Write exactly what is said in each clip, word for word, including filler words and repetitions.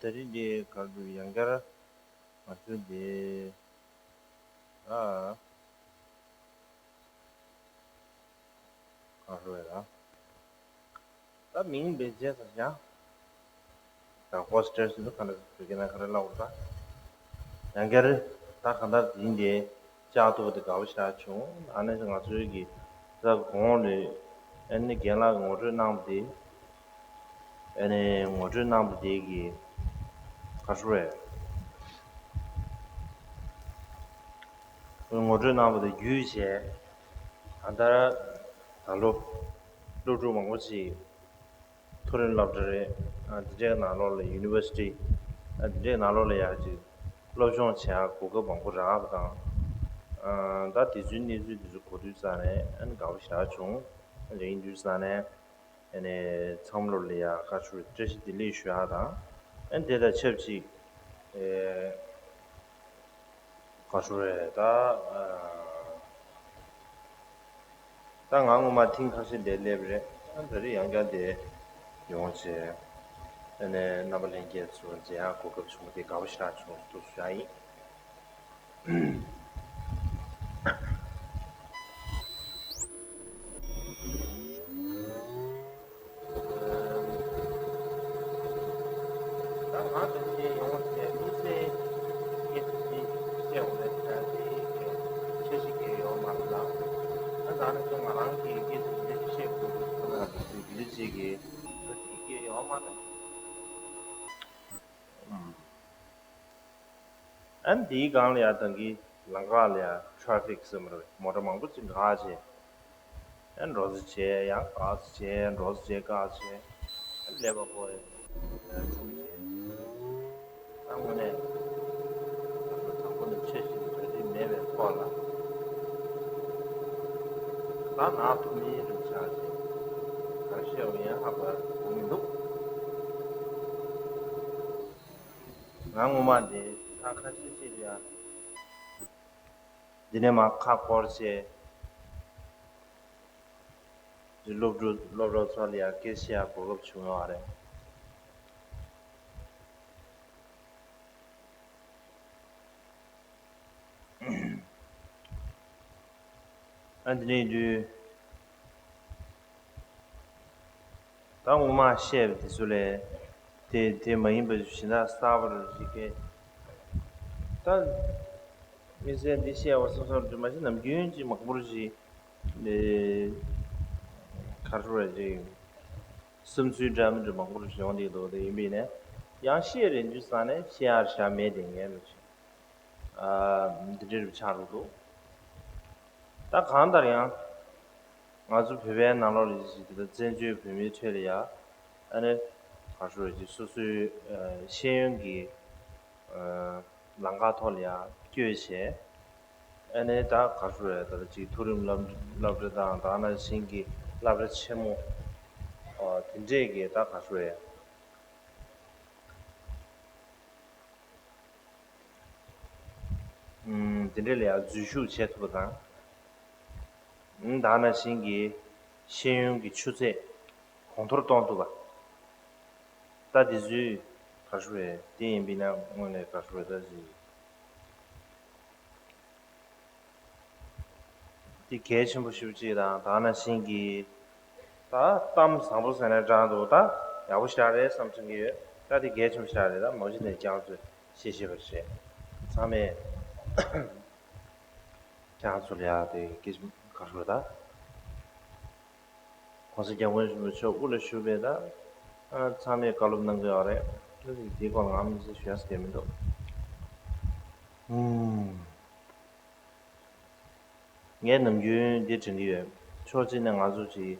ད་རིང་འདི་ག་རེ་འདུག་ཡང་བསྐྱར་ང་ཚོའི་འདི་ཨ་ག་རེ་རེད་ལ། ད་མིང་བེད་སྤྱད་ས་བཞག་ད་ཧོ་སི་ཊེལ་ཟེར་དུས་ག་འདྲ་བོད་སྐད་ནང་ག་རེ་ལབ་དགོས་རེད་ད། ཡང་བསྐྱར་ད་གང་ལྟར་དེ་ཡིན་ཏེ་བཅར་ཐུབ་པ་དེ་དགའ་པོ་ཞེ་དྲག་བྱུང་། ཨ་ནི་ང་ཚོའི་གི་ད་གོང་ལ་ཨ་ནི་རྒན་ལགས་ངོ་སྤྲོད་གནང་བ་དེ་ཨ་ནི་ངོ་སྤྲོད་གནང་བ་དེ་གི་ག་རེ་རེད། ངོ་སྤྲོད་གནང་བ་དེ་བརྒྱུད་བྱས་ད་ལྟ་ད་ལོ་སློབ་ཕྲུག་མང་པོ་ཞིག་མཐོ་རིམ་སློབ་གྲྭ་རེད། ཨ་འདི་འདྲའི་ནང་ལོགས་ལ་ཡུ་ནི་ཝར་སི་ཊི་ཨ་འདི་འདྲའི་ནང་ལོགས་ལ་ཡར་ཅིག་སློབ་སྦྱོང་བྱེད་ཡག་གོ་སྐབས་མང་པོ་རག་པ་དང་། ཨ་ད་དེ་ཚོའི་གནས་ཚུལ་དེ་ཚོ་གོ་དུས་ཙང་ནས་ཨ་ནི་དགའ་པོ་ཞེ་དྲག་བྱུང་། ཨ་ནི་ཡིན་དུས་ཙང་ནས་ཨ་ནི་ཚང་མ་ལོ་ལ་ཡ་བཀའ་ཤོག་བཀྲ་ཤིས་བདེ་ལེགས་ཞུ་ཡག་དང་། ཨ་ནི་དེ་དང་ཆབས་ཅིག་ཨེ་ག་ཞུ་རེད་ད། ཨ་ད་ང་སྔོན་མ་ཐེངས་ཁ་ཤས་འདིར་སླེབས་རེད། ཨ་ད་རེས་ཡང་བསྐྱར་འདིར་ཡོང་བྱས་ཨ་ནི་རྣམ་པ་ལྷན་རྒྱས་ཚོ་མཇལ་ཡག་གོ་སྐབས་བྱུང་བ་དེ་དགའ་པོ་ཞེ་དྲག་བྱུང་འདུག་ཞུ་ཡག་ཡིན། ད་ང་དང་ཁྱེད་ཡོང་བའི་དམིགས་བསལ་སྐད་ཆ་ཅིག་བཤད་འོང་བས་ད་དེ་འཆར་གཞི་གང་ཡང་ཡོད་མ་རེད་ལ། ད་ད་ནི་ཁྱོད་ང་རང་གི་སྐད་ཆ་འདི་འདྲ་ཞིག་བཤད་དགོས་འདུག་ཁོ་ན་དེ་འདི་འདྲ་ཅིག་གི་ད་དེ་གང་ཡང་ཡོད་མ་རེད། ཨ་ནི་དེའི་སྒང་ལ་ཡ་ད་གིན་ལམ་ཁ་ལ་ཡ་ཊ་རེ་ཕིག་ཟེར་མ་རེད། མོ་ཊ་མང་པོ་ཅིག་འགག་བྱས། ཨ་འགྲོ་ས་བྱས་ཡང་འགག་ས་བྱས། འགྲོ་ས་བྱས་འགག་བྱས། ཨ་ཀླད་པ་ཁོ་ཡ་འཁྲུག་བྱས། ད་དངོས་གནས་དང་པོ་ནས་འཆར་གཞི་གྲ་སྒྲིག་མེད་པའི་ཐོག་ལ་ད་ནང་ཐུག་མིའི་རིགས་ཆགས་བྱས་ག་རེ་བཤད་པ་ཡང་ཧ་གོ་མི་འདུག་ང་ངོ་མ་དེ་ད་ཁ་ཤས་ཤིག་ལ་ཡ། འདི་ནས་མར་ཁ་སྐོར་བྱས། འདི་སློབ་ཕྲུག་སློབ་གྲོགས་ཚོ་ལ་ཡང་སྐད་ཆ་བཤད་ཡག་གོ་སྐབས་བྱུང་ཡོད་རེད། ཨ་འདི་ནས་དུས། ད་ངོ་མ་བཤད་པ་དེ་ཚོ་ལས་དེ་དེ་མ་ཡིན་པ་གཞན་དག་གསར་པ་རུ་ཞིག་གིས་ད་དམིགས་བསལ་འདི་བཤད་པ་སོ་སོར་འདྲི་མ་བྱེད་ནམ་རྒྱུན་གྱི་མང་པོ་རུ་ཞིག་ཨེ་ག་རེ་རེད་ཅིག་བསམ་ཚུལ་འདྲ་མི་འདྲ་མང་པོ་རུ་ཞིག་ཡོང་བསྡད་འདུག་དེ་ཡིན་པས་ནས་ཡང་བཤད་རན་རྒྱུ་ས་ནས་བཤད་ཡག་ཞག་མེད་དེ་ངས་རུ་ཞིག་ཨ་འདི་འདྲ་རུ་ཆགས་འགྲོ་འདུག་ད་གང་ལྟར་ཡང་། ང་ཚོ་བོད་པའི་ནང་ལོགས་ལ་ཅིག་དེ་ལྟར་བཙན་བྱོལ་བོད་མིའི་ཁྲོད་ལ་ཡ། ཨ་ནི་ག་རེ་ཞུ་དགོས་རེད་ཅིག་སོ་སོའི་ཤེས་ཡོན་གྱི་ལམ་ཁ་ཐོག་ལ་ཡ་བསྐྱོད་བྱས། ཨ་ནི་ད་ག་རེ་ཞུ་དགོས་རེད་ད་ལྟ་ཅིག་མཐོ་རིམ་སློབ་སློབ་གྲྭ་དང་ད་ནང་བཞིན་གྱི་སློབ་གྲྭ་ཆེན་མོ་དེ་འདྲས་ཀྱི་ད་ག་རེ་ཞུ་དགོས་རེད། དེ་འདྲས་ལ་ཡང་འཛུལ་ཞུགས་བྱེད་ཐུབ་པ་དང་། ད་ནང་བཞིན་གྱི་ཤེས་ཡོན་གྱི་ཆུ་ཚད་གོང་མཐོར་གཏོང་ཐུབ་པ། ད་དེ་ཚོའི་ག་རེ་ཞུ་དགོས་རེད་དེ་ཡིན་པས་ན་དངོས་གནས་ག་རེ་ཞུ་དགོས་རེད་ད་ཅིག་དེ་གལ་ཆེན་པོ་ཞེ་པོ་ཅིག་དང་ད་ནང་བཞིན་གྱི་ད་གཏམ་བཟང་པོ་ཟེར་ནས་དྲངས་འདུག་ད་ཡག་པོ་ཞེ་དྲག་རེད་བསམ་དྲན་གྱི་ཡོད། ད་དེ་གལ་ཆེན་པོ་ཞེ་དྲག་རེད། ད་མ་གཞི་ནས་ཀྱང་ཚོས་ཤེས་ཤེས་པར་བྱས་ཚང་མས་ཀྱང་ཚོ་ལ་ཡག་དེ་སྐད་ཆ་ག་རེ་ཞུ་དགོས་རེད་ད། ༸གོང་ས་༸སྐྱབས་མགོན་ཆེན་པོ་མཆོག་དབུ་ལ་བཞུགས་པའི་ད་ཚང་མས་བཀའ་སློབ་གནང་གི་ཡོད་རེད། ད་དེའི་སྐོར་ལ་ང་མི་ཚེ་ཞུ་ཡག་ཟེར་མི་འདུག་ངས་ནམ་རྒྱུན་འདི་དྲན་གྱི་ཡོད། ཕྱོགས་གཅིག་ནས་ང་ཚོ་ཅིག་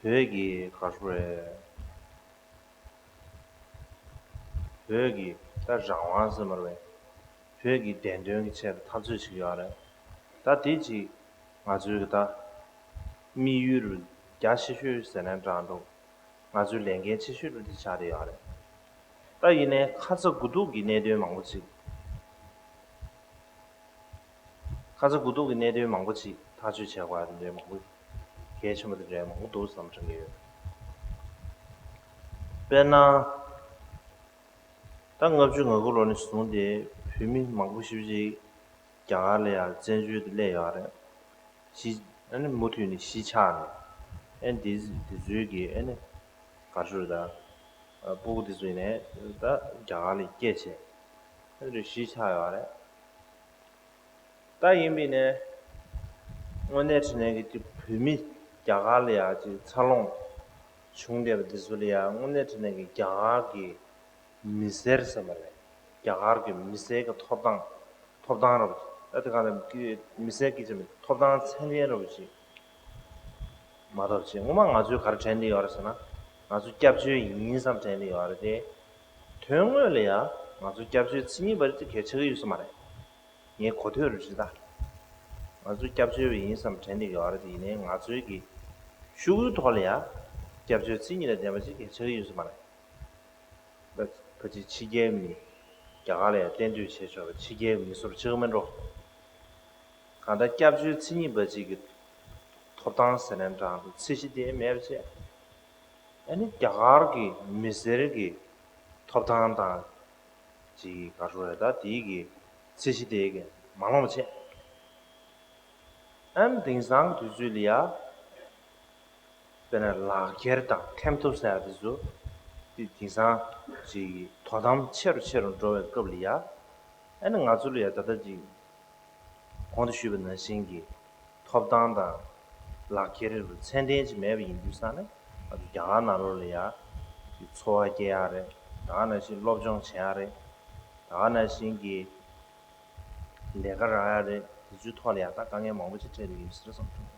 བོད་ཀྱི་ག་རེ་ཞུ་དགོས་རེད། བོད་ཀྱི་ད་རང་དབང་ཟེར་མ་རེད་པས། བོད་ཀྱི་བདེན་དོན་གྱི་ཆེད་དུ་འཐབ་རྩོད་བྱེད་ཀྱི་ཡོད་རེད། ད་དེ་ཅིག་ང་ཚོའི་གི་ད་དམིགས་ཡུལ་རྒྱ་ཆེ་ཤོས་ཟེར་ནའང་འདྲ་འདུག་ང་ཚོའི་ལས་འགན་ཆེ་ཤོས་རུ་དེ་ཆགས་བསྡད་ཡོད་རེད། ད་ཡིན་ནའི་ཁ་ཚ་དགོས་གཏུགས་ཀྱི་གནད་དོན་མང་པོ་ཅིག་ཁ་ཚ་དགོས་གཏུགས་ཀྱི་གནད་དོན་མང་པོ་ཅིག་ཐག་གཅོད་བྱེད་དགོས་ཡ་དེ་འདྲའི་མང་པོ་གལ་ཆེན་པོ་དེ་འདྲའི་མང་པོ་འདུག་བསམ་དྲན་གྱི་ཡོད། དཔེར་ན། ད་ལྔ་བཅུ་ང་དགུ་ལོ་ནས་བཟུང་སྟེ་བོད་མི་མང་པོ་ཞེ་པོ་ཅིག་རྒྱ་གར་ལ་ཡང་བཙན་བྱོལ་དུ་སླེབས་ཡོད་རེད། གཞིས་ཨ་ནི་མུ་མཐུད་ནས་གཞིས་ཆགས་ནས་ཨ་ནི་དེ་དེ་ཚོའི་གི་ཨ་ནི་ག་རེ་ཞུ་རེད་ད། སྤུ་གུ་དེ་ཚོ་ཡིན་ནས་ད་རྒྱ་གར་ལ་སྐྱེས་བྱས་ཨ་ནི་གཞིས་ཆགས་ཡོད་རེད། ད་ཡིན་པས་ནས་དངོས་གནས་དྲང་གནས་ཀྱི་བོད་མི་རྒྱ་གར་ལ་ཡང་ཅིག་འཚར་ལོངས་བྱུང་བསྡད་པ་འདི་ཚོ་ལ་ཡང་དངོས་གནས་དྲང་གནས་ཀྱི་རྒྱ་གར་གྱི་མི་སེར་ཟེར་བ་རེད། རྒྱ་གར་གྱི་མི་སེར་གྱི་ཐོབ་ཐང་ཐོབ་ཐང་ར་བ་ཅིག་ད་དེ་ག་ལ་མི་སེར་གྱི་ཅིག་ཐོབ་ཐང་ཚད་ལྡན་ར་བ་ཅིག་མ་ཐོབ་ཅིག་ངོ་མ་ང་ཚོས་ག་རེ་དྲན་གྱི་ཡོད་རེད་ཟེར་ན། ང་ཚོ་སྐྱབས་བཅོལ་ཡིན་བསམ་དྲན་གྱི་ཡོད་རེད་དེ། དོན་དངོས་ལ་ཡང་ང་ཚོ་སྐྱབས་བཅོལ་མཚན་ཉིད་པ་རེད་དེ་གལ་ཆེ་གི་ཡོད་ས་མ་རེད། ངས་གོ་ཐོས་རུ་ཅི་ད། ང་ཚོ་སྐྱབས་བཅོལ་བ་ཡིན་བསམ་དྲན་འདི་ཡོད་རེད་དེ་ཡིན་ནའི་ང་ཚོའི་གི་ཤོག་གུའི་ཐོག་ལ་ཡ་སྐྱབས་བཅོལ་མཚན་ཉིད་ལ་ལྡན་པ་ཅིག་གལ་ཆེ་གི་ཡོད་ས་མ་རེད། ད་ཕལ་ཆེར་ཕྱི་རྒྱལ་མི་རྒྱ་གར་ལ་ཡ་གཏན་སྡོད་བྱས་ཆོག་པ་ཕྱི་རྒྱལ་མི་སོར་ཆེ་གི་མིན་འགྲོ། གང་ལྟར་སྐྱབས་བཅོལ་མཚན་ཉིད་པ་ཅིག་གི་ཐོབ་ཐང་ཟེར་ནའི་འདྲ་འདུག་ཚད་གཞི་དེ་མེད་པ་བྱས། ཨ་ནི་རྒྱ་གར་གྱི་མི་སེར་གྱི་ཐོབ་ཐང་དང་ཅིག་ག་རེ་རེད་ད་དེའི་གི་ཚད་གཞི་དེ་གི་མ་ལོངས་བྱས། ཨ་ནི་དེང་སང་དུས་ཚོད་ལ་ཡ་དཔེར་ན་ལག་འཁྱེར་དང་ཐེམ་ཐོ་ཟེར་ཡ་དེ་ཚོ་དེ་དེང་སང་ཅིག་དོ་དམ་ཆེ་རུ་ཆེ་རུ་འགྲོ་བའི་སྐབས་ལ་ཡ་ཨ་ནི་ང་ཚོ་ལ་ཡ་ད་ལྟ་ཅིག་གོང་དུ་ཞུས་པ་ནང་བཞིན་གྱི་ཐོབ་ཐང་དང་ལག་འཁྱེར་ཚད་ལྡན་ཅིག་མེད་པ་ཡིན་དུས་ཙང་ནས་ང་ཚོ་རྒྱ་གར་ནང་ལོགས་ལ་ཡ་འཚོ་བ་སྐྱེལ་ཡག་རེད། ད་ག་ནང་བཞིན་སློབ་སྦྱོང་བྱེད་ཡག་རེད། ད་ག་ནང་བཞིན་གྱི་ལས་ཀ་རག་ཡག་རེད། དེ་ཚོའི་ཐོག་ལ་ཡ་ད་དཀའ་ངལ་མང་པོ་ཅིག་འཕྲད་ཀྱི་ཡོད་ཟེར་བསམ་བྱུང་།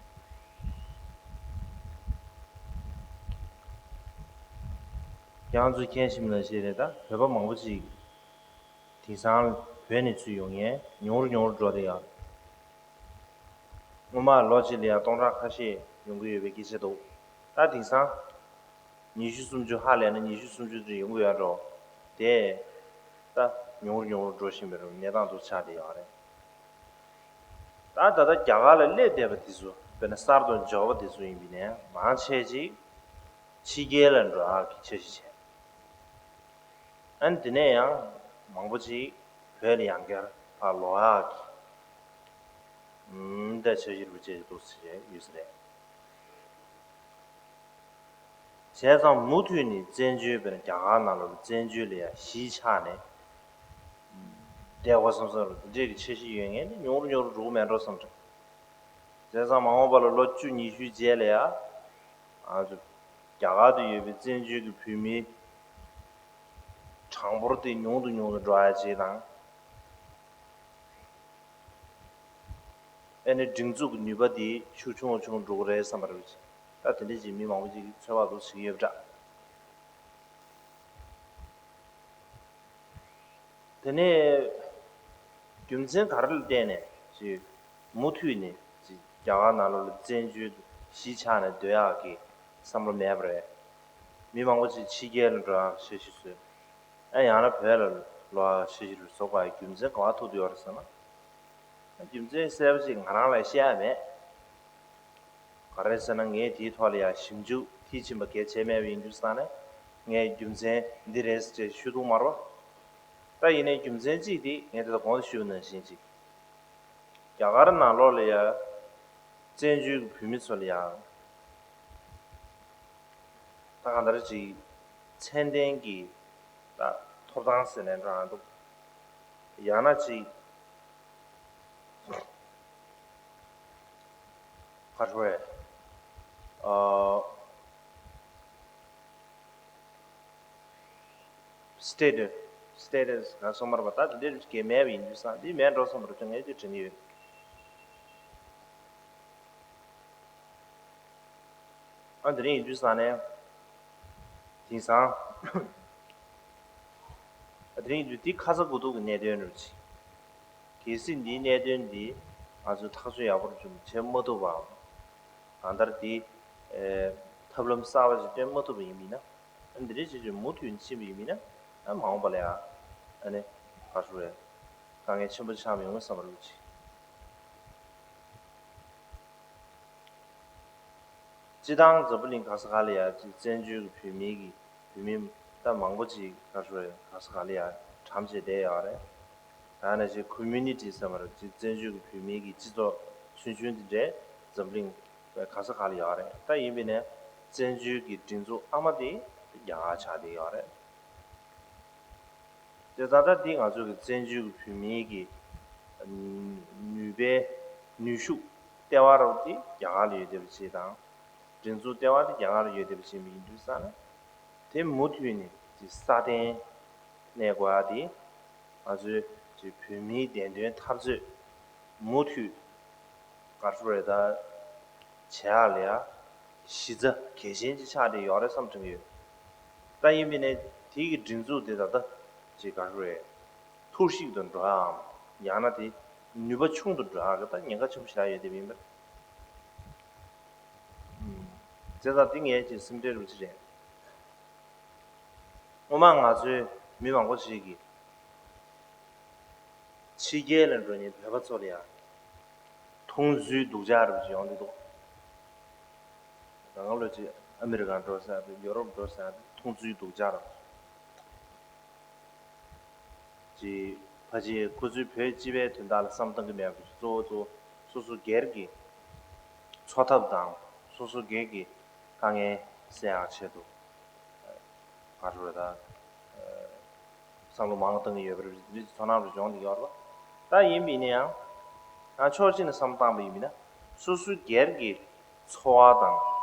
ཁྱེད་རང་ཚོས་མཁྱེན་གསལ་ནང་བཞིན་རེད། ད་བོད་པ་མང་པོ་ཅིག་དེང་སང་བོད་ནས་ཚུར་ཡོང་མཁན་ཉུང་རུ་ཉུང་རུ་འགྲོ་བསྡད་ཡོད་རེད། སྔོན་མ་ལོ་གཅིག་ལ་ཡང་སྟོང་ཕྲག་ཁ་ཤས་ཡོང་གི་ཡོད་པའི་སྐད་ཆ་འདུག་ད་དེང་སང་ཉི་ཤུ་སུམ་ཅུ་ཧ་ལས་ན་ཉི་ཤུ་སུམ་ཅུ་ཙམ་ཡོང་གི་ཡོད་འགྲོ། དེ་ད་ཉུང་རུ་ཉུང་རུ་འགྲོ་བཞིན་པའི་གནས་སྟངས་དུ་ཆགས་བསྡད་ཡོད་རེད། ད་ད་ལྟ་རྒྱ་གར་ལ་སླེབས་བསྡད་པ་དེ་ཚོ་དཔེར་ན་གསར་དུ་འབྱོར་བ་དེ་ཚོ་ཡིན་པ་ཡིན་ནའི་མང་ཆེ་ཅིག་ཕྱི་རྒྱལ་ལ་འགྲོ་ཡག་གི་འཆར་གཞི་བྱས། ཨ་ནི་དེ་ནས་ཡང་མང་པོ་ཅིག་བོད་ལ་ཡང་བསྐྱར་ཕར་ལོག་ཡག་གི་ཨུམ་ད་འཆར་གཞི་རུ་བྱས་འདུག་ཟེར་ཡོད་ས་རེད། བྱས་ཙང་མུ་མཐུད་ནས་བཙན་བྱོལ་བས་ན་རྒྱ་གར་ནང་ལོགས་ལ་བཙན་བྱོལ་ལ་ཡང་གཞིས་ཆགས་ནས་བསྡད་དགོས་བསམ་བསམ་རུ་དེ་འདྲས་ཀྱི་འཆར་གཞི་ཡོད་མཁན་ནི་ཉུང་རུ་ཉུང་རུ་འགྲོ་གི་མེད་འགྲོ་བསམ་འདྲ། བྱས་ཙང་མ་འོངས་པ་ལ་ལོ་བཅུ་ཉི་ཤུའི་རྗེས་ལ་ཡང་ང་ཚོ་རྒྱ་གར་དུ་ཡོད་པའི་བཙན་བྱོལ་གྱི་བོད་མིའི་གྲངས་འབོར་དེ་ཉུང་དུ་ཉུང་དུ་འགྲོ་ཡ་ཅིག་དང་། ཨེ་ནི་སྒྲིག་འཛུགས་ཀྱི་ནུས་པ་དེ་ཤུགས་ཆུང་ཆུང་འགྲོ་གི་རེད་བསམ་པ་རེད། ད་དེ་འདྲ་ཅིག་མི་མང་པོ་ཅིག་གིས་ཚོད་དཔག་འདུག་བྱེད་ཀྱི་ཡོད་པ་འདྲ། དེ་ནས་རྒྱུ་མཚན་ག་རེ་ལ་བརྟེན་ནས་ཅིག་མུ་མཐུད་ནས་ཅིག་རྒྱ་གར་ནང་ལོགས་ལ་བཙན་བྱོལ་དུ་གཞིས་ཆགས་ནས་སྡོད་ཡག་གི་བསམ་བློ་མེད་པ་རེད། མི་མང་པོ་ཅིག་ཕྱི་རྒྱལ་ལ་འགྲོ་ཡག་འཆར་གཞི་བཟོས། ཨ་ཡང་ན་བོད་ལ་ལོག་ཡག་འཆར་གཞི་རུ་བཟོ་དགོས་ཡག་རྒྱུ་མཚན་ག་པར་ཐུག་བསྡད་ཡོད་རེད་ཟེར་ན། རྒྱུ་མཚན་གསལ་པོ་ཅིག་ང་རང་ལ་བཤད་ཡག་མེད། ག་རེ་ཟེར་ན་ངས་དེའི་ཐོག་ལ་ཡང་ཞིབ་འཇུག་མཐིལ་ཕྱིན་པ་གལ་ཆེ་མེད་པ་ཡིན་དུས་ཙང་ནས་ངས་རྒྱུ་མཚན་འདི་རེད་ཟེར་ཞུ་ཐུབ་མ་རེད་པ། ད་ཡིན་ནའི་རྒྱུ་མཚན་གཅིག་དེ་ངས་དེ་ལ་གོང་དུ་ཞུས་པ་ནང་བཞིན་ཅིག་རྒྱ་གར་ནང་ལོགས་ལ་ཡང་བཙན་བྱོལ་གྱི་བོད་མི་ཚོ་ལ་ཡང་ད་གང་ལྟར་ཅིག་ཚད་ལྡན་གྱི་ད་ཐོབ་ཐང་ཟེར་ནའི་འདྲ་འདུག་ཡང་ན་ཅིག་ག་རེ་ཟེར། ཨ། སི་ཊེ་ཊུ་སི་སི་ཊེ་ཊུ་སི་ང་སོ་མར་བ་ད་དེ་འདྲ་གི་མེད་པ་ཡིན་དུས་ཙང་འདི་མེད་འགྲོ་བསམ་པ་རུ་ངས་ཅིག་དྲན་གྱི་ཡོད། ཨ་དེ་རིང་ཡིན་དུས་ཙང་ནས་དེང་སང་ཨ་དེ་རིང་ཡིན་དུས་འདི་ཁ་ཚ་དགོས་གཏུགས་ཀྱི་གནད་དོན་རེད་ཅིག་གལ་སྲིད་འདིའི་གནད་དོན་འདི་ང་ཚོས་ཐག་གཅོད་ཡག་པོ་རུ་བྱུང་བྱེད་མ་ཐུབ་པའམ་གང་ལྟར་འདི་ཨེ་ཐབས་ལམ་གསར་པ་ཞིག་སྟོན་མ་ཐུབ་པ་ཡིན་མིན་ན་ཨ་འདི་འདྲའི་བྱེད་ཆོས་མུ་མཐུད་ནས་ཕྱིན་པ་ཡིན་མིན་ན་ཨ་མ་འོངས་པ་ལ་ཡང་ཨ་ནི་ག་རེ་ཟེར་དཀའ་ངལ་ཆེན་པོ་ཆགས་མི་ཡོང་བསམ་པ་རུ་ཅིག་སྤྱི་བཏང་འཛམ་བུ་གླིང་ག་ས་ག་ལ་ཡ་ཅིག་བཙན་བྱོལ་གྱི་བོད་མིའི་གི་བོད་མི་ད་མང་པོ་ཅིག་ག་རེ་ཟེར་ག་ས་ག་ལ་ཡ་ ཐམས་ཅད་བསྡད་ཡོད་རེད། ད་ནང་བཞིན་ཀོ་མུ་ནི་ཊི་ཟེར་བ་རེད། ཅིག་བཙན་བྱོལ་གྱི་བོད་མིའི་གི་སྤྱི་ཚོགས་ཆུང་ཆུང་འདི་འདྲས་འཛམ་གླིང་ག་ས་ག་ལ་ཡོད་རེད། ད་ཡིན་པས་ན་བཙན་བྱོལ་གྱི་སྒྲིག་འཛུགས་ཨ་མ་དེ་རྒྱ་གར་ཆགས་བསྡད་ཡོད་རེད། དེ་ད་ལྟ་འདི་ང་ཚོ་གི་བཙན་བྱོལ་གྱི་བོད་མིའི་གི་ནུས་པའི་ནུས་ཤུགས་ལྟེ་བ་རུ་དེ་རྒྱ་གར་ལ་ཡོད་བསྡད་པ་ཞིག་དང་། སྒྲིག་འཛུགས་ལྟེ་བ་དེ་རྒྱ་གར་ལ་ཡོད་བསྡད་པ་ཞིག་མི་ཡིན་དུས་ཙང་ན། དེ་མུ་མཐུད་ནས་ཅིག་སྲ་བརྟན་གནས་དགོས་ཡ་དེ། ང་ཚོའི་ཅིག་བོད་མིའི་བདེན་དོན་འཐབ་རྩོད་མུ་མཐུད་ག་རེ་ཟེར་དགོས་རེད། ད་བྱེད་ཡག་ལ་ཡ་གཞི་རྩ་གལ་ཆེན་ཅིག་ཆགས་བསྡད་ཡོད་རེད་བསམ་དྲན་གྱི་ཡོད། ད་ཡིན་པས་ན་དེ་གི་སྒྲིག་འཛུགས་དེ་ད་ལྟ་ཅིག་ག་རེ་ཟེར་དགོས་རེད། འཐོར་ཞིག་ཏུ་འགྲོ་ཡའམ། ཡང་ན་དེ་ནུས་པ་ཆུང་དུ་འགྲོ་ཡག་གི་ད་ཉེན་ཁ་ཆེན་པོ་ཞེ་དྲག་ཡོད་བསྡད་པ་ཡིན་པ་རེད། བྱས་ཙང་འདི་ངའི་ཅིག་སེམས་ཁྲལ་རུ་ཅིག་རེད། སྔོན་མ་ང་ཚོའི་མི་མང་པོ་ཞིག་གིས་ཕྱི་རྒྱལ་ལ་འགྲོ་མཁན་བོད་པ་ཚོ་ལ་ཡང་མཐོང་ཚུལ་སྡུག་ཅག་རུ་ཅིག་ཡོང་གི་འདུག་ད་ང་ལོ་ཅིག་ཨ་མི་རི་ཀ་འགྲོ་ས་དང་ཡོ་རོབ་འགྲོ་ས་དང་མཐོང་ཚུལ་སྡུག་ཅག་རུ། ཅིག་ཕལ་ཆེར་ཁོ་ཚོའི་བོད་སྤྱི་པའི་དོན་དག་ལ་བསམ་བཏང་གི་མེད་པ། གཙོ་བོ་གཙོ་བོ་སོ་སོ་སྒེར་གྱི་འཚོ་ཐབས་དང་སོ་སོ་སྒེར་གྱི་དཀའ་ངལ་སེལ་ཡག་ཆེད་དུ་ག་རེ་རེད་ད། བསམ་བློ་མང་བཏང་གི་ཡོད་པ་རེད། འདི་ཚོར་སྣང་རུ་སྦྱོང་གི་ཡོད་རེད་པ། ད་ཡིན་པ་ཡིན་ན་ཡང་ང་ཕྱོགས་གཅིག་ནས་བསམ་བཏང་པ་ཡིན་ན་སོ་སོའི་སྒེར་གྱི་འཚོ་བ་དང་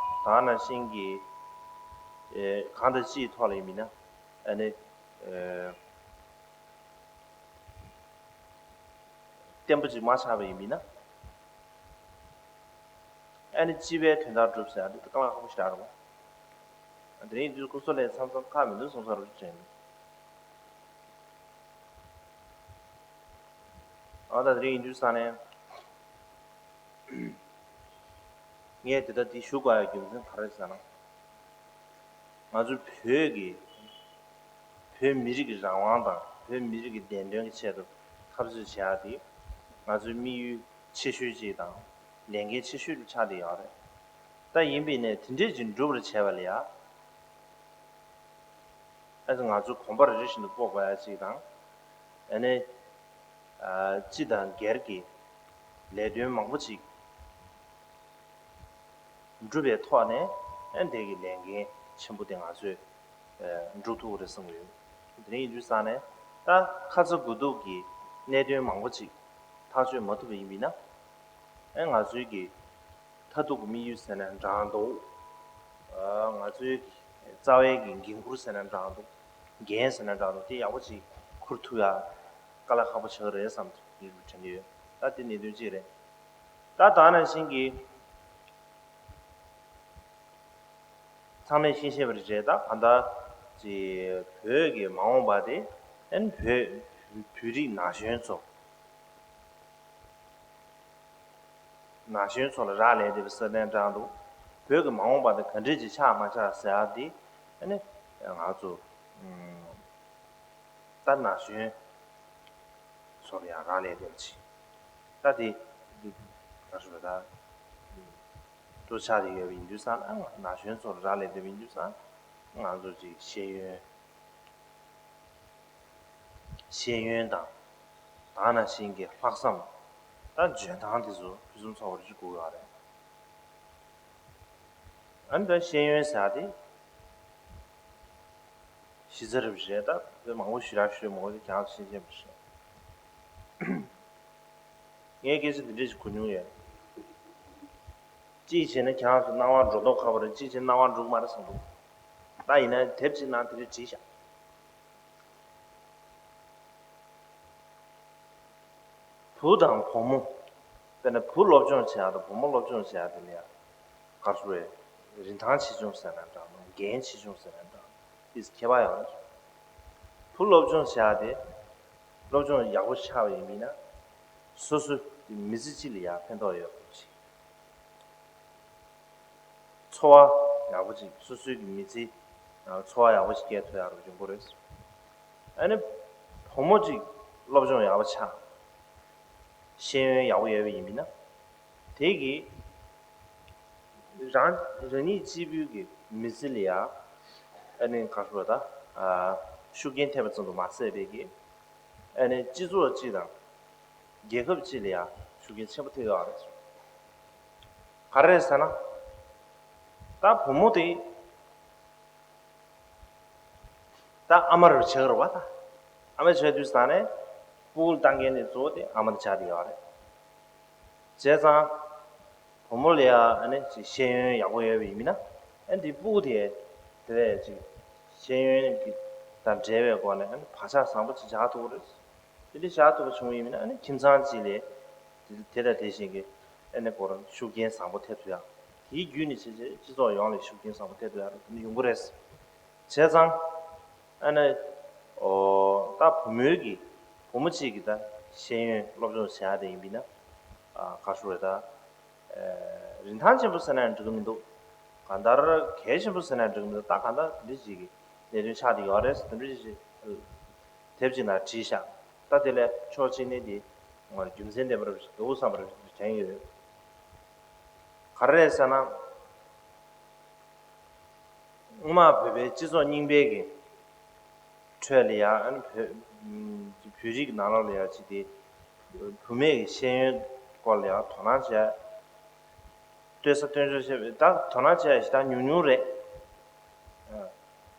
ད་ནང་བཞིན་གྱི་གང་དང་ཅིའི་ཐོག་ལ་ཡིན་པ་ཡིན་ན་ཨ་ནི། བརྟན་པོ་ཅིག་མ་ཆགས་པ་ཡིན་པ་ཡིན་ན། ཨ་ནི་སྤྱི་པའི་དོན་དག་སྒྲུབ་ཟེར་ཡ་འདི་དཀའ་ལས་ཁག་པོ་ཞེ་དྲག་རེད་པ། དེ་རིང་འདིར་སྐུ་གཟུགས་ལས་མཚམས་མཚམས་ཁག་མི་འདུག་གསུང་ས་རུ་དྲན་འདུག་ཨ་ད་དེ་རིང་ཡིན་དུས་ས་ནས། ངས་དེ་ལྟར་འདི་ཞུ་དགོས་ཡ་རྒྱུ་མཚན་ག་རེ་ཟེར་ན། ང་ཚོ་བོད་ཀྱི་བོད་མི་རིགས་ཀྱི་རང་དབང་དང་བོད་མི་རིགས་ཀྱི་བདེན་དོན་གྱི་ཆེད་དུ་འཐབ་རྩོད་བྱེད་ཡ་དེ་ང་ཚོའི་དམིགས་ཡུལ་ཆེ་ཤོས་གཅིག་དང་ལས་འགན་ཆེ་ཤོས་ཆགས་བསྡད་ཡོད་རེད། ད་ཡིན་པས་ནས་དེ་འདྲས་ཅིག་འགྲུབ་པར་བྱས་པ་ལ་ཡ། ཨ་ཙི་ང་ཚོ་གོམ་པ་རེ་རེ་བཞིན་དུ་སྤོ་དགོས་ཡ་གཅིག་དང་། ཨ་ནི། སྤྱི་དང་སྒེར་གྱི་ལས་དོན་མང་པོ་ཅིག་འགྲུབ་པའི་ཐོག་ནས་ཨ་ནི་དེ་གི་ལས་འགན་ཆེན་པོ་དེ་ང་ཚོས་འགྲུབ་ཐུབ་ཀྱི་རེད་བསམ་གྱི་ཡོད། དེ་རིང་ཡིན་དུས་ཙང་ནས་ད་ཁ་ཚ་དགོས་གཏུགས་ཀྱི་གནད་དོན་མང་པོ་ཅིག་ཐག་གཅོད་མ་ཐུབ་པ་ཡིན་པ་ཡིན་ན། ཨེ་ང་ཚོའི་གི་མཐར་ཐུག་གི་དམིགས་ཡུལ་ཟེར་ན་འདྲ་འདུག་ཨ་ང་ཚོའི་གི་རྩ་བའི་གི་འགན་འཁུར་ཟེར་ན་འདྲ་འདུག་འགན་ཟེར་ན་འདྲ་འདུག་དེ་ཡག་པོ་ཅིག་འཁུར་ཐུབ་ཡ་དཀའ་ལས་ཁག་པོ་ཆགས་ཀྱི་རེད་བསམ་གྱི་དྲན་གྱི་ཡོད། ད་དེ་གནད་དོན་གཅིག་རེད། ད་ད་ནང་བཞིན་གི་ཚང་མས་ཤེས་ཤེས་པ་རེད། ད་གང་ལྟར་ཅིག་བོད་ཀྱི་མ་འོངས་པ་དེ་ཨན་བོད་བོད་རིགས་ན་གཞོན་ཚོ། ན་གཞོན་ཚོ་ལ་རག་ལས་བསྡད་པའི་སྲ་བརྟན་དྲང་འདུག་བོད་ཀྱི་མ་འོངས་པ་དེ་ག་འདྲས་ཅིག་ཆགས་མ་ཆགས་ཟེར་ཡ་དེ་ཨ་ནི་ང་ཚོ་ད་ན་གཞོན་ཚོ་ལ་ཡང་རག་ལས་བསྡད་པ་ཅིག་ད་དེ་ག་རེ་ཟེར་ད་གཙོ་ཆགས་བསྡད་ཡོད་པ་ཡིན་དུས་ཙང་ན་ན་གཞོན་ཚོ་ལ་རག་ལས་བསྡད་པ་ཡིན་དུས་ཙང་ང་ཚོ་ཅིག་ཤེས་ཡོན། ཤེས་ཡོན་དང་། ད་ནང་བཞིན་གྱི་ལྷག་བསམ། ད་འཇོན་ཐང་དེ་ཚོ་ཕུན་སུམ་ཚོགས་པ་རེ་དགོས་ཡོད་རེད། ཨ་ནི་ད་ཤེས་ཡོན་ཟེར་ཡ་དེ་གཞི་རྩ་རེད་པ་རེད། ད་བོད་མང་པོ་ཞེ་དྲག་ཤོད་མང་པོ་དེ་ཁྱེད་རང་ཚོ་ཤེས་ཤེས་པ་རེད། ངས་སྐད་ཆ་འདི་འདྲ་ཞིག་གོ་མྱོང་ཡོད། གཅིག་བྱས་ན་ཁྱེད་རང་ཚོ་སྣང་བ་འགྲོ་མདོག་ཁ་པོ་རེད། གཅིག་བྱས་ན་སྣང་བ་འགྲོ་གི་མ་རེད་བསམ་འདུག་ད་ཡིན་ན་དེབ་ཅིག་ནང་དེ་འདྲ་བྲིས་ཤག་བུ་དང་བུ་མོ། དཔེར་ན་བུ་སློབ་སྦྱོང་བྱེད་ཡག་དང་བུ་མོ་སློབ་སྦྱོང་བྱེད་ཡག་དེ་ལ་ཡང་ག་རེ་ཟེར་དགོས་རེད། རིན་ཐང་ཆེ་ཆུང་ཟེར་ན་འདྲ་འདུག་འགན་ཆེ་ཆུང་ཟེར་ན་འདྲ་འདུག་དེ་ཁྱད་པར་ཡོད་རེད། བུ་སློབ་སྦྱོང་བྱེད་ཡག་དེ་སློབ་སྦྱོང་ཡག་པོ་ཆགས་པ་ཡིན་པ་ཡིན་ན་སོ་སོ་མི་ཚེ་གཅིག་ལ་ཡང་ཕན་ཐོགས་ཡོད་པ་ཞིག་འཚོ་བ་ཡག་པོ་ཅིག་སོ་སོའི་གི་མི་ཚེ་ནང་འཚོ་བ་ཡག་པོ་ཞིག་སྐྱེལ་ཐུབ་ཡག་རུ་ཡོང་གི་རེད། ཨ་ནི་བུ་མོ་ཅིག་སློབ་སྦྱོང་ཡག་པོ་ཆགས། ཤེས་ཡོན་ཡག་པོ་ཡོད་པ་ཡིན་པ་ཡིན་ན། དེ་གིས་རང་རང་ཉིད་གཅིག་པུའི་གི་མི་ཚེ་ལ་ཡང་ཨ་ནི་ག་རེ་ཟེར་ད། ཤུགས་རྐྱེན་ཐེབས་པ་ཙམ་དུ་མ་ཟད་པའི་གི་ ཨ་ནི་སྤྱི་ཚོགས་གཅིག་དང་རྒྱལ་ཁབ་གཅིག་ལ་ཡང་ཤུགས་རྐྱེན་ཆེན་པོ་ཐེབས་ཡོད་རེད། ག་རེ་རེད་ཟེར་ན། ད་བུ་མོ་དེ་ད་ཨ་མ་རུ་བྱེད་ཀྱི་རེད་བ། ད་ཨ་མ་བྱེད་དུས་ཙང་ནས་སྤུ་གུ་བཏང་མཁན་དེ་གཙོ་བོ་དེ་ཨ་མ་དེ་ཆགས་བསྡད་ཡོད་རེད། བྱས་ཙང་། བུ་མོ་ལ་ཡང་ཨ་ནི་ཅིག་ཤེས་ཡོན་ཡག་པོ་ཡོད་པ་ཡིན་མིན་ན། ཨ་ནི་དེ་སྤུ་གུ་དེ་དེ་ལས་ཅིག་ཤེས་ཡོན་གྱི་དང་འབྲེལ་བའི་སྒོ་ནས་ཨ་ནི་བག་ཆགས་བཟང་པོ་ཅིག་བཞག་ཐུབ་ཀྱི་རེད། དེ་འདྲ་བཞག་ཐུབ་པ་བྱུང་བ་ཡིན་མིན་ན། ཨ་ནི་ཁྱིམ་ཚང་གཅིག་ལ་དེ་དེ་དང་དེ་བཞིན་གྱི་ཨ་ནི་སྐོར་ཤུགས་རྐྱེན་བཟང་པོ་ཐེབས་ཐུབ་ཡ། དེའི་བརྒྱུད་ནས་བྱས་བྱས་སྤྱི་ཚོགས་ཡོངས་ལ་ཤུགས་རྐྱེན་བཟང་པོ་ཐེབས་ཐུབ་ཡ་རེད། དེ་འདྲ་ཡོང་གི་རེད། བྱས་ཙང་། ཨ་ནི། ཨོ། ད་བུ་མོའི་གི་བུ་མོ་གཅིག་གི་ད་ཤེས་ཡོན་སློབ་སྦྱོང་བྱེད་ཡ་དེ་ཡིན་པས་ན། ཨ། ག་རེ་ཟེར་དགོས་རེད་ད། ཨ། རིན་ཐང་ཆེན་པོ་ཟེར་ན་ཡང་འགྲིག་གི་མི་འདུག་གང་ལྟར་གལ་ཆེན་པོ་ཟེར་ན་འགྲིག་གི་མི་འདུག་ད་གང་ལྟར་འདི་འདྲ་ཞིག་གི་གནད་དོན་ཆགས་བསྡད་ཡོད་རེད། འདི་འདྲ་ཞིག་དེབ་ཅིག་ནང་བྲིས་ཤག་ད་དེ་ལས་ཕྱོགས་གཅིག་ནས་དེ་རྒྱུ་མཚན་ལྡན་པ་རེད་འདུག་བསམ་པ་རེད་དྲན་ཡོད། ག་རེ་རེད་ཟེར་ན། སྔོན་མ་བོད་པའི་སྤྱི་ཚོགས་རྙིང་པའི་གི་ཁྲོད་ལ་ཡང་ཨ་ནི་བོད་བོད་རིགས་ནང་ལོགས་ལ་ཡང་ཅིག་དེ་བུད་མེད་ཀྱི་ཤེས་ཡོན་སྐོར་ལ་ཡང་དོ་སྣང་བྱས། ལྟོས་ས་ལྟོས་འཇོག་བྱས་པའི་ད་དོ་སྣང་བྱས་ཞེ་དྲག་ཉུང་ཉུང་རེད།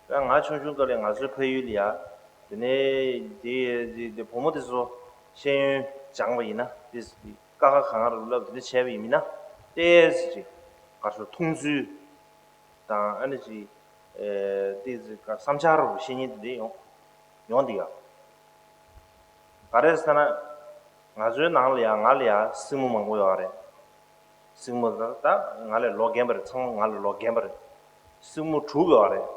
ཨ། ང་ཆུང་ཆུང་སྐབས་ལ་ང་ཚོའི་ཕ་ཡུལ་ལ་ཡང་དེ་ནས་དེ་དེ་བུ་མོ་དེ་ཚོ་ཤེས་ཡོན་སྦྱངས་པ་ཡིན་ན། དེ་ཀ་ཁ་ག་ང་རུ་བསླབ་དེ་འདྲ་བྱས་པ་ཡིན་མིན་ན། ཏོག་ཙམ་ཅིག་ག་རེ་ཟེར། མཐོང་ཚུལ་དང་ཨ་ནི་ཅིག་ཨེ། ཏོག་ཙམ་ག་བསམ་འཆར་རུ་བཤད་མཁན་དེ་འདྲ་ཡོང་ཡོང་འདུག་ཡ། ག་རེ་ཟེར་ན། ང་ཚོའི་ནང་ལ་ཡང་ང་ལ་ཡང་སྲིང་མོ་མང་པོ་ཡོད་རེད། སྲིང་མོ་ད་ད་ང་ལས་ལོ་རྒན་པ་རེད། ཚང་མ་ང་ལས་ལོ་རྒན་པ་རེད། སྲིང་མོ་དྲུག་ཡོད་རེད།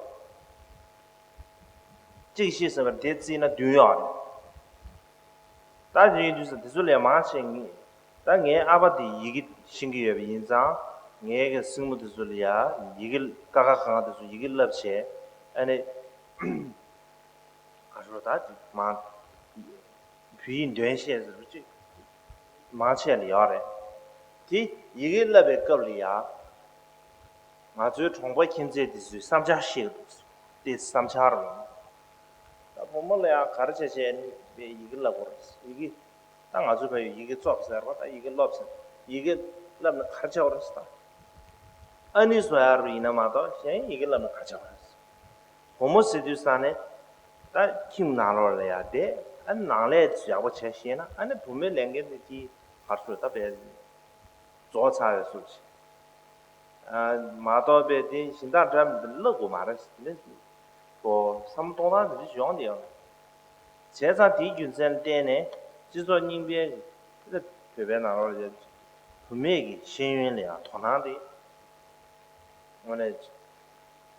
གཅིག་ཤི་ཟིན་པ་དེ་བརྩིས་ན་བདུན་ཡོད་རེད། ད་དེ་ཡིན་དུས་ཙང་དེ་ཚོ་ལས་མང་ཆེ་ངས། ད་ངའི་ཨ་ཕ་དེ་ཡི་གེ་ཤེས་ཀྱི་ཡོད་པ་ཡིན་ཙང་། ངའི་གི་སྲིང་མོ་དེ་ཚོ་ལ་ཡ་ཡི་གེ་ཀ་ཁ་ག་ང་དེ་ཚོ་ཡི་གེ་བསླབ་བྱས། ཨ་ནི། ག་རེ་ཟེར་ད་ཅིག་མང་། བོད་ཡིག་འདོན་ཤེས་ཟེར་བ་ཅིག་མང་ཆེ་ལ་ཡོད་རེད། དེ་ཡི་གེ་བསླབ་པའི་སྐབས་ལ་ཡ། ང་ཚོའི་གྲོང་པ་ཁྱིམ་མཚེས་དེ་ཚོའི་བསམ་འཆར་བཤད་འདུག་དེ་བསམ་འཆར་རེད། ད་བུ་མོ་ལ་ཡང་ག་རེ་བྱས་བྱས་ནས་པའི་ཡི་གེ་བསླབ་དགོས་རེད། ཡི་གེ། ད་ང་ཚོའི་ཕ་ཡུལ་ཡི་གེ་བཙོག་ཟེར་བ། ད་ཡི་གེ་སློབ་ཟེར། ཡི་གེ་བསླབ་ན་ག་རེ་བྱེད་དགོས་རེད་ཟེར། ད་ཨ་ནི་བཟོ་ཡག་རུ་ཡིན་ན་མ་གཏོགས་གཞན་ཡི་གེ་བསླབ་ན་ག་རེ་བྱེད་དགོས་རེད། བུ་མོ་ཟེར་དུས་ཙང་ནས་ད་ཁྱིམ་ནང་ལོགས་ལ་ཡ་བསྡད། ཨ་ནི་ནང་ལས་ཡག་པོ་བྱས་ཤེས་ན། ཨ་ནི་བུད་མེད་ལས་འགན་དེ་གྱིས་ག་རེ་ཟེར། ད་བས་རྫོགས་ཚར་བའི་བཟོ་ཅིག་ཨ། མ་གཏོགས་པའི་དེ་གཞན་དག་འདྲ་མི་འདུག་ལབ་དགོས་མ་རེད། དེ་འདྲ་ཅིག་གོ་བསམ་བློ་གཏོང་སྟངས་དེ་འདྲ་ཅིག་ཡོང་བསྡད་ཡོད་རེད། བྱས་ཙང་དེའི་རྒྱུ་མཚན་ལ་བརྟེན་ནས་སྤྱི་ཚོགས་རྙིང་པའི་བོད་པའི་ནང་ལོགས་ལ་བུད་མེད་ཀྱི་ཤེས་ཡོན་ལ་ཡང་དོ་སྣང་དེ་དངོས་གནས་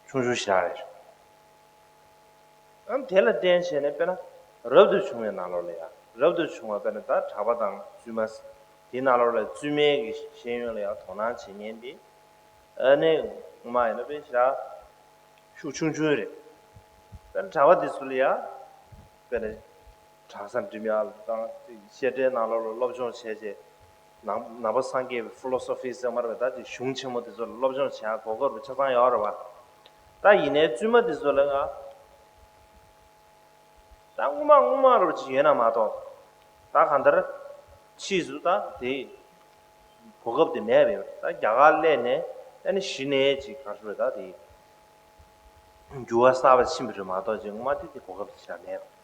ཆུང་ཆུང་ཞེ་དྲག་རེད། ཨ། དེ་ལ་བརྟེན་བྱས་ནས་དཔེར་ན་རབ་ཏུ་བྱུང་བའི་ནང་ལོགས་ལ་ཡང་། རབ་ཏུ་བྱུང་བ་དཔེར་ན་ད་གྲྭ་པ་དང་བཙུན་མ། དེའི་ནང་ལོགས་ལ་བཙུན་མའི་གི་ཤེས་ཡོན་ལ་ཡང་དོ་སྣང་བྱེད་མཁན་དེ། ཨ་ནི་ངོ་མ་ཡིན་ན་དཔེ་ཞེ་དྲག་ཤུགས་ཆུང་ཆུང་རེད། དཔེར་ན་གྲྭ་པ་དེ་ཚོ་ལ་ཡང་དཔེར་ན་གྲྭ་ས་འགྲིམ་ཡག་དང་། བཤད་གྲྭའི་ནང་ལོགས་ལ་སློབ་སྦྱོང་བྱས་བྱས། ནང་ནང་པ་སངས་རྒྱས་པའི་ཕི་ལོ་སོ་ཕི་ཟེར་མ་རེད་པ། ད་ཅིག་གཞུང་ཆེན་མོ་དེ་ཚོ་ལ་སློབ་སྦྱོང་བྱེད་ཡག་གོ་སྐབས་རུ་ཆ་ཚང་ཡོད་རེད་པ། ད་ཡིན་ནའི་བཙུན་མ་དེ་ཚོ་ལ་ང་ད་སྔོན་མ་སྔོན་མ་རུ་ཅིག་ཡོད་ན་མ་གཏོགས། ད་གང་ལྟར་ཕྱིས་སུ་ད་དེ་གོ་སྐབས་དེ་མེད་པས། ད་རྒྱ་གར་སླེབས་ནས་ཨ་ནི་གཞི་ནས་ཅིག་ག་རེ་ཟེར། ད་དེ་འགྱུར་བ་གསར་པ་ཕྱིན་པ་རེད་མ་གཏོགས་ཅིག་སྔོན་མ་དེ་དེ་གོ་སྐབས་དེ་ཞེ་དྲག་མེད་པ།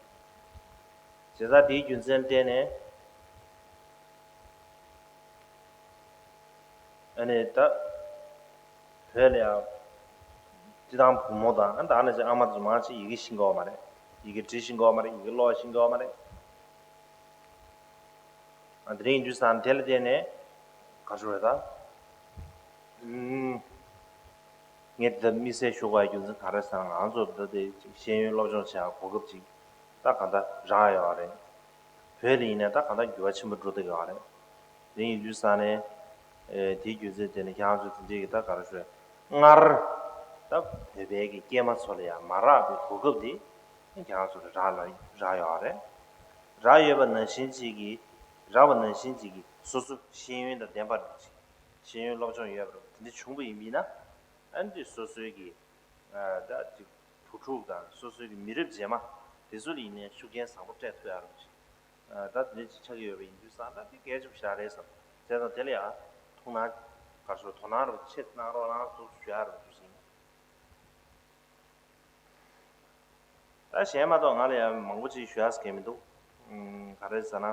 བྱས་ཙང་དེའི་རྒྱུ་མཚན་བརྟེན་ནས། ཨ་ནི་ད་བོད་ལ་ཡང་སྤྱིར་བཏང་བུ་མོ་དང་། ཨ། ད་ནི་ཅིག་ཨ་མ་དེ་ཚོ་མང་ཆེ་ཡི་གེ་ཤེས་ཀྱི་ཡོད་མ་རེད། ཡི་གེ་འབྲི་ཤེས་ཀྱི་ཡོད་མ་རེད། ཡི་གེ་ཀློག་ཤེས་ཀྱི་ཡོད་མ་རེད། ཨ། དེ་རིང་ཡིན་དུས་ཙང་དེ་ལ་བརྟེན་ནས་ག་རེ་ཟེར་དགོས་རེད་ད། ཨུམ། ངས་འདི་ལྟར་དམིགས་བསལ་ཞུ་དགོས་པའི་རྒྱུ་མཚན་ག་རེ་ཟེར་ན། ང་ཚོ་འདི་ལྟའི་ཅིག་ཤེས་ཡོན་སློབ་སྦྱོང་བྱེད་ཡག་གོ་སྐབས་ཅིག་ད་གང་ལྟར་རག་ཡོད་རེད། བོད་ལ་ཡིན་ནའི་ད་གང་ལྟར་འགྱུར་བ་ཆེན་པོ་འགྲོ་བསྡད་ཡོད་རེད། དེ་ཡིན་དུས་ཙང་ནས། ཨེ། དེའི་རྒྱུ་མཚན་དེ་ནི་ཁྱེད་རང་ཚོ་དེ་འདྲའི་གི་ད་ག་རེ་ཟེར། སྔར་ད་བོད་པའི་གི་སྐྱེས་མ་ཚོ་ལ་ཡང་མ་རག་པའི་གོ་སྐབས་དེ་ཁྱེད་རང་ཚོ་ལ་རག་ལ་རག་ཡོད་རེད། རག་ཡོད་པ་ནང་བཞིན་ཅིག་གི། རག་པ་ནང་བཞིན་ཅིག་གི་སོ་སོ་ཤེས་ཡོན་དང་ལྡན་པ་ཅིག་ཤེས་ཡོན་སློབ་སྦྱོང་ཡོད་པ་དེ་འདྲ་བྱུང་བ་ཡིན་པ་ཡིན་ན། ཨ་ནི་སོ་སོའི་གི། ཨ། ད་ཅིག་བུ་ཕྲུག་དང་སོ་སོའི་གི་མི་རབས་རྗེས་མ་དེ་ཚོ་ལ་ཡིན་ནའི་ཤུགས་རྐྱེན་བཟང་པོ་སྤྲད་ཐུབ་ཡག་རེད་ཅིག་ད་དེ་འདྲ་ཅིག་ཆགས་ཀྱི་ཡོད་པ་ཡིན་དུས་ཙང་ད་དེ་གལ་ཆེན་པོ་ཞིག་རེད་བསམ། བྱས་ཙང་དེ་ལ་ཡང་ཐུགས་སྣང་ག་རེ་ཟེར། དོ་སྣང་རོགས་ཆེ་གནང་རོགས་གནང་ཟུག་ཞུ་ཡག་རེད་འདུག་ཟིན། ད་གཞན་མ་གཏོགས་ང་ལ་ཡང་མང་པོ་ཅིག་ཞུ་ཡག་གང་མི་འདུག་ཨུམ། ག་རེ་ཟེར་ན།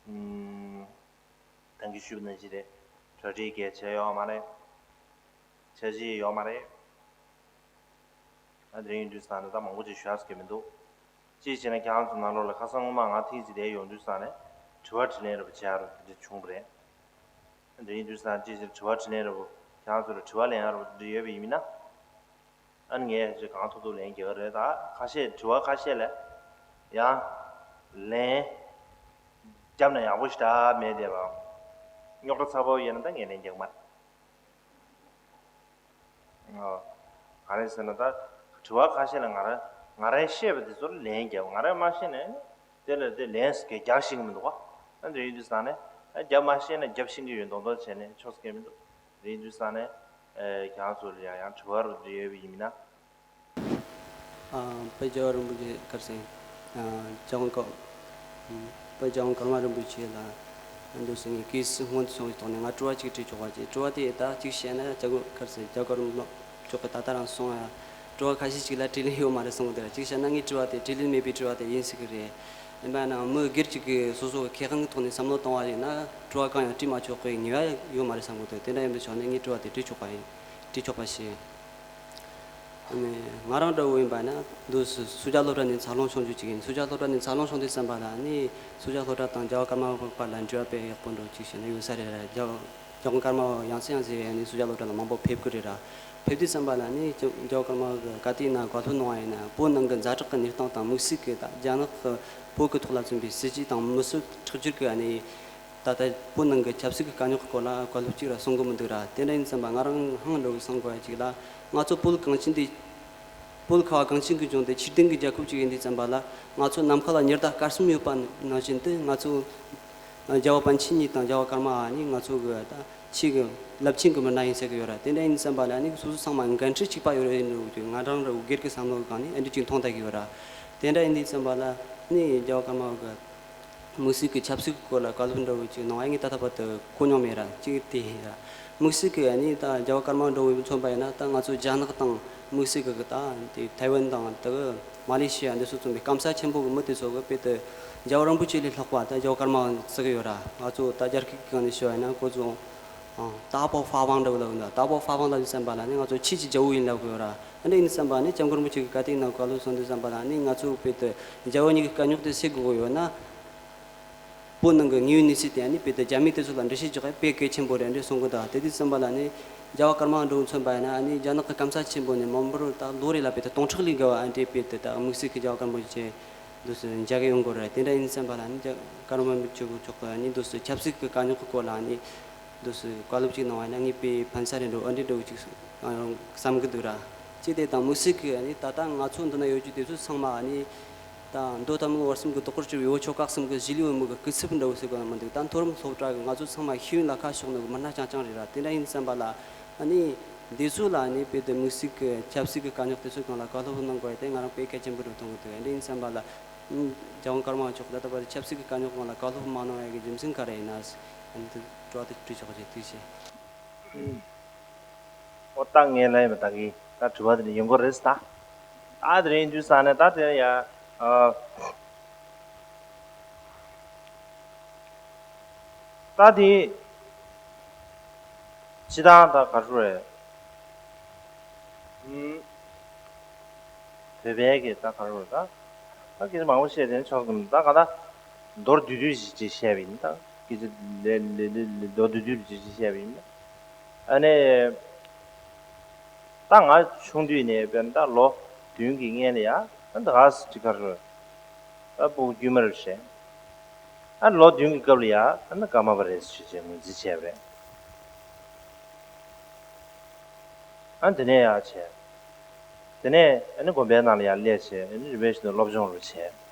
ཨུམ། ད་གིན་ཞུས་པ་ནང་བཞིན་རེད། གྲ་སྒྲིག་གས་བྱས་ཡོད་མ་རེད། འཆར་གཞི་ཡོད་མ་རེད། ཨ་དེ་རིང་ཡིན་དུས་ཙང་ནས་ད་མང་པོ་ཅིག་ཞུ་ཡག་གང་མི་འདུག་གཅིག་བྱས་ན་ཁྱེད་རང་ཚོ་ནང་ལོགས་ལ་ཁ་སང་སྔོན་མ་ང་ཐེངས་གཅིག་དེ་ཡོང་དུས་ཙང་ནས་དྲི་བ་དྲིས་ལན་རེ་བ་བྱེད་ཡག་རེ་བ་དེ་འདྲ་བྱུང་བ་རེད། ཨ་དེ་རིང་ཡིན་དུས་ཙང་གཅིག་བྱས་དྲི་བ་དྲིས་ལན་རེ་བ་ཁྱེད་རང་ཚོ་ལ་དྲི་བ་ལེན་ཡག་རེ་བ་དེ་འདྲ་ཡོད་པ་ཡིན་མིན་ན། ཨ་ནི་ངས་ཅིག་གང་ཐུབ་ཐུབ་ལན་རྒྱག་གི་རེད། ད་ཁ་ཤས་དྲི་བ་ཁ་ཤས་ལ་ཡང་ལན་རྒྱབ་ན་ཡག་པོ་ཞེ་དྲག་མེད་བསྡད་པའམ། རྙོག་དྲ་ཚ་པོ་ཡོད་ན་ད་ངས་ལན་རྒྱག་མ་རེད། ཨོ། ག་རེ་ཟེར་ན་ད་དྲི་བ་ཁ་ཤས་ལ་ང་རང་ང་རང་ཤེས་པ་དེ་ཚོ་ལ་ལན་རྒྱབ། ང་རང་མ་ཤེས་ན་དེ་ལ་དེ་ལན་ཟེར་གྱི་རྒྱག་ཤེས་ཀྱི་མི་འདུག་ག་ཨ་འདྲ་ཡིན་དུས་ཙང་ནས་ཨ་རྒྱབ་མ་ཤེས་ན་རྒྱབ་ཤེས་ཀྱི་ཡོད་མདོག་མདོག་བྱས་ནས་ཆོག་ཟེར་གྱི་མི་འདུག་རེད་དུས་ཙང་ནས། ཨེ། ཁྱེད་རང་ཚོ་ལ་ཡང་ཡང་དྲི་བ་རུ་འདྲི་ཡོད་པ་ཡིན་ན། ཨ། དཔལ་རྒྱལ་བ་རིན་པོ་ཆེ་སྐལ་སེང་། ཨ། རྒྱལ་དབང་ཀརྨ། ཨ། དཔལ་རྒྱལ་དབང་ཀརྨ་རིན་པོ་ཆེ་ལ་འདུག་སེ་ངས་གུས་བསུ་སྔོན་དུ་སོང་བའི་ཐོག་ནས་ང་དྲི་བ་གཅིག་དྲི་ཆོག་པ་བྱས། དྲི་བ་དེ་ད་གཅིག་བཤད་ན་རྒྱལ་པོ་སྐལ་སེང་རྒྱལ་བ་ཀརྨ་མཆོག་གིས་ད་ལྟ་རང་གསུངས་ཡ། དྲི་བ་ཁ་ཤས་ཤིག་ལ་དྲིས་ལན་ཡོད་མ་རེད་གསུངས་འདུག་གཅིག་བཤད་ན་ངའི་དྲི་བ་དེ་དྲིས་ལན་མེད་པའི་དྲི་བ་དེ་ཡིན་སྲིད་ཀྱི་རེད། ཡིན་པ་ན་མི་སྒེར་གཅིག་གིས་སོ་སོ་གི་ཁེ་དབང་གི་ཐོག་ནས་བསམ་བློ་གཏོང་བ་ཡིན་ན་དྲི་བ་གང་ཡང་དྲིས་མ་ཆོག་པའི་ངེས་པ་ཡོད་མ་རེད་བསམ་གི་འདུག་དེ་འདྲ་ཡིན་པའི་ཕྱོགས་ནས་ངས་དྲི་བ་དེ་དྲིས་ཆོག་པ་ཡིན། དྲིས་ཆོག་པ་བྱས། ཨ་ནི་ང་རང་འདྲ་བོ་ཡིན་པ་ན་འདུག་སེ་སུ་ཇཱ་སློབ་གྲྭ་ནས་འཚར་ལོངས་བྱུང་རྒྱུ་ཅིག་ཡིན། སུ་ཇཱ་སློབ་གྲྭ་ནས་འཚར་ལོངས་བྱུང་དུས་ཙམ་པ་ལ་ནི་སུ་ཇཱ་སློབ་གྲྭ་དང་རྒྱལ་བ་ཀརྨ་པ་བར་ལ་འབྲེལ་བ་དཔེ་ཡག་པོ་འདྲ་བོ་ཅིག་བྱས་ན་ཡོད་ས་རེད་ར། རྒྱལ་རྒྱལ་དབང་ཀརྨ་པ་ཡང་སེ་ཡང་སེ་ཡང་ནི་སུ་ཇཱ་སློབ་གྲྭ་ལ་མང་པོ་ཕེབས་ཀྱི་རེད་ར། ཕེབས་དུས་ཙམ་པ་ལ་ནི་རྒྱལ་རྒྱལ་བ་ཀརྨ་པ་གི་ག་དུས་ན་བཀའ་སློབ་གནང་བ་ཡིན་ན་བོད་ནང་གི་ཛ་དྲག་གི་གནས་སྟངས་དང་དམིགས་བསལ་གྱི་ད་རྒྱ་ནག་གི་བོད་ཀྱི་ཐོག་ལ་བཙུགས་པའི་སྲིད་ཇུས་དང་མི་སྲོལ་ཁྲག་སྒྱུར་གྱི་ཨ་ནི། ད་ལྟ་བོད་ནང་གི་ཆབ་སྲིད་ཀྱི་དཀའ་རྙོག་གི་སྐོར་ལ་བཀའ་སློབ་གཅིག་ར་གསུང་གི་མི་འདུག་ར། དེ་འདྲ་ཡིན་ཙམ་པ་ང་རང་ཧང་འགྲོ་གི་གསུང་དགོས་ཡ་གཅིག་ལ་ང་ཚོ་བོད་གངས་ཅན་འདི། བོད་ཁ་བ་གངས་ཅན་གྱི་ལྗོངས་དེ་ཆོས་ལྡན་གྱི་རྒྱལ་ཁབ་ཅིག་ཡིན་དུས་ཙམ་པ་ལ་ང་ཚོ་ནམ་མཁའ་ལ་ཉི་ཟླ་སྐར་གསུམ་ཡོད་པ་ནང་བཞིན་དུ་ང་ཚོ་རྒྱལ་བ་པཎ་ཆེན་གཉིས་དང་རྒྱལ་བ་ཀརྨ་པ་གཉིས་ང་ཚོ་གི་ད་ཆོས་ཀྱི་རླབས་ཆེན་གྱི་མི་སྣ་ཡིན་ཟེར་གི་ཡོད་ར། དེ་འདྲ་ཡིན་ཙམ་པ་ལ་ནི་སོ་སོ་ཚང་མ་འགན་འཁྲི་གཅིག་པ་ཡོད་རེད་འགྲོ་གི་ང་རང་ར་སྒེར་གྱི་བསམ་བློ་གི་སྒང་ནས་ཨ་འདྲ་ཅིག་མཐོང་བསྡད་གི་ཡོད་ར། དེ་འདྲ་ཡིན་དུས་ཙམ་པ་ལ་ནི་རྒྱལ་བ་ཀརྨ་པ་གི་དམིགས་བསལ་གྱི་ཆབ་སྲིད་ཀྱི་སྐོར་ལ་བཀའ་སློབ་འདྲ་བོ་ཅིག་གནང་བ་ངས་ད་ལྟ་བར་དུ་གོ་མྱོང་མེད་ར། གཅིག་དེ་ཡིན་ར། དམིགས་བསལ་གྱི་ཨ་ནི་ད་རྒྱལ་བ་ཀརྨ་པ་འདྲ་བོ་མཚོན་པ་ཡིན་ན་ད་ང་ཚོ་རྒྱ་ནག་དང་དམིགས་བསལ་གྱི་ད་དེ་ཐའེ་ཝན་དང་ད་གི་མ་ལེ་ཤི་ཡ་འདི་ཚོ་མཚོན་པའི་སྐམ་ས་ཆེན་པོ་གི་མི་དེ་ཚོ་གི་དཔེ་དེ་རྒྱལ་བ་རིན་པོ་ཆེ་ལས་ལྷག་པ་ད་རྒྱལ་བ་ཀརྨ་པ་བརྩི་གི་ཡོད་ར། ང་ཚོ་ད་རྒྱ་སྐད་ཀྱི་སྒང་ནས་ཞུ་བ་ཡིན་ན་ཁོ་ཚོ་ད་པོ་ཧྥ་ཝང་འདྲ་བོ་ལབ་ཡོད། ད་པོ་ཧྥ་ཝང་ལབ་དུས་ཙམ་པ་ལ་ནི་ང་ཚོ་ཆོས་ཀྱི་རྒྱལ་པོ་ཡིན་ལབ་གི་ཡོད་ར། ཨ་འདྲ་ཡིན་དུས་ཙམ་པ་ནི་སྐྱབས་མགོན་རིན་པོ་ཆེ་གི་བཀའ་དྲིན་ནང་བཀའ་སློབ་གསུངས་དུས་ཙམ་པ་ལ་ནི་ང་ཚོ་དཔེ་དེ་རྒྱལ་པོ་གཉིས་ཀྱི་དཀའ་རྙོག་དེ་སེལ་དགོས་ཀྱི་ཡོད་ན། བོད་ནང་གི་དངོས་ཡོད་གནས་ཚུལ་དེ་ཨ་ནི་དཔེ་དེ་རྒྱ་མི་དེ་ཚོ་ལ་འགྲེལ་བཤད་རྒྱག་ཡ་དཔེ་གལ་ཆེན་པོ་རེད་འདྲ་གསུང་གི་འདུག་དེ་དུས་ཙམ་པ་ལ་ནི་རྒྱལ་བ་ཀརྨ་པ་འདྲ་བོ་མཚོན་པ་ཡིན་ན་ཨ་ནི་རྒྱ་ནག་གི་སྐམ་ས་ཆེན་པོ་ནས་མི་འབོར་ད་ལོ་རེ་ལ་དཔེ་དེ་སྟོང་ཕྲག་ལས་བརྒལ་བ་ཨ་འདྲའི་དཔེ་དེ་ད་དམིགས་བསལ་གྱི་རྒྱལ་བ་ཀརྨ་པ་ཆེ་འདུག་སེ་མཇལ་གི་ཡོང་གི་རེད། དེ་འདྲ་ཡིན་ཙམ་པ་ལ་ནི་རྒྱ་ཀརྨ་པ་མཆོག་མཆོག་གི་ཨ་ནི་འདུག་སེ་ཆབ་སྲིད་ཀྱི་དཀའ་རྙོག་གི་སྐོར་ལ་ཨ་ནི་འདུག་སེ་བཀའ་སློབ་ཅིག་གནང་བ་ཡིན་ན་ངས་དཔེ་ཕན་ས་རེད་འགྲོ་ཨ་འདྲའི་འདྲ་བོ་ཅིག་ང་རང་བསམ་གི་འདུག་ར། ཅི་སྟེ་དང་དམིགས་བསལ་གྱི་ཨ་ནི་ད་ལྟ་ང་ཚོ་འདི་ན་ཡོད་རྒྱུ་དེ་ཚོ་ཚང་མ་ཨ་ནི་ད་མདོ་ཐ་མལ་བར་གསུམ་གྱི་བདག་པོར་གྱུར་པའི་འོལ་ཆོ་ག་གསུམ་གྱི་གཞིས་ལུས་འོས་མི་གི་སྐུ་ཚབ་འདྲ་བོ་ཟེར་དགོས་ན་མི་འདུག་ད་མཐོ་རིམ་སློབ་གྲྭ་གི་ང་ཚོ་ཚང་མ་ཤེས་ཡོན་ལ་ཁ་ཕྱོགས་ནི་གི་མི་སྣ་རྐྱང་རྐྱང་རེད་ར། དེ་འདྲ་ཡིན་བསམ་པ་ལ་ཨ་ནི་འདི་ཚོ་ལ་ཨ་ནི་དཔེ་དེ་དམིགས་བསལ་གྱི་ཆབ་སྲིད་ཀྱི་དཀའ་རྙོག་དེ་ཚོའི་སྒང་ལ་བཀའ་སློབ་གནང་དགོས་ཡ་དེ་ང་རང་དཔེ་གལ་ཆེན་པོ་རེད་མཐོང་གི་འདུག་དེ་འདྲ་ཡིན་བསམ་པ་ལ་རྒྱལ་དབང་ཀརྨ་མཆོག་ད་ལྟ་བར་ཆབ་སྲིད་ཀྱི་དཀའ་རྙོག་སྒང་ལ་བཀའ་སློབ་མ་གནང་བ་གི་རྒྱུ་མཚན་ག་རེ་ཡིན་ན་ཨ་ནི་དེ་དྲི་བ་དེ་དྲིས་ཆོག་ཅེས་ཐུགས་རྗེ་ཆེ། ཨོ་ད་ངས་ལབ་ཡིན་པ་ད་གི་ད་དྲི་བ་དེ་འདྲ་ཡོང་གི་རེད་ད། ད་དེ་རིང་དུས་སང་ནས་ད་དེ་ཡ་ཨ། ད་དེ་སྤྱི་བཏང་ད་ག་རེ་རེད། ཨུམ། བོད་པའི་གི་ད་ག་རེ་རེད་ད། ད་སྐད་ཆ་མང་པོ་བཤད་དེ་ཆོག་གི་མི་ད་ག་ད་མདོར་བསྡུས་བསྡུས་ཅིག་བཤད་པ་ཡིན་ད། སྐད་ཆ་ལས་ལས་ལས་ལས་མདོར་བསྡུས་བསྡུས་ཅིག་བཤད་པ་ཡིན་ད། ཨ་ནི། ད་ང་ཆུང་དུས་ནས་དཔེར་ན་ད་ལོ་བདུན་གྱི་སྔན་ལ་ཡ་ད་ག་ཟེ་ཅིག་ག་རེ་རེད། ད་སྤུ་གུ་དཀྱུས་མ་རེད་བྱས། ཨ་ལོ་བདུན་གྱི་སྐབས་ལ་ཡ་ཨ་ནི་ཀརྨ་པ་རེད་ཟེར་བྱས་ངོས་འཛིན་བྱས་པ་རེད། ཨ་དེ་ནས་ཡ་བྱས། དེ་ནས་ཨ་ནི་དགོན་པའི་ནང་ལ་ཡ་སླེབས་བྱས་ཨ་ནི་རིམ་པས་བཞིན་དུ་སློབ་སྦྱོང་རུ་བྱས།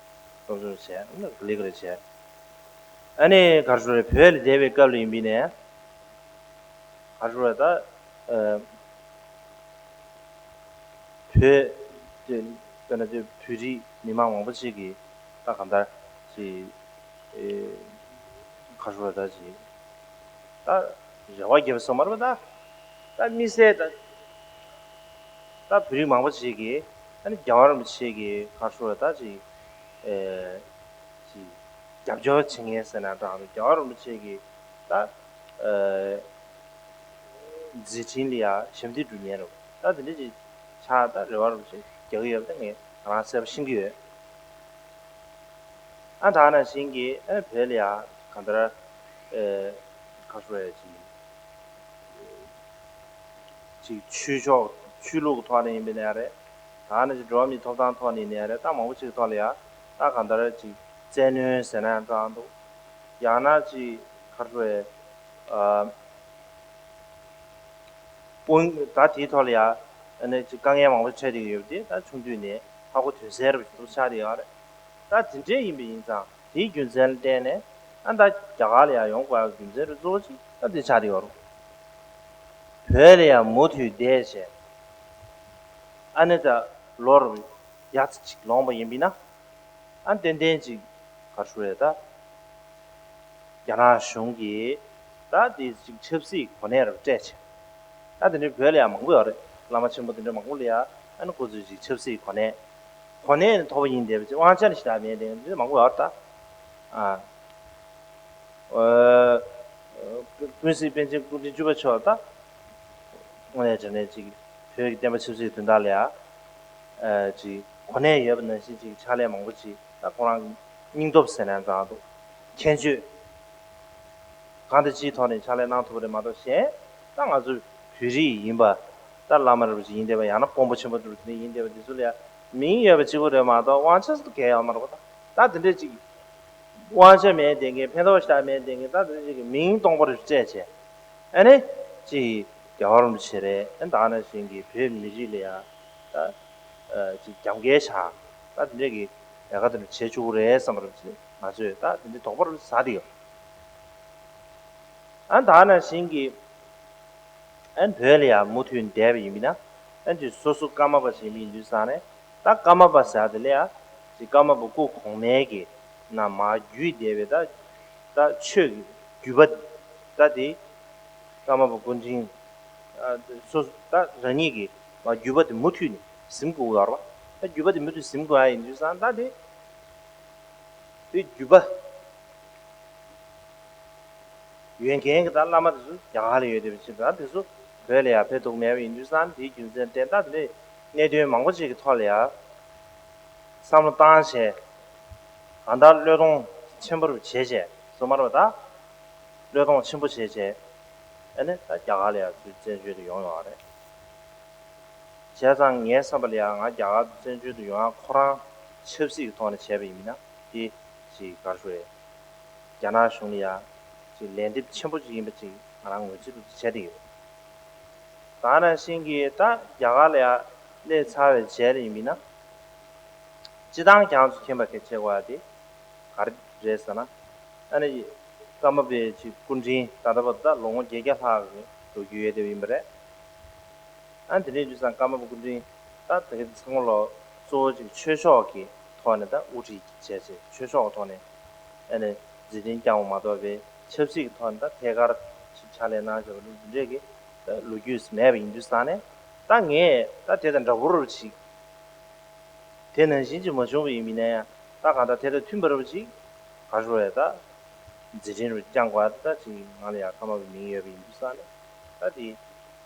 སློབ་སྦྱོང་བྱས་ཨ་ནི་ལི་ཀ་རེ་བྱས། ཨ་ནི་ག་རེ་ཟེར་བོད་ལ་བསྡད་པའི་སྐབས་ལ་ཡིན་པས་ནས། ག་རེ་ཟེར་ད། ཨ། བོད་དེ་དཔེར་ན་དེ་བོད་རིགས་མི་མང་མང་པོ་ཅིག་གིས་ད་གང་ལྟར་ཅིག་ ཨེ། ག་རེ་ཟེར་ད་ཅིག་ད་རེ་བ་རྒྱབ་སོང་མ་རེད་པ། ད་ད་དམིགས་བསལ་ད་ད་བོད་རིགས་མང་པོ་ཅིག་གིས་ཨ་ནི་རྒྱལ་བ་རིན་པོ་ཆེ་གི་ག་རེ་ཟེར་ད་ཅིག་ཨེ། ཅིག་རྒྱབ་སྐྱོར་བྱེད་མཁན་ཟེར་ན་འདྲ། རྒྱལ་བ་རིན་པོ་ཆེ་གི་ད་ཨེ། མཛད་འཕྲིན་ལ་ཡ་ཞབས་འདེགས་སྒྲུབ་མཁན་རེད། ད་དེ་འདྲ་ཅིག་ཆགས། ད་རེ་བ་རིན་པོ་ཆེ་རྒྱག་གི་ཡོད་པ་ད་ངས་ང་རང་གསལ་པོ་ཤེས་ཀྱི་ཡོད། ཨ་ད་ནང་བཞིན་གྱི་ཨ་བོད་ལ་ཡ་གང་ལྟར་ཨེ་ག་རེ་ཟེར་ཅིག་ཅིག་ཆོས་ཕྱོགས་ཆོས་ལུགས་ཀྱི་ཐོག་ནས་ཡིན་པ་ཡིན་ན་རེད། ད་ནི་ཅིག་འགྲོ་བ་མིའི་ཐོབ་ཐང་ཐོག་ནས་ཡིན་ན་རེད། ད་མང་པོ་ཅིག་གི་ཐོག་ལ་ཡ་ད་གང་ལྟར་ཅིག་བཙན་གནོན་ཟེར་ན་ཡང་འདྲ་འདུག་ཡང་ན་ཅིག་ག་རེ་ཟེར། ཨ། དཔུང་ད་དེའི་ཐོག་ལ་ཡ་ཨ་ནི་ཅིག་དཀའ་ངལ་མང་པོ་འཕྲད་བསྡད་ཀྱི་ཡོད་པ་དེ་ད་ཆུང་དུས་ནས་ཧ་གོ་དོན་གསལ་རབ་ཏུ་ཆགས་བསྡད་ཡོད་རེད། ད་དེ་འདྲས་ཡིན་པ་ཡིན་ཙང་དེའི་རྒྱུ་མཚན་ལ་བརྟེན་ནས་ཨ་ད་རྒྱ་གར་ལ་ཡ་ཡོང་དགོས་ཡག་རྒྱུ་མཚན་རུ་གཙོ་བོ་ཅིག་ད་དེ་ཆགས་བསྡད་ཡོད་རེད། བོད་ལ་ཡ་མུ་མཐུད་བསྡད་བྱས་ཨ་ནི་ད་ལོ་རུ་ཡ་ཙི་ཅིག་ལོངས་པ་ཡིན་པ་ཡིན་ན། ཨ་ཏན་ཏན་ཅིག་ག་རེ་ཟེར་ད། རྒྱ་ནག་གཞུང་གིས་ད་དེ་ཅིག་ཆབ་སྲིད་གོ་གནས་རུ་སྤྲད་བྱས། ད་དེ་འདྲའི་བོད་ལ་ཡང་མང་པོ་ཡོད་རེད། བླ་མ་ཆེན་པོ་དེ་འདྲ་མང་པོ་ལ་ཡང་ཨ་ནི་ཁོ་ཚོས་ཅིག་ཆབ་སྲིད་གོ་གནས། གོ་གནས་ནི་ཐོབ་པ་ཡིན་བསྡད་པ་ཅིག་དབང་ཆ་ནི་ཞེ་དྲག་མེད་བསྡད་མཁན་དེ་མང་པོ་ཡོད་རེད་ད། ཨ། ཨ། ཀུན་གཟིགས་པཎ་ཆེན་སྐུ་ཕྲེང་བཅུ་པ་མཆོག་ད། དངོས་གནས་དྲང་གནས་ཅིག་བོད་ཀྱི་བསྟན་པ་ཆབ་སྲིད་དོན་དག་ལ་ཡང་། ཨ། ཅིག་གོ་གནས་ཡོད་པ་ནང་བཞིན་ཅིག་ཕྱག་ལས་མང་པོ་ཅིག་ད་ཁོ་རང་གི་སྙིང་སྟོབས་ཟེར་ན་ཙང་འདུག་མཁྱེན་དཔྱོད། གང་དང་ཅིའི་ཐོག་ནས་ཕྱག་ལས་གནང་ཐུབ་པ་རེད་མ་གཏོགས་གཞན། ད་ང་ཚོ་བོད་རིགས་ཡིན་པ། ད་བླ་མ་རིན་པོ་ཆེ་ཡིན་བསྡད་པ། ཡང་ན་དཔོན་པོ་ཆེན་པོ་འདྲ་པོ་དེ་འདྲ་ཡིན་བསྡད་པ་དེ་ཚོ་ལ་ཡང་མིང་ཡོད་པ་གཅིག་པུ་རེད་མ་གཏོགས་དབང་ཆ་སུ་གང་ཡང་ཡོད་མ་རེད་པ། ད་དེ་འདྲས་ཅིག་དབང་ཆ་མེད་བསྡད་མཁན། ཕན་ཐོགས་ཞེ་དྲག་མེད་བསྡད་མཁན། ད་དེ་འདྲས་ཅིག་གི་མིང་སྟོང་པ་རེ་སྤྲད་བྱས། ཨ་ནི་ཅིག་རྒྱལ་བ་རིན་པོ་ཆེ་རེད། ཨ་ནི་ད་ནང་བཞིན་གྱི་བོད་མི་རིགས་ལ་ཡང་ད་ཅིག་རྒྱབ་འགལ་བྱ། ད་དེ་འདྲས་ཀྱི་ལས་ཀ་དེ་འདྲ་བྱེད་བཅུག་གི་རེད་བསམ་པ་རེད། ང་ཚོས་ད་དེ་འདྲས་དོགས་པ་རེ་ཟ་བསྡད་ཡོད། ཨ་ནི་ད་ནང་བཞིན་གྱི། ཨ་ནི་བོད་ལ་ཡང་མུ་མཐུད་བསྡད་པ་ཡིན་པ་ཡིན་ན། ཨ་ནི་སོ་སོ་ཀརྨ་པ་ཞིག་ཡིན་པ་ཡིན་དུས་ཙང་ནས། ད་ཀརྨ་པ་ཟེར་དེ་ལ་ཡང་ཅིག་ཀརྨ་པ་སྐུ་གོང་མའི་གི་ནང་མར་བརྒྱུད་བསྡད་པའི་ད་ད་ཆོས་ཀྱི་བརྒྱུད་པ་ད་དེ་ཀརྨ་པ་སྐུ་ཕྲེང་ཨ་སོ་སོ་ད་རང་ཉིད་ཀྱི་མར་བརྒྱུད་པ་དེ་མུ་མཐུད་ནས་ཟིན་དགོས་ཡོད་རེད་པ། ད་བརྒྱུད་པ་དེ་མུ་མཐུད་ཟིན་དགོས་ཡ་ཡིན་དུས་ཙང་ད་དེ་དེ་བརྒྱུད་པ། ཡོད་མཁན་གྱི་ད་བླ་མ་དེ་ཚོ་རྒྱ་གར་ལ་ཡོད་བསྡད་པ་ཅིག་ད་དེ་ཚོ་བོད་ལ་ཡང་ཕེབས་ཐུབ་མེད་པ་ཡིན་དུས་ཙང་དེའི་རྒྱུ་མཚན་བརྟེན་ད་དེ་འདྲའི་གནད་དོན་མང་པོ་ཅིག་གི་ཐོག་ལ་ཡང་བསམ་བློ་བཏང་བྱས། གང་ལྟར་བློས་གཏོང་ཆེན་པོ་རུ་བྱས་བྱས་སོ་མ་རེད་པ། ད་བློས་གཏོང་ཆེན་པོ་བྱས་བྱས་ཨ་ནི་ད་རྒྱ་གར་ལ་ཡང་ཚུར་བཙན་བྱོལ་དུ་ཡོང་ཡོང་བ་རེད། བྱས་ཙང་ངའི་བསམ་པ་ལ་ཡང་ང་རྒྱ་གར་དུ་བཙན་བྱོལ་དུ་ཡོང་ཡ་ཁོ་རང་ཆབ་སྲིད་ཀྱི་ཐོག་ནས་བྱས་པ་ཡིན་ན་དེ་ཅིག་ག་རེ་ཞུ་རེད། རྒྱ་ནག་གཞུང་ལ་ཡང་ཅིག་ལན་འདེབས་ཆེན་པོ་ཅིག་ཡིན་པ་ཅིག་ང་རང་ངོས་འཛིན་དུ་བྱས་ཏེ་ཡོད། ད་ནང་བཞིན་གྱི་ད་རྒྱ་གར་ལ་ཡང་སླེབས་ཚར་བའི་རྗེས་ལ་ཡིན་པ་ཡིན་ན། སྤྱི་བཏང་ཁྱེད་རང་ཚོ་མཁྱེན་པ་གལ་ཆེ་བ་དེ་ག་རེ་རེད་ཟེར་ན། ཨ་ནི་ཀརྨ་པའི་ཅིག་སྐུ་ཕྲེང་ད་ལྟ་བར་དུ་ད་ལོ་ངོ་བརྒྱད་བརྒྱ་ལྷག་གི་ལོ་རྒྱུས་ཡོད་བསྡད་པ་ཡིན་པ་རེད། ཨ་ནི་དེ་འདྲའི་དུས་ཙང་ཀརྨ་པ་སྐུ་ཕྲེང་ད་ད་གིན་ཚང་མ་ལོ་གཙོ་བོ་ཅིག་ཆོས་ཕྱོགས་ཀྱི་ཐོག་ནས་ད་དབུ་ཁྲིད་བྱས་བྱས་ཆོས་ཕྱོགས་ཀྱི་ཐོག་ནས་ཨ་ནི་མཛད་འཕྲིན་བསྐྱངས་པ་མ་གཏོགས་པའི་ཆབ་སྲིད་ཀྱི་ཐོག་ནས་ད་ཐད་ཀར་ཅིག་ཕྱག་ལས་གནང་བྱས་པ་འདི་འདྲས་ཀྱི་ད་ལོ་རྒྱུས་མེད་པ་ཡིན་དུས་ཙང་ནས། ད་ངས་ད་དེ་དང་འདྲ་པོ་རུ་ཅིག་དེ་ནང་བཞིན་ཅིག་མ་བྱུང་བ་ཡིན་མིན་ན་ཡང་ད་གང་ལྟར་དེ་དང་མཐུན་པ་རུ་ཅིག་ག་རེ་ཞུ་དགོས་རེད། ད་མཛད་འཕྲིན་རུ་བསྐྱངས་དགོས་ཡ་ད་ཅིག་ང་ལ་ཡང་ཀརྨ་པའི་མིང་ཡོད་པ་ཡིན་དུས་ཙང་ནས་ད་དེ་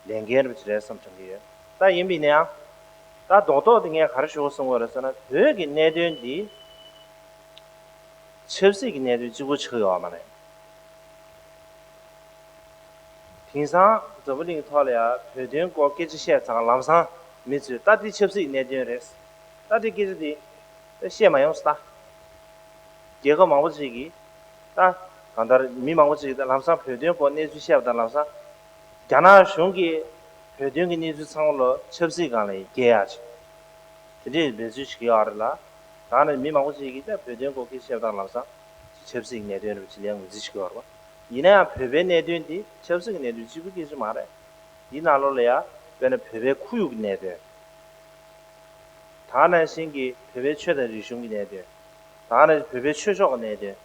ལས་འགན་རུ་ཅིག་རེད་བསམ་དྲན་གྱི་ཡོད། ད་ཡིན་པ་ཡིན་ན་ཡང་ད་རྡོག་རྡོག་དེ་ངས་ག་རེ་ཞུ་དགོས་བསམ་གྱི་ཡོད་རེད་ཟེར་ན། བོད་ཀྱི་གནད་དོན་འདི་ཆབ་སྲིད་ཀྱི་གནད་དོན་གཅིག་པུ་ཆགས་ཡོད་མ་རེད། དེང་སང་འཛམ་བུ་གླིང་ཐོག་ལ་ཡང་བོད་དོན་སྐོར་སྐད་ཆ་བཤད་ཙང་ལམ་སང་མི་ཚོས་ད་འདི་ཆབ་སྲིད་གནད་དོན་རེད། ད་འདི་སྐད་ཆ་འདི་བཤད་མ་ཡོང་ཟེར་ད། རྒྱལ་ཁབ་མང་པོ་ཅིག་གིས་ད་གང་ལྟར་མི་མང་པོ་ཅིག་གིས་ད་ལམ་སང་བོད་དོན་སྐོར་གནས་ཚུལ་བཤད་པ་དང་ལམ་སང་རྒྱ་ནག་གཞུང་གིས་བོད་དོན་གྱི་གནས་ཚུལ་ཚང་མ་ལོ་ཆབ་སྲིད་སྒང་ལ་འགེལ་ཡག་ཅིག་དེ་འདྲའི་འབད་རྩོལ་བྱེད་ཀྱི་ཡོད་རེད་ལ། ད་ནི་མི་མང་པོ་ཅིག་གིས་ཀྱང་བོད་དོན་སྐོར་སྐད་ཆ་བཤད་སྟངས་ལམ་སང་ཆབ་སྲིད་ཀྱི་གནད་དོན་རེད་ཅེས་ལན་ངོས་འཛིན་བྱེད་ཀྱི་ཡོད་རེད་པ། ཡིན་ན་ཡང་བོད་པའི་གནད་དོན་འདི་ཆབ་སྲིད་ཀྱི་གནད་དོན་གཅིག་པུ་སྐད་ཆ་མ་རེད། འདིའི་ནང་ལོགས་ལ་ཡང་དཔེར་ན་བོད་པའི་ཁོར་ཡུག་གི་གནད་དོན། ད་ནང་བཞིན་གྱི་བོད་པའི་ཆོས་དང་རིག་གཞུང་གི་གནད་དོན། ད་ནི་བོད་པའི་ཆོས་ཕྱོགས་ཀྱི་གནད་དོན།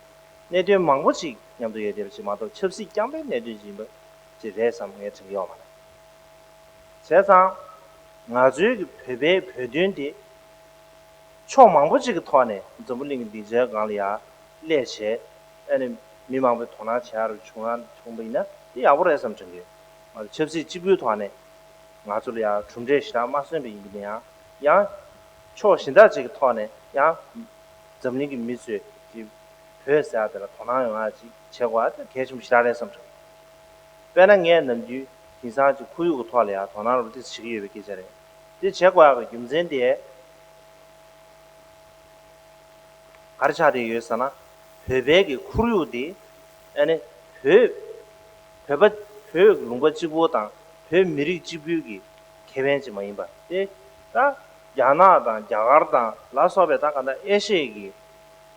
གནད་དོན་མང་པོ་ཞིག་མཉམ་དུ་ཡོད་བསྡད་པ་ཞིག་མ་གཏོགས་ཆབ་སྲིད་རྐྱང་པའི་གནད་དོན་ཞིག་ཡིན་པ་ཅིག་རེད་བསམ་ངས་དྲན་གྱི་ཡོད་མ་རེད། བྱས་ཙང་ང་ཚོའི་གི་བོད་པའི་བོད་དོན་དེ་ཕྱོགས་མང་པོ་ཅིག་གི་ཐོག་ནས་འཛམ་བུ་གླིང་གི་སྡིངས་ཆའི་སྒང་ལ་ཡར་སླེབས་བྱས། ཨ་ནི་མི་མང་པོས་དོ་སྣང་བྱེད་ཡག་བྱུང་ཡག་བྱུང་བ་ཡིན་ན་དེ་ཡག་པོ་རེད་བསམ་དྲན་གྱི་ཡོད། ང་ཚོ་ཆབ་སྲིད་གཅིག་པུའི་ཐོག་ནས་ང་ཚོ་ལ་ཡང་གྲུབ་འབྲས་ཞེ་དྲག་མ་སོན་པ་ཡིན་པ་ཡིན་ན་ཡང་། ཡང་ཕྱོགས་གཞན་དག་ཅིག་གི་ཐོག་ནས་ཡང་འཛམ་གླིང་གི་མི་ཚོས་ཀྱི་བོད་ཟེར་ཡག་དེ་ལ་དོ་སྣང་ཡོང་ཡག་ཅིག་བྱེད་དགོས་ཡག་དེ་གལ་ཆེན་པོ་ཞེ་དྲག་རེད་བསམ་དྲན། དཔེར་ན་ངས་ནམ་རྒྱུན་དེང་སང་ཅིག་ཁོར་ཡུག་གི་ཐོག་ལ་ཡང་དོ་སྣང་རོབ་ཏིག་བྱེད་ཀྱི་ཡོད་པའི་སྐད་ཆ་རེད། དེ་བྱེད་དགོས་ཡག་གི་རྒྱུ་མཚན་དེ། ག་རེ་ཆགས་བསྡད་ཡོད་ཟེར་ན། བོད་པའི་གི་ཁོར་ཡུག་དེ་ཨ་ནི་བོད་བོད་པ་བོད་ལུང་པ་གཅིག་པོ་དང་བོད་མི་རིགས་གཅིག་པུའི་གི་ཁེ་ཕན་ཅིག་མ་ཡིན་པ་དེ། ད་རྒྱ་ནག་དང་རྒྱ་གར་དང་ལ་སོགས་པའི་ད་ག་ད་ཨེ་ཤི་ཡའི་གི་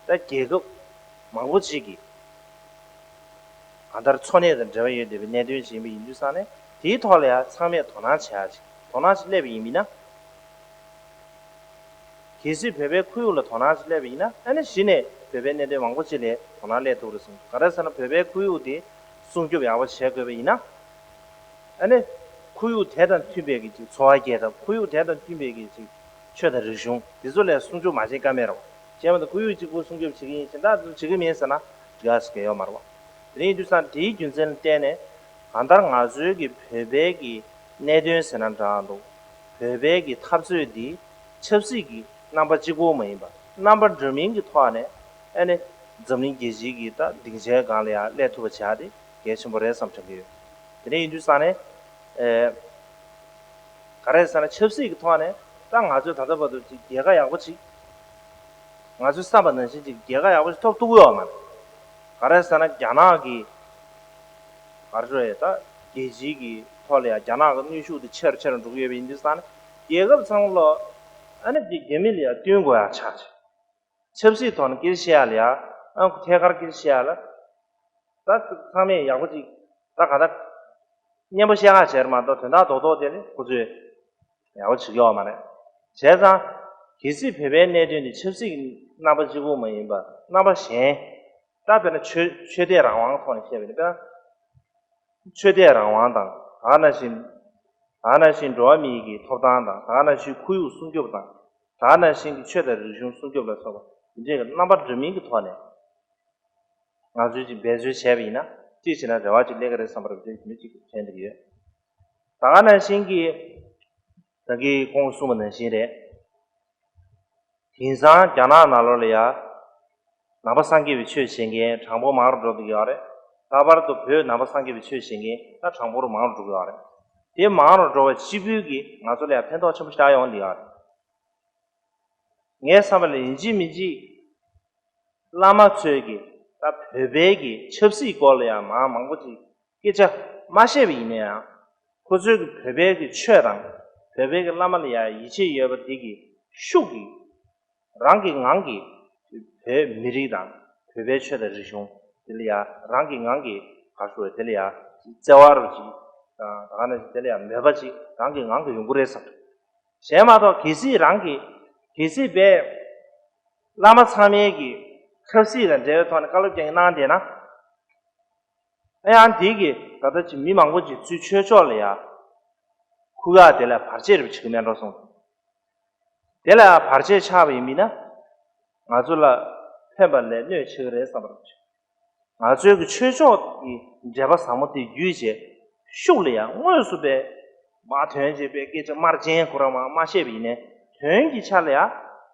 ད་རྒྱལ་ཁབ་མང་པོ་ཅིག་གི་གང་ལྟར་འཚོ་གནས་དང་འབྲེལ་བ་ཡོད་བསྡད་པའི་གནད་དོན་ཞིག་ཡིན་པ་ཡིན་དུས་ཙང་ནས་དེའི་ཐོག་ལ་ཡང་ཚང་མས་དོ་སྣང་བྱེད་ཡག་ཅིག་དོ་སྣང་ཞིག་སླེབས་པ་ཡིན་པ་ཡིན་ན། གལ་སྲིད་བོད་པའི་ཁོར་ཡུག་ལ་དོ་སྣང་ཞིག་སླེབས་པ་ཡིན་ན་ཨ་ནི་གཞི་ནས་བོད་པའི་གནད་དོན་མང་པོ་ཅིག་ལ་དོ་སྣང་སླེབས་ཐུབ་རེད་གསུངས། ག་རེ་ཟེར་ན་བོད་པའི་ཁོར་ཡུག་དེ་སྲུང་སྐྱོབ་ཡག་པོ་བྱེད་དགོས་པ་ཡིན་ན། ཨ་ནི་ཁོར་ཡུག་དེ་དང་མཐུན་པའི་གི་ཅིག་འཚོ་བ་སྐྱེལ་ཐབས། ཁོར་ཡུག་དེ་དང་མཐུན་པའི་གི་ཅིག་ཆོས་དང་རིག་གཞུང་དེ་ཚོ་ལ་སྲུང་སྐྱོབ་མ་བྱེད་ཀ་མེད་རེད་བ། བྱས་མ་ཐག་ཁོར་ཡུག་གཅིག་པུ་སྲུང་སྐྱོབ་བྱེད་ཀྱི་ཡིན་གཞན་དག་ཚོ་བྱེད་ཀྱི་མིན་ཟེར་ན་འགྲིག་ཡག་ཞིག་ཡོད་མ་རེད་བ། དེ་རིང་ཡིན་དུས་ཙང་དེའི་རྒྱུ་མཚན་ལ་བརྟེན་ནས་གང་ལྟར་ང་ཚོའི་གི་བོད་པའི་གི་གནད་དོན་ཟེར་ན་འདྲ་འདུག་བོད་པའི་གི་འཐབ་རྩོད་འདི་ཆབ་སྲིད་ཀྱི་རྣམ་པ་གཅིག་པོ་མ་ཡིན་པ་རྣམ་པ་འདྲ་མིན་གྱི་ཐོག་ནས་ཨ་ནི་འཛམ་གླིང་རྒྱལ་སྤྱིའི་གི་ད་སྡིངས་ཆའི་སྒང་ལ་ཡང་སླེབས་ཐུབ་པ་བྱ་དེ་གལ་ཆེན་པོ་རེད་བསམ་དྲན་གྱི་ཡོད། དེ་འདྲ་ཡིན་དུས་ཙང་ནས་ཨེ། ག་རེ་ཟེར་ན་ཆབ་སྲིད་ཀྱི་ཐོག་ནས་ད་ང་ཚོས་ད་ལྟ་བར་དུ་ཅིག་རྒྱལ་ཁ་ཡག་པོ་ཅིག་ང་ཚོས་བསམ་པ་ནང་བཞིན་ཅིག་རྒྱལ་ཁ་ཡག་པོ་ཅིག་ཐོབ་ཐུབ་ཀྱི་ཡོད་མ་རེད། ག་རེ་ཟེར་ན་རྒྱ་ནག་གི་ག་རེ་རེད་ད་རྒྱལ་སྤྱིའི་གི་ཐོག་ལ་ཡང་རྒྱ་ནག་གི་གནོན་ཤུགས་དེ་ཆེ་རུ་ཆེ་རུ་འགྲོ་གི་ཡོད་པ་ཡིན་དུས་ཙང་ནས་རྒྱལ་ཁབ་ཚང་མ་ལོ་ཨ་ནི་ཅིག་རྒྱ་མི་ལ་ཡང་བསྟུན་དགོས་ཡག་ཆགས་ཆེ། ཆབ་སྲིད་ཐོག་ནས་སྐད་ཆ་བཤད་ཡག་ལ་ཡ། ཨང་ཁུ་ཐད་ཀར་སྐད་ཆ་བཤད་ཡག་ལ། ད་ཚང་མས་ཡག་པོ་ཅིག་ད་ག་ད་སྙན་པོ་བཤད་ཡག་བྱས་མ་གཏོགས་དོན་དག་རྡོག་རྡོག་དེ་ནི་ཁོ་ཚོས་ཡག་པོ་བྱེད་ཀྱི་ཡོད་མ་རེད། བྱས་ཙང་གལ་སྲིད་བོད་པའི་གནད་དོན་དེ་ཆབ་སྲིད་ཀྱི་རྣམ་པ་གཅིག་པུ་མ་ཡིན་པར་རྣམ་པ་གཞན། ད་དཔེར་ན་ཆོས་ཆོས་དད་རང་དབང་ཐོག་ནས་བཤད་པ་ཡིན་ན་དཔེར་ན། ཆོས་དད་རང་དབང་དང་ད་ག་ནང་བཞིན། ད་ག་ནང་བཞིན་འགྲོ་བ་མིའི་གི་ཐོབ་ཐང་དང་ད་ག་ནང་བཞིན་ཁོར་ཡུག་སྲུང་སྐྱོབ་དང་། ད་ག་ནང་བཞིན་གྱི་ཆོས་དང་རིག་གཞུང་སྲུང་སྐྱོབ་ལ་སོགས་པ་འདི་འདྲའི་རྣམ་པ་འདྲ་མིན་གྱི་ཐོག་ནས་ང་ཚོས་ཅིག་འབད་རྩོལ་བྱས་པ་ཡིན་ན་ཅིག་བྱས་ན་རེ་བ་ཅིག་སླེབས་ཀྱི་རེད་བསམ་པ་རེད་དེ་མི་ཅིག་དྲན་བསྡད་ཀྱི་ཡོད། ད་ག་ནང་བཞིན་གྱི་ད་གིན་གོང་གསུངས་པ་ནང་བཞིན་རེད། དེང་སང་རྒྱ་ནག་ནང་ལོགས་ལ་ཡ། ནང་པ་སངས་རྒྱས་པའི་ཆོས་བྱེད་མཁན་གྲངས་འབོར་མང་རུ་འགྲོ་གི་ཡོད་རེད། ལྷག་པར་དུ་བོད་ནང་པ་སངས་རྒྱས་པའི་ཆོས་བྱེད་མཁན་ད་གྲངས་འབོར་མང་རུ་འགྲོ་གི་ཡོད་རེད། དེ་མང་རུ་འགྲོ་བ་གཅིག་པུའི་གིས་ང་ཚོ་ལ་ཡང་ཕན་ཐོགས་ཆེན་པོ་ཞིག་ཡོང་གི་ཡོད་རེད། ངའི་བསམ་པ་ལ་ཡིན་གཅིག་མིན་གཅིག་བླ་མ་ཚོས་ཀྱིས་ད་བོད་པའི་གི་ཆབ་སྲིད་སྐོར་ལ་ཡང་མང་མང་པོ་ཅིག་སྐད་ཆ་མ་བཤད་པ་ཡིན་ན་ཡང་ཁོ་ཚོས་ཀྱི་བོད་པའི་གི་ཆོས་དང་བོད་པའི་གི་བླ་མ་ལ་ཡང་ཡིད་ཆེས་ཡོད་པ་དེ་གི་ཤུགས་ཀྱིས། རང་གི་ངང་གིས་བོད་མི་རིགས་དང་བོད་པའི་ཆོས་དང་རིག་གཞུང་དེ་ལ་ཡང་རང་གི་ངང་གིས་ག་རེ་ཞུ་དེ་ལ་ཡང་བརྩེ་བ་རུ་ཅིག་དང་ད་ག་ནང་བཞིན་དེ་ལ་ཡང་མོས་པ་ཅིག་རང་གི་ངང་གིས་ཡོང་གི་རེད་བསམ། གཞན་མ་གཏོགས་གལ་སྲིད་རང་གིས་གལ་སྲིད་བས་བླ་མ་ཚང་མས་ཀྱི་ཆབ་སྲིད་དང་འབྲེལ་བའི་ཐོག་ནས་བཀའ་སློབ་ཀྱང་གནང་བསྡད་ན། ཨ་ཡང་དེ་གིས་ད་ལྟ་ཅིག་མི་མང་པོ་ཅིག་ཚུར་ཆོས་ཕྱོགས་ལ་ཡང་ཁུར་ཡག་དེ་ལ་བར་ཆད་རུ་བྱེད་ཀྱི་མེད་འགྲོ་སོང་། དེ་ལ་བར་ཆད་ཆགས་པ་ཡིན་མིན་ན། ང་ཚོ་ལ་ཕན་པ་ལས་གནོད་ཆེ་གི་རེད་བསམ་པ་རེད། ང་ཚོའི་གི་ཆོས་ཕྱོགས་ཀྱི་འབྲེལ་པ་ཟབ་མོ་དེ་བརྒྱུད་བྱས་ཤུགས་ལ་ཡང་དངོས་སུ་པའི་མ་དོན་བྱས་པའི་སྐད་ཆ་དམར་རྗེན་ཁོ་རང་མ་མ་བཤད་པ་ཡིན་ནའི་དོན་གྱི་ཆ་ལ་ཡང་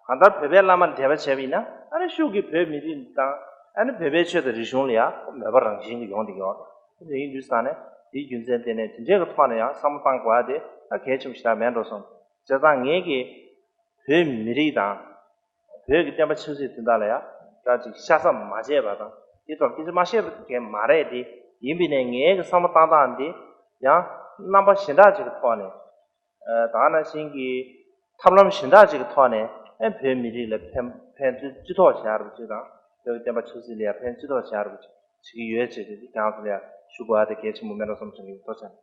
གང་ལྟར་བོད་པའི་བླ་མ་ལ་འབྲེལ་བ་བྱས་པ་ཡིན་ན་ཨ་ནི་ཤུགས་ཀྱིས་བོད་མི་རིགས་དང་ཨ་ནི་བོད་པའི་ཆོས་དང་རིག་གཞུང་ལ་ཡང་མོས་པ་རང་བཞིན་གྱིས་ཡོང་བསྡད་ཡོད་རེད། དེ་ཡིན་དུས་ཙང་ནས་དེའི་རྒྱུ་མཚན་དེ་ནས་དེ་འདྲའི་གི་ཐོག་ནས་ཡང་བསམ་བློ་བཏང་དགོས་ཡ་དེ་ད་གལ་ཆེན་པོ་ཞིག་ད་མེད་འགྲོ་སོང་། བྱས་ཙང་ངས་ཀྱི་བོད་མི་རིགས་དང་། བོད་ཀྱི་བསྟན་པ་ཆབ་སྲིད་དོན་དག་ལ་ཡང་ད་ཅིག་ཤ་ཚ་མ་བྱས་པ་དང་དེ་ཐོག་སྐད་ཆ་མ་བཤད་པ་གལ་མ་རེད་དེ། ཡིན་པས་ནས་ངའི་གི་བསམ་བློ་བཏང་སྟངས་འདི་ཡང་རྣམ་པ་གཞན་དག་ཅིག་གི་ཐོག་ནས་ད་ག་ནང་བཞིན་གྱི་ཐབས་ལམ་གཞན་དག་ཅིག་གི་ཐོག་ནས་ཨེ་བོད་མི་རིགས་ལ་ཕན་ཕན་ཚུན་ཅི་ཐོག་བྱ་རུ་ཅིག་དང་བོད་ཀྱི་བསྟན་པ་ཆབ་སྲིད་ལ་ཡང་ཕན་ཅི་ཐོག་བྱ་རུ་ཅིག་བྱེད་ཀྱི་ཡོད་ཅེས་དེ་ཁྱེད་རང་ཚོ་ལ་ཡང་ཞུ་དགོས་ཡ་དེ་གལ་ཆེན་པོ་མེད་འགྲོ་བསམ་དྲན་གྱི་ཡོད། ཐུགས་རྗེ་ཆེ།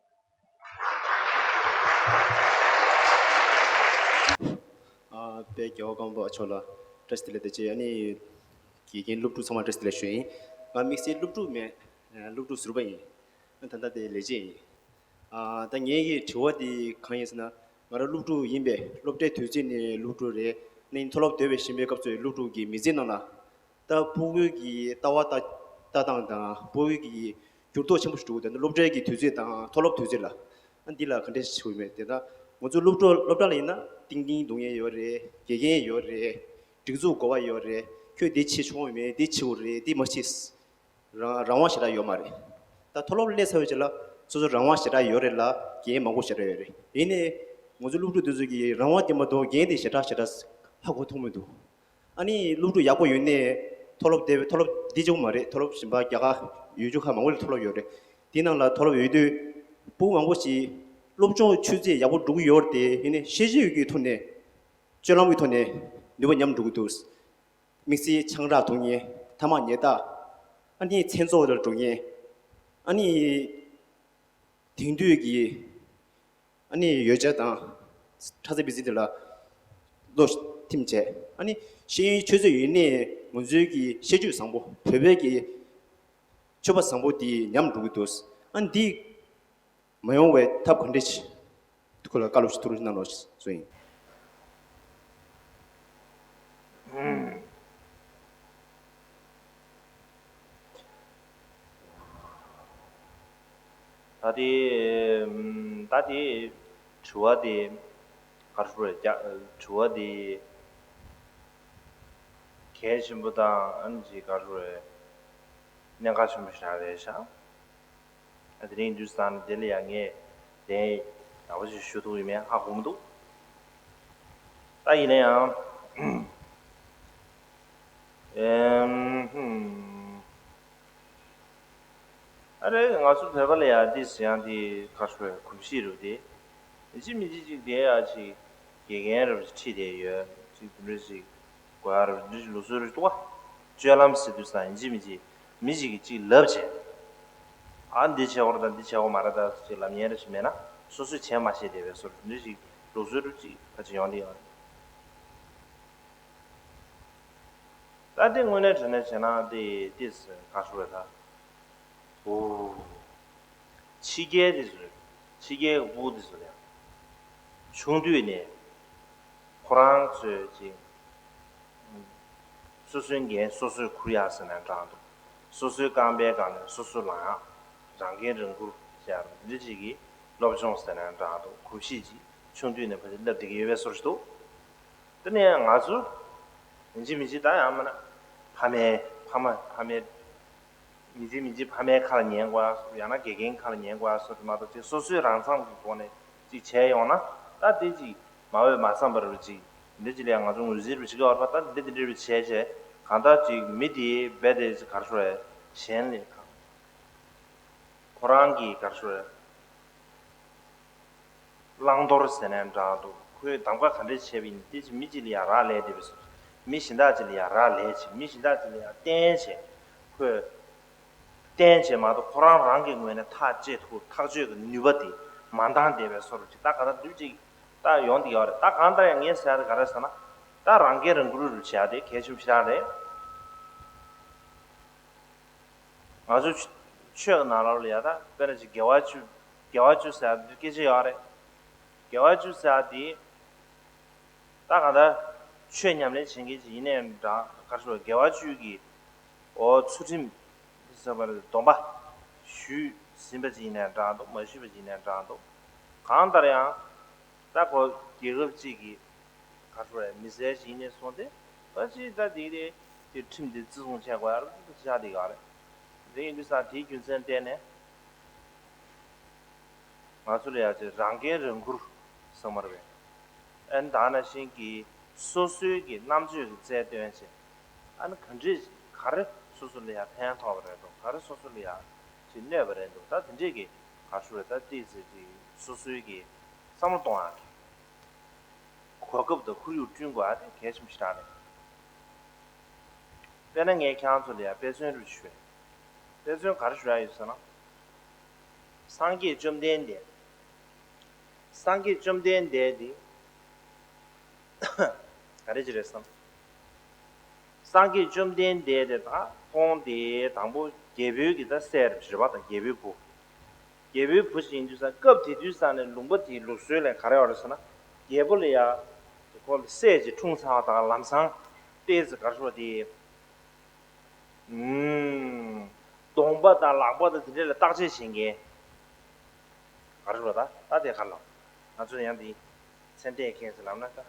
ཨ་དཔལ་རྒྱལ་བ་ཀོང་པོ་མཆོག་ལ་བཀྲ་ཤིས་བདེ་ལེགས་དང་བཅས་ཨ་ནི་དགེ་རྒན་སློབ་ཕྲུག་ཚང་མ་བཀྲ་ཤིས་བདེ་ལེགས་ཞུ་ཡིན། ང་དམིགས་བསལ་སློབ་ཕྲུག་མེད། སློབ་ཕྲུག་ཟུར་པ་ཡིན། ད་ལྟ་དེ་ལས་བྱེད་ཡིན། ཨ། ད་ངའི་གི་དྲི་བ་དེ་གང་ཡིན་ཟེར་ན། ང་རང་སློབ་ཕྲུག་ཡིན་པས། སློབ་གྲྭའི་དུས་ཚོད་ནས་སློབ་ཕྲུག་རེད། ནི་མཐོ་སློབ་སྡོད་པའི་གཞན་པའི་སྐབས་སུ་སློབ་ཕྲུག་གི་མི་ཚེའི་ནང་ལ། ད་ཕྲུ་གུ་གི་ལྟ་བ་ལྟ་ལྟ་སྟངས་དང་ཕྲུ་གུ་གི་འགྱུར་ལྡོག་ཆེན་པོ་ཞིག་འགྲོ་གི་འདུག་སློབ་གྲྭའི་གི་དུས་ཚོད་དང་མཐོ་སློབ་དུས་ཚོད་ལ། ཨ། འདི་ལ་ག་འདྲས་ཞུ་གི་མེད་དེ། ད་ང་ཚོ་སློབ་གྲྭ་སློབ་གྲྭ་ལ་ཡིན་ན་ཏིང་ཏིང་སྡུག་བསྔལ་ཡོད་རེད། དགེ་རྒན་ཡོད་རེད། སྒྲིག་འཛུགས་གོ་བ་ཡོད་རེད། ཁྱོད་འདི་བྱེད་ཆོག་མེད། འདི་བྱེད་དགོས་རེད། འདི་མ་བྱེད། རང་རང་དབང་ཞེ་དྲག་ཡོད་མ་རེད། ད་མཐོ་སློབ་སླེབས་ཚར་བའི་རྗེས་ལ་སོ་སོ་རང་དབང་ཞེ་དྲག་ཡོད་རེད་ལ། འགན་མང་པོ་ཞེ་དྲག་ཡོད་རེད། ཡིན་ནའི་ང་ཚོ་སློབ་ཕྲུག་དེ་ཚོ་གིས་རང་དབང་དེ་མ་གཏོགས་འགན་དེ་ཞེ་དྲག་ཞེ་དྲག་ཧ་གོ་ཐུབ་མི་འདུག་ཨ་ནི་སློབ་ཕྲུག་ཡག་པོ་ཡོད་ནའི་མཐོ་སློབ་དེ་མཐོ་སློབ་འདི་གཅིག་པོ་མ་རེད། མཐོ་སློབ་གཞན་པ་རྒྱ་གར་ཡུལ་གྲུ་ཁག་མང་པོ་ལ་མཐོ་སློབ་ཡོད་རེད། དེའི་ནང་ལ་མཐོ་སློབ་ཡོད་དུས་ཕྲུ་གུ་མང་པོ་ཞིག་སློབ་སྦྱོང་ཆུ་ཚད་ཡག་པོ་འགྲོ་གི་ཡོད་རེད་དེ། ཡིན་ནའི་ཤེས་བྱ་ཡོད་རྒྱུའི་ཐོག་ནས་སྤྱོད་ལམ་གྱི་ཐོག་ནས་ནུས་པ་ཉམས་འགྲོ་གི་འདུག་དམིགས་བསལ་ཆང་རག་འཐུང་མཁན། ཐ་མག་ཉལ་ཐ། ཨ་ནི་མཚན་ཚོགས་ལ་འགྲོ་མཁན། ཨ་ནི་དེང་དུས་ཀྱི་ཨ་ནི་ཡོ་བྱད་དང་འཁྲབ་ཚན་འབུལ་ཚིག་དེ་ལ་བློ་ཐིམ་བྱས། ཨ་ནི་ཤེས་ཡོན་ཆུ་ཚད་ཡོད་ནའི་ང་ཚོའི་གི་ཤེས་སྤྱོད་བཟང་པོ། བོད་པའི་གི་སྤྱོད་པ་བཟང་པོ་དེ་ཉམས་འགྲོ་གི་འདུག་ཨ་ནི་འདི་མ་ཡོང་བའི་ཐབས་ག་འདྲས་ཅིག་ཁོ་ལ་བཀའ་སློབ་ཞིག་ཐུགས་རྗེ་གནང་རོགས་ཞུ་ཡིན། ད་དེ་ད་དེ་དྲི་བ་དེ་ག་རེ་ཞུ་དགོས་རེད། དྲི་བ་དེ་གལ་ཆེན་པོ་དང་། ཨ་ནི་ཅིག་ག་རེ་ཞུ་དགོས་རེད། གནད་འགག་ཆེན་པོ་ཞིག་རང་རེད་ཤག་ཨ། དེ་རིང་དུས་སང་ནས་དེ་ལ་ཡང་ངས་ལན་ཡག་པོ་ཞིག་ཞུ་ཐུབ་ཡོད་མེད་ཧ་གོ་མི་འདུག་ད་ཡིན་ན་ཡང་། ཨེམ་ཧུམ། ཨ་རེ། ང་ཚོ་བོད་པ་ལ་ཡང་དེ་ཟེར་ཡང་དེ་ག་རེ་ཞུ་དགོས་རེད། གོམས་གཤིས་རེད་དེ། ཡིན་གཅིག་མིན་གཅིག་ཅིག་དེ་ཡང་ཅིག་དགེ་རྒན་རབ་ཅིག་ཁྲིད་བསྡད་ཡོད། ཅིག་དེ་འདྲ་ཞིག་དགོས་ཡ་རེད། འདི་ལུགས་སྲོལ་རེད་འདུག་བ། སྤྱོད་ལམ་ཟེར་དུས་སང་ཡིན་གཅིག་མིན་གཅིག་མི་གཅིག་གིས་གཅིག་ལབ་བྱས། ཨ། འདི་བྱེད་དགོས་རེད་ད། འདི་བྱེད་དགོས་མ་རེད་ད་ཅིག་ལབ་མཁན་རེ་ཞིག་མེད་ན། སོ་སོས་བྱས་མ་ཤེས་བསྡད་པའི་བཟོ་འདྲ་ཅིག་ལུགས་སྲོལ་རེ་ཅིག་ཕལ་ཆེར་ཡོང་བསྡད་ཡོད་རེད། ད་འདི་དངོས་གནས་དྲང་གནས་བྱས་ན་འདི་ཏིས་ག་རེ་ཞུ་དགོས་རེད་ད། འོ། ཕྱི་རྒྱལ་དེ་ཚོ། ཕྱི་རྒྱལ་གྱི་ཕྲུ་གུ་དེ་ཚོ་ལ་ཡང་ཆུང་དུས་ནས་ཁོ་རང་ཚོས་ཅིག་སོ་སོའི་འགན་སོ་སོས་འཁུར་ཡག་ཟེར་ན་འདྲ་འདུག་སོ་སོའི་རྐང་པའི་སྒང་ནས་སོ་སོ་ལངས་ཡག་རང་འགན་རང་འཁུར་བྱས་ཡག་འདི་འདྲ་ཅིག་གི་སློབ་སྦྱོང་ཟེར་ན་འདྲ་འདུག་གོམས་གཤིས་ཅིག་ཆུང་དུས་ནས་ཕལ་ཆེར་བསླབ་བསྡད་ཀྱི་ཡོད་པའི་བཟོ་ཞིག་འདུག་དེ་ནས་ང་ཚོ་ཡིན་གཅིག་མིན་གཅིག་ད་ཡང་མིན་ན་ཕ་མའི་ཕ་མ་ཕ་མའི་ཡིན་གཅིག་མིན་གཅིག་ཕ་མའི་ཁ་ལ་ཉན་དགོས་ཡ་སོགས། ཡང་ན་དགེ་རྒན་ཁ་ལ་ཉན་དགོས་ཡ་སོགས་མ་གཏོགས་ཅིག་སོ་སོའི་རང་མཚང་གི་སྒོ་ནས་ཅིག་བྱས་ཡོང་ན། ད་དེ་ཅིག་མ་འོས་མ་བསམ་པ་རུ་ཅིག་འདི་ཅིག་ལ་ང་ཚོ་ངོས་འཛིན་རུ་བྱེད་ཀྱི་ཡོད་རེད་པ། ད་འདི་འདི་འདྲ་རུ་བྱས་བྱས་གང་ལྟར་ཅིག་མི་དེ་རྦད་དེ་ཅིག་ག་རེ་ཞུ་དགོས་རེད། གཞན་ལས་ཁོ་རང་གི་ག་རེ་ཞུ་དགོས་རེད། བླང་དོར་ཟེར་ནའི་འདྲ་འདུག་ཁོས་གདམ་ག་ག་འདྲས་བྱས་པ་ཡིན་ན། དེ་ཅིག་མི་གཅིག་ལ་ཡང་རག་ལས་བསྡད་པའི་བཟོ། མི་གཞན་དག་ཅིག་ལ་ཡང་རག་ལས་བྱས། མི་གཞན་དག་ཅིག་ལ་ཡང་བརྟེན་བྱས། ཁོས་བརྟེན་བྱས་མ་གཏོགས་ཁོ་རང་རང་གི་ངོས་ནས་ཐག་བཅད་ཐུབ། ཐག་གཅོད་ཀྱི་ནུས་པ་དེ་མ་འདང་བསྡད་པའི་བཟོ་འདྲ་ཅིག་ད་ག་ད་འདུག་ཅིག་ད་ཡོང་བསྡད་ཡོད་རེད། ད་གང་ལྟར་ཡང་ངས་ཟེར་ཡ་དེ་ག་རེ་ཟེར་ན། ད་རང་འགན་རང་འཁུར་རུ་བྱེད་ཡ་དེ་གལ་ཆེན་པོ་ཞེ་དྲག་རེད། ང་ཚོ་ཆོས་ཀྱི་ནང་ལོགས་ལ་ཡ་ད་དཔེར་ན་ཅིག་དགེ་བ་བཅུ། དགེ་བ་བཅུ་ཟེར་ཡ་འདི་སྐད་ཆ་ཡོད་རེད། དགེ་བ་བཅུ་ཟེར་ཡ་འདི་ད་གང་ལྟར་ཆོས་ཉམས་ལེན་བྱེད་མཁན་ཅིག་ཡིན་ནའི་འདྲ། ག་རེ་ཞུ་དགོས། དགེ་བ་བཅུ་གི་འོ་ཚུལ་ཁྲིམས་ཟེར་བ་རེད། སྡོམ་པ་ཞུས་ཟིན་པ་ཅིག་ཡིན་ནའི་འདྲ་འདུག་མ་ཞུས་པ་ཅིག་ཡིན་ནའི་འདྲ་འདུག་གང་ལྟར་ཡང་ད་ཁོ་རྒྱལ་ཁབ་ཅིག་གི་ག་རེ་ཞུ་དགོས། མི་སེར་ཞིག་ཡིན་ནས་བཟུང་སྟེ་ད་ཅིག་ད་དེ་དེ་དེ་ཁྲིམས་དེ་བརྩི་སྲུང་བྱེད་དགོས་ཡ་ཆགས་བསྡད་ཡོད་རེད། དེ་ཡིན་དུས་ཙང་དེའི་རྒྱུ་མཚན་བརྟེན་ནས་ང་ཚོ་ལ་ཡ་ཅིག་རང་འགན་རང་འཁུར་ཟེར་མ་རེད་པས། ཨ་ནི་ད་ནང་བཞིན་གྱི་སོ་སོའི་གི་རྣམ་དཔྱོད་ཀྱི་རྩལ་བཏོན་བྱས། ཨ་ནི་ག་འདྲས་ག་རེ་སོ་སོ་ལ་ཡ་ཕན་ཐོགས་པ་རེད་འདུག་ག་རེ་སོ་སོ་ལ་ཡ་ཅིག་གནོད་པ་རེད་འདུག་ད་དེ་འདྲས་ཀྱི་ག་རེ་ཞུ་དགོས་རེད། ད་ཏོག་ཙམ་ཅིག་སོ་སོའི་གི་བསམ་བློ་གཏོང་ཡག་གི་གོ་སྐབས་དང་ཁོར་ཡུག་བསྐྲུན་དགོས་ཡ་དེ་གལ་ཆེན་པོ་ཞེ་དྲག་རེད། དཔེར་ན་ངས་ཁྱེད་རང་ཚོ་ལ་ཡ་དཔེ་མཚོན་རེ་ཞུ། དཔེ་མཚོན་ག་རེ་ཞུ་ཡ་ཡོད་ཟེར་ན། སངས་རྒྱས་བཅོམ་ལྡན་འདས། སངས་རྒྱས་བཅོམ་ལྡན་འདས་འདི་ག་རེ་ཅིག་རེད་བསམ། སངས་རྒྱས་བཅོམ་ལྡན་འདས་དེ་ད་ ཁོང་དེ་དང་པོ་རྒྱལ་པོའི་གི་ད་སྲས་རེད་པ། ད་རྒྱལ་པོའི་བུ། རྒྱལ་པོའི་བུ་ཞིག་ཡིན་དུས་ཙང་སྐབས་དེ་དུས་ཙང་ནས་ལུང་པ་དེའི་ལུགས་སྲོལ་ལ་ག་རེ་ཡོད་རེད་ཟེར་ན། རྒྱལ་པོ་ལ་ཡ་ཁོ་ལ་སྲས་ཅིག་འཁྲུངས་ཚར་བ་དང་ལམ་སང་ཏོག་ཙམ་ག་རེ་ཟེར་དེ། ཨུམ། གདོང་པ་དང་ལག་པ་དང་དེ་འདྲ་ལ་བརྟག་དཔྱད་བྱེད་མཁན། ག་རེ་ཟེར་ད། ད་དེ་ག་ལ། ང་ཚོ་ཡང་དེ་ཚེ་འདས་མཁན་ཟེར་ལབ་ན་ད། ད་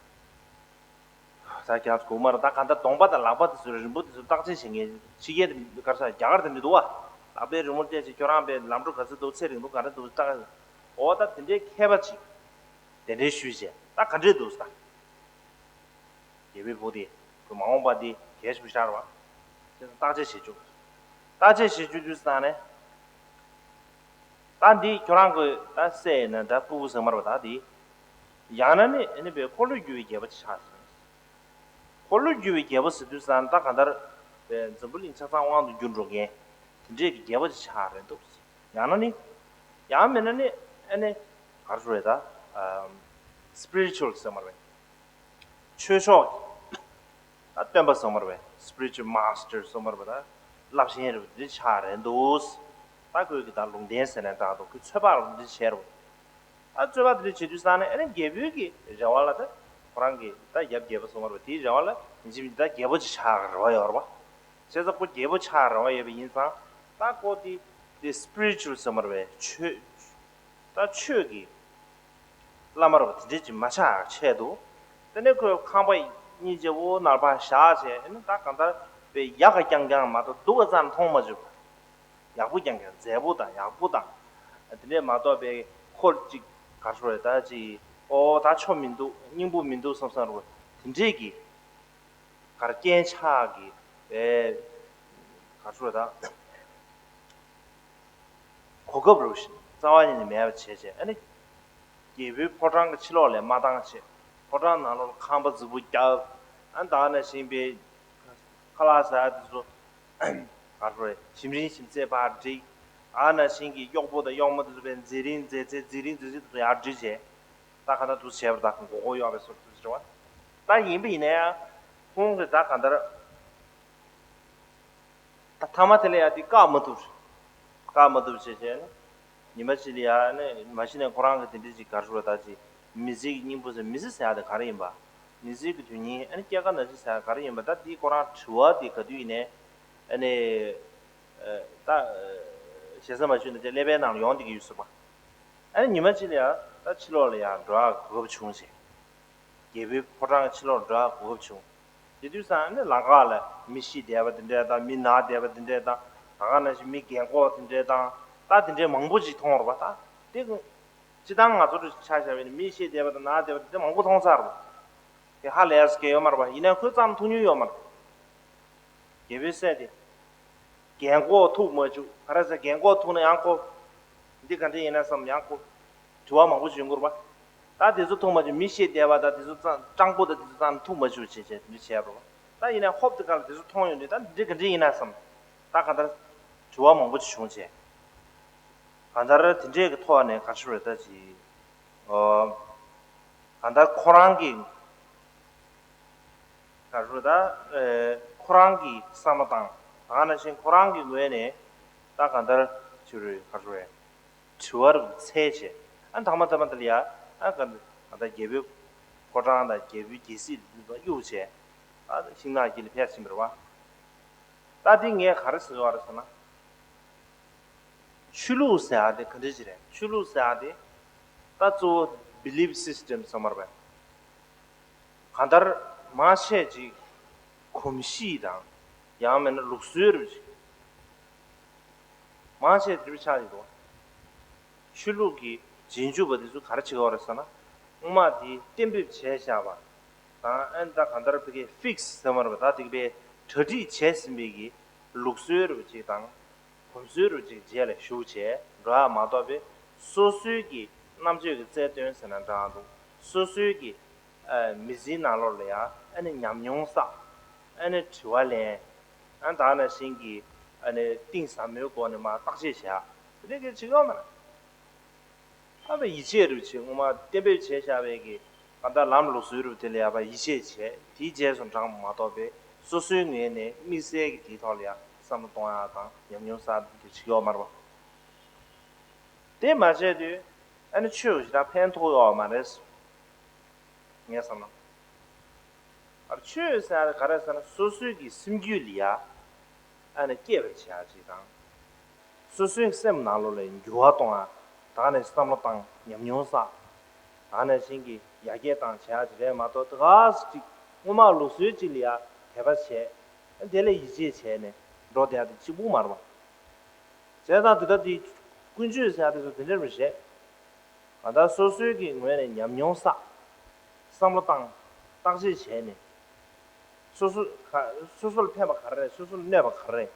རྒྱག་དགོས་མ་རེད། ད་ག་ད་གདོང་པ་དང་ལག་པ་དེ་ཚོ་རིང་པོ་དེ་ཚོ་བརྟག་དཔྱད་བྱེད་མཁན་ཕྱི་རྒྱལ་དེ་ག་རེ་ཟེར། རྒྱ་གར་དེ་འདྲ་འདུག་བ། ལག་པའི་རི་མོ་བལྟས་ཚེ་ཁྱོད་རང་པའི་ལམ་འགྲོ་ག་ཚོད་འདུག་ཚེ་རིང་འདུག་ག་འདྲ་འདུག་བརྟག་འོ་ད་དེ་འདྲའི་མཁས་པ་ཅིག་གདན་འདྲེན་ཞུས་བྱས་ད་ག་འདྲས་འདུག་ཟེར། རྒྱལ་པོའི་བུ་དེ་ཁོས་མ་འོངས་པ་འདི་གལ་ཆེན་པོ་ཤར་བ། བྱས་ཙང་བརྟག་དཔྱད་བྱེད་བཅུག་བརྟག་དཔྱད་བྱེད་བཅུག་དུས་ཙང་ནས། ད་འདི་ཁྱོད་རང་གི་ད་སྲས་ཡིན་ན་ད་སྤུ་གུ་ཟེར་མ་རེད་པ། ད་འདི་ཡང་ན་ནི་ཨ་ནི་པའི་འཁོར་ལོས་སྒྱུར་བའི་རྒྱལ་པོ་ཅིག་ཆགས་ཟེར། འཁོར་ལོས་སྒྱུར་བའི་རྒྱལ་པོ་ཟེར་དུས་ཙང་ད་གང་ལྟར་པའི་འཛམ་བུ་གླིང་ཆ་ཚང་དབང་དུ་བསྒྱུར་འགྲོ་མཁན་དེ་འདྲས་ཀྱི་རྒྱལ་པོ་ཅིག་ཆགས་རེད་འདུག་ཡང་ན་ནི། ཡང་མིན་ན་ནི་ཨ་ནི་ག་རེ་ཟེར་རེད་ད། spiritual ཟེར་མ་རེད། ཆོས་ཕྱོགས་ཀྱི་ད་སྟོན་པ་ཟེར་མ་རེད་པས། spiritual master ཟེར་མ་རེད་པས། ད་བསླབ་གཞན་རེད་པས། འདི་ཆགས་རེད་འདུག་ད་ཁོས་ཀྱི་ད་ལུང་བསྟན་ཟེར་ནས་བཏང་འདུག་ཁོས་ཚོད་དཔག་རུ་འདི་བྱས་རུ། ད་ཚོད་དཔག་འདི་བྱེད་དུས་ཙང་ནས་ཨ་ནི་རྒྱལ་པོའི་གི་རེ་བ་ལ་ད་ཁོ་རང་གི་ད་ཡབ་རྒྱལ་པོ་ཟེར་མ་རེད་པས། དེའི་རེ་བ་ལ་ཡིན་གཅིག་མིན་གཅིག་ད་རྒྱལ་པོ་ཅིག་ཆགས་རེ་བ་ཡོད་རེད་པ། བྱས་ཙང་ཁོ་རྒྱལ་པོ་ཆགས་རེ་བ་ཡོད་པ་ཡིན་ཙང་ད་ཁོ་དེ་དེ་spiritual ཟེར་མ་རེད་པས། ཆོས། ད་ཆོས་ཀྱི་བླ་མ་རུ་དེ་འདྲས་ཅིག་མ་ཆགས་ཆེད་དུ། དེ་ནས་ཁོས་ཁང་པ་གཉིས་ཀྱི་འོག་ནར་ཕར་བཞག་བྱས་ཨ་ནི་ད་གང་ལྟར་པའི་ཡག་ག་རྐྱང་རྐྱང་མ་གཏོགས་སྡུག་ག་རྩ་ནས་མཐོང་མ་བཅུག་ཡག་པོ་རྐྱང་རྐྱང་མཛེས་པོ་དང་ཡག་པོ་དང་། དེ་འདྲས་མ་གཏོགས་པའི་འཁོར་ཅིག་ག་རེ་ཟེར་ད་ཅིག་ཨོ་ད་ཆོ་མི་འདུག་སྙིང་པོ་མི་འདུག་བསམ་བསམ་རུ་དེ་འདྲས་ཀྱི་གར་རྐྱེན་ཆགས་ཀྱི་པའི་ག་རེ་ཟེར་ད། གོ་སྐབས་རུ་རྩ་བ་ཉིད་ནས་མེད་པ་བྱས་བྱས་ཨ་ནི། རྒྱལ་པོའི་ཕོ་བྲང་གི་ཕྱི་ལོགས་ལ་མ་བཏང་བྱས། ཕོ་བྲང་ནང་ལོགས་ལ་ཁང་པ་རྫིག་པོ་བརྒྱབ། ཨ་ནི་ད་ནང་བཞིན་པའི་ཁ་ལག་ཟ་ཡ་དེ་ཚོ་ག་རེ་ཟེར་ཞིམ་རིང་ཞིམ་ཚད་ཕར་བསྒྲིགས། ཨ་ནང་བཞིན་གྱི་གཡོག་པོ་དང་གཡོག་མོ་དེ་ཚོ་པའི་མཛེས་རིང་མཛེས་ཚད་མཛེས་རིང་མཛེས་ཚད་དེ་ཚོ་ཡར་བསྒྲིགས་བྱས། ད་ག་ད་དུ་བྱས་པ་ད་མགོ་སྐོར་གཡོག་པའི་སོར་དུ་བྱས་པ། ད་ཡིན་པ་ཡིན་ན་ཡང་ཁོང་གིས་ད་ག་འདར། ད་ཐ་མ་དེ་ལ་ཡང་དེ་བཀག་མ་ཐུབ། བཀག་མ་ཐུབ་བྱས་བྱས་ནས། ཉི་མ་གཅིག་ལ་ཡང་ནས་མ་གཞི་ནས་ཁོ་རང་གི་དེ་འདྲ་ཅིག་ག་རེ་ཟེར་ད་ཅིག་མི་ཚེ་གི་སྙིང་པོ་ཟེར། མི་ཚེ་ཟེར་ཡ་དེ་ག་རེ་ཡིན་པ། མི་ཚེ་གི་དོན་སྙིང་ཨ་ནི་སྐྱེ་རྒ་ན་འཆི་ཟེར་ཡ་ག་རེ་ཡིན་པ། ད་དེ་ཁོ་རང་དྲི་བ་དེ་ག་དུས་ཡིན་ནས་ཨ་ནི། ད་ཞེ་ས་མ་ཞུས་ན་དེ་ཀླད་པའི་ནང་ལ་ཡོང་བསྡད་ཀྱི་ཡོད་ཟེར་བ། ཨ་ནི་ཉི་མ་གཅིག་ལ་ཡང་ད་ཕྱི་ལོགས་ལ་ཡང་འགྲོ་ཡག་གོ་སྐབས་བྱུང་ཞེས། རྒྱལ་པོའི་ཕོ་བྲང་གི་ཕྱི་ལོགས་འགྲོ་ཡག་གོ་སྐབས་བྱུང་། དེ་དུས་ཙང་ཨ་ནི་ལམ་ཁ་ལ་མི་ཤི་བསྡད་པ་དེ་འདྲས་དང་མི་ན་བསྡད་པ་དེ་འདྲས་དང་ད་ག་ནང་བཞིན་མི་རྒན་གོག་དེ་འདྲས་དང་ད་དེ་འདྲས་མང་པོ་ཅིག་མཐོང་རོགས་པ། ད་དེ་སྤྱི་བཏང་ང་ཚོ་ཆ་བཞག་པ་ཡིན་ན་མི་ཤི་བསྡད་པ་དང་ན་བསྡད་པ་དེ་འདྲས་མང་པོ་མཐོང་ཚར་རོགས། དེ་ཧ་ལས་ཡ་སྐད་ཡོད་མ་རེད་པ། ཡིན་ནའི་ཁོས་ཙམ་ཐུག་མྱོང་ཡོད་མ་རེད། རྒྱལ་པོའི་སྲས་དེ། རྒན་གོག་ཐུག་མ་བཅུག་ག་རེ་ཟེར། རྒན་གོག་ཐུག་ན་ཡང་ཁོ། འདི་ག་འདྲ་ཡིན་ན་བསམ་ཡང་ཁོ། དྲི་བ་མང་པོ་ཞིག་ཡོང་གི་རེད་པ། ད་དེ་ཚོ་ཐུག་མ་བཅུག་མི་ཤི་བསྡད་པ་ད་དེ་ཚོ་ཙམ་སྤྲང་པོ་ད་དེ་ཚོ་ཙམ་ཐུག་མ་བཅུག་བྱས་བྱས་འདི་བྱས་པ་རེད་པ། ད་ཡིན་ནའི་ཧོབ་དེ་ག་ལ་དེ་ཚོ་མཐོང་ཡོང་དུས་ད་འདི་ག་འདྲ་ཡིན་ན་བསམ། ད་ག་འདྲ། དྲི་བ་མང་པོ་ཅིག་བྱུང་བྱས། གང་ལྟར་དེ་འདྲས་ཀྱི་ཐོག་ནས་ག་ཚོད་རེད་ད་ཅིག་ཨོ། གང་ལྟར་ཁོ་རང་གི་ག་ཚོད་རེད་ད། ཨེ། ཁོ་རང་གི་བསམ་བློ་བཏང་། ད་ག་ནང་བཞིན་ཁོ་རང་གི་ངོས་ནས་ད་གང་ལྟར་ཅིག་རེད། ག་ཚོད་རེད། དྲི་བ་རུ་འཚལ་བྱས། ཨ་ཐ་མ་ཐ་མ་དེ་ལ་ཡ། ཨ་ག་ད་རྒྱལ་པོའི་ཕོ་བྲང་དང་རྒྱལ་པོའི་རྒྱལ་སྲིད་འདི་ཚོ་གཡུག་བྱས། ཨ་ཤིང་ནགས་དཀྱིལ་ལ་ཕེབས་ཕྱིན་པ་རེད་པ། ད་འདི་ངས་ག་རེ་ཟེར་བ་རེད་ཟེར་ན། ཆོས་ལུགས་ཟེར་ཡ་དེ་ག་འདྲ་ཅིག་རེད། ཆོས་ལུགས་ཟེར་ཡ་དེ་ད་གཙོ་བོ་belief system ཟེར་མ་རེད་པས། གང་ལྟར་མང་ཆེ་ཅིག་གོམས་གཤིས་དང་ཡང་མིན་ན་ལུགས་སྲོལ་རེད་ཅིག་མང་ཆེ་དེ་འདྲ་ཆགས་ཡོད་དོ། ཆོས་ལུགས་ཀྱི་རྗེས་འཇུག་པ་དེ་ཚོ་ག་རེ་བྱེད་ཀྱི་ཡོད་རེད་ཟེར་ན། སྔོན་མ་དེ་གཏན་འབེབས་བྱས་བཞག་པ་དང་ཨ་ནི་ད་གང་ལྟར་བི་གའི་fix ཟེར་མ་རེད་པ། ད་དེ་གི་བའི་གྲ་སྒྲིག་བྱས་ཟིན་པའི་གི་ལུགས་སྲོལ་རུ་ཅིག་དང་། གོམས་སྲོལ་རུ་ཅིག་རྗེས་ལ་ཞུགས་བྱས་འགྲོ་ཡ་མ་གཏོགས་པའི་སོ་སོའི་གི་རྣམ་དཔྱོད་ཀྱི་རྩལ་བཏོན་ཟེར་ན་འདྲ་འདུག་སོ་སོའི་གི་ཨ་མི་ཚེའི་ནང་ལོགས་ལ་ཡ་ཨ་ནི་ཉམས་མྱོང་བསགས། ཨ་ནི་དྲི་བ་ལེན། ཨ་ནི་ད་ནང་བཞིན་གྱི་ཨ་ནི་གཏིང་ཟབ་མོའི་སྒོ་ནས་མར་བརྟག་དཔྱད་བྱས། དེ་འདྲའི་གི་བྱེད་ཀྱི་ཡོད་མ་རེད། ད་བའི་ཡིད་ཆེས་རུ་ཆེ་སྔོན་མ་གཏན་འབེབས་བྱས་བཞག་པའི་གི་གང་ལྟར་ལམ་ལུགས་སྲོལ་རུ་དེ་ལ་ཡ་བ་ཡིད་ཆེས་བྱས་དེའི་རྗེས་སུ་འབྲངས་པ་མ་གཏོགས་པའི་སོ་སོའི་ངོས་ནས་དམིགས་བསལ་གྱི་དེའི་ཐོག་ལ་ཡ་ བསམ་བློ་གཏོང་ཡག་དང་ཉམས་མྱོང་བསགས་འདི་བྱེད་ཀྱི་ཡོད་མ་རེད་པ། དེ་མ་བྱས་དུས་ཨ་ནི་ཆོས་ཞེ་དྲག་ཕན་ཐོགས་ཡོད་མ་རེད། ངས་བསམ་ན། ཨ་ཆོས་ཟེར་ཡག་ག་རེ་ཟེར་ན་སོ་སོའི་གི་སེམས་རྒྱུད་ལ་ཡ་ཨ་ནི་སྐྱེ་བར་བྱེད་ཡག་ཅིག་དང་། སོ་སོའི་སེམས་ནང་ལོགས་ལ་འགྱུར་བ་གཏོང་ཡག་དེ་ག་ནས་བསམ་བློ་བཏང་ཉམས་མྱོང་བསགས། དེ་ག་ནང་བཞིན་གྱི་ཡར་རྒྱས་བཏང་བྱེད་ཡག་ཅིག་རེད་མ་གཏོགས་དེ་ག་ཅིག་དངོས་མ་ལུགས་སྲོལ་ཅིག་ལ་ཡ་དད་པ་བྱས། དེ་ལ་ཡིད་ཆེས་བྱས་ནས་འགྲོ་བསྡད་ཡག་དེ་གཅིག་པུ་མ་རེད་པ། བྱས་ཙང་དེ་ལྟ་དེ་ཀུན་སྤྱོད་ཟེར་ཡག་དེ་ཚོ་དེ་འདྲ་རེད་བཤད། གང་ལྟར་སོ་སོའི་གི་ངོས་ནས་ཉམས་མྱོང་བསགས། བསམ་བློ་བཏང་། བརྟག་དཔྱད་བྱས་ནས། སོ་སོ་ག་སོ་སོ་ལ་ཕན་པ་ག་རེ་རེད། སོ་སོ་ལ་གནོད་པ་ག་རེ་རེད།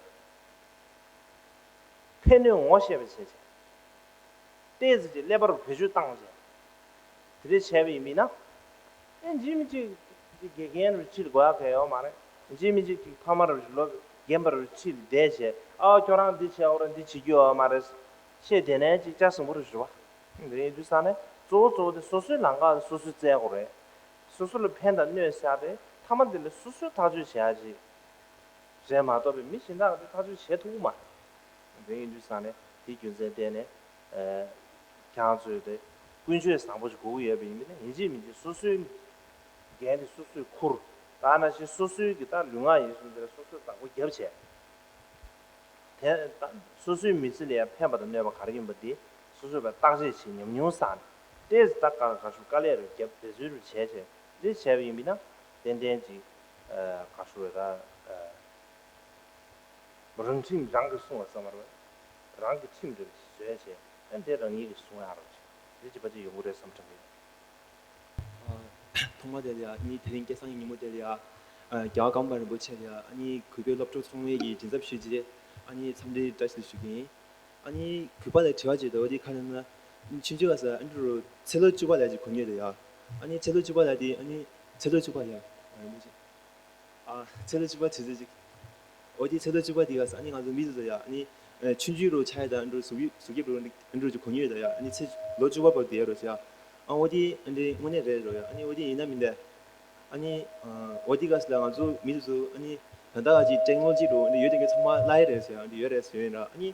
ཕན་གནོད་ངོ་ཤེས་པ་བྱས་བྱས། ཏོག་ཙམ་ཅིག་ཀླད་པར་བེད་སྤྱོད་བཏང་བྱས། དེ་འདྲ་བྱས་པ་ཡིན་མིན་ན། ཨེ་འཇིགས་མི་གཅིག་ཅིག་དགེ་རྒན་རུ་ཁྲིད་དགོས་ཡག་གང་ཡོད་མ་རེད། འཇིགས་མི་གཅིག་ཅིག་ཕ་མ་རུ་ལོ་རྒན་པ་རུ་ཁྲིད་བསྡད་བྱས། ཨ་ཁྱོད་རང་འདི་བྱས་འོ་ར་འདི་བྱེད་རྒྱུ་ཡོད་མ་རེད། བཤད་དེ་ནས་ཅིག་ལྕགས་ཟིང་པོ་རུ་རེད་པ། འདི་ཡིན་དུས་ས་ནས་གཙོ་བོ་གཙོ་བོ་དེ་སོ་སོའི་ལམ་ཁ་སོ་སོས་བཙལ་དགོས་རེད། སོ་སོ་ལ་ཕན་དང་གནོད་ཟེར་ཡག་དེ་མཐའ་མ་འདི་ལ་སོ་སོས་ཐག་གཅོད་བྱེད་ཡག་ཅིག་རེད་མ་གཏོགས་པའི་མི་གཞན་དག་གིས་ཐག་གཅོད་བྱེད་ཐུབ་ཀྱི་མ་རེད། དེ་ཡིན་དུས་ས་ནས་དེའི་རྒྱུ་མཚན་བརྟེན་ནས་ཁྱེད་རང་ཚོས་དེ་ཀུན་སྤྱོད་བཟང་པོ་ཞིག་དགོས་ཀྱི་ཡོད་པ་ཡིན་པས་ན་ཡིན་གཅིག་མིན་གཅིག་སོ་སོའི་འགན་དེ་སོ་སོས་འཁུར། དེ་ག་ནང་བཞིན་སོ་སོའི་གི་ད་ལུས་ངག་ཡིད་གསུམ་དེ་ལ་སོ་སོས་བདག་པོ་རྒྱབ་བྱས། དེ་ལྟ་སོ་སོའི་མི་ཚེ་ལ་ཡང་ཕན་པ་དང་གནོད་པ་ག་རེ་ཡིན་པ་དེ་སོ་སོས་བརྟག་དཔྱད་བྱས་ཉམས་མྱོང་བསགས་ནས་ཏོག་ཙམ་ད་ག་ག་ཤུ་དཀའ་ལས་རུ་བརྒྱབ་འབད་རྩོལ་རུ་བྱས་བྱས་འདི་བྱས་པ་ཡིན་པས་ན་ཏན་ཏན་ཅིག་ག་ཤུ་རེད་ད་རང་ཁྲིམས་རང་གིས་སྲུང་བ་ཙམ་མ་རེད། རང་གི་ཁྲིམས་རེ་བཟོས་བྱས་ཨ་འདི་རང་ཉིད་ཀྱིས་སྲུང་ཡག་རུ་བྱས་འདི་བྱེད་པ་ཅིག་ཡོང་གི་རེད་བསམ་དྲན་གི་ཡོད། ཐོག་མ་དེ་ལ་ཡ་ཨ་ནི་དེ་རིང་སྐལ་བཟང་གི་ཉིན་མོ་དེ་ལ་ཡ་རྒྱལ་བ་ཀརྨ་པ་རིན་པོ་ཆེ་ལ་ཡ་ཨ་ནི་གུས་པའི་སློབ་ཕྲུག་ཚང་མས་ཀྱི་མགྲིན་ཚབ་ཞུས་རྗེས་ཨ་ནི་འཚམས་འདྲིའི་བཀྲ་ཤིས་བདེ་ལེགས་ཞུ་གི་ཡིན། ཨ་ནི་གུས་པ་ལ་དྲི་བ་ཅིག་འདུག་འོ་དེ་ག་རེ་ན་ཆུང་ཆུང་ག་ས་ཨ་འདྲུ་རུ་ཚེ་ལོ་བཅུ་པ་ལ་ཅིག་གོ་མྱོང་འདུག་ཡ། ཨ་ནི་ཚེ་ལོ་བཅུ་པ་ལ་དེ་ཨ་ནི་ཚེ་ལོ་བཅུ་པ་ཡ། ཨ་རིན་པོ་ཆེ། ཨ་ཚེ་ལོ་བཅུ་པ་དུས་ཚོད་ཅིག་འོ་དེ་ཚེ་ལོ་བཅུ་པ་དེ་ག་ས་ཨ་ནི་ང་ཚོ་མི་ཚོ་ཡ་ཨ་ནི་ཆུང་ཆུང་རུ་ཆ་ཡ་དང་ཨ་འདྲུ་གཟུགས་དབྱིབས་གཟུགས་དབྱིབས་རུ་ཨ་འདྲུ་ཅིག་གོ་མྱོང་ཡོད་ད་ཡ། ཨ་ནི་ཚེ་ལོ་བཅུ་པ་བར་དུ་ཡ་རུ་ཆ་ཡ། ཨ་འོ་དེ་ཨ་འདྲེ་དངོས་གནས་རེད་རོ་ཡ། ཨ་ནི་འོ་དེ་ཡིན་ན་མིན་ད། ཨ་ནི་འོ་དེ་ག་ས་ལ་ང་ཚོ་མི་ཚོ་ཨ་ནི་ད་ལྟ་ག་ཅིག་ཊེག་ནོ་ལོ་ཇི་རུ་ཨ་ནི་ཡོད་དེ་ག་ཚང་མ་ལ་ཡ་རེད་ཟེར་ཡ་ཨ་འདྲེ་ཡོད་རེད་ཟེར་ཡོད་ཡིན་ར། ཨ་ནི་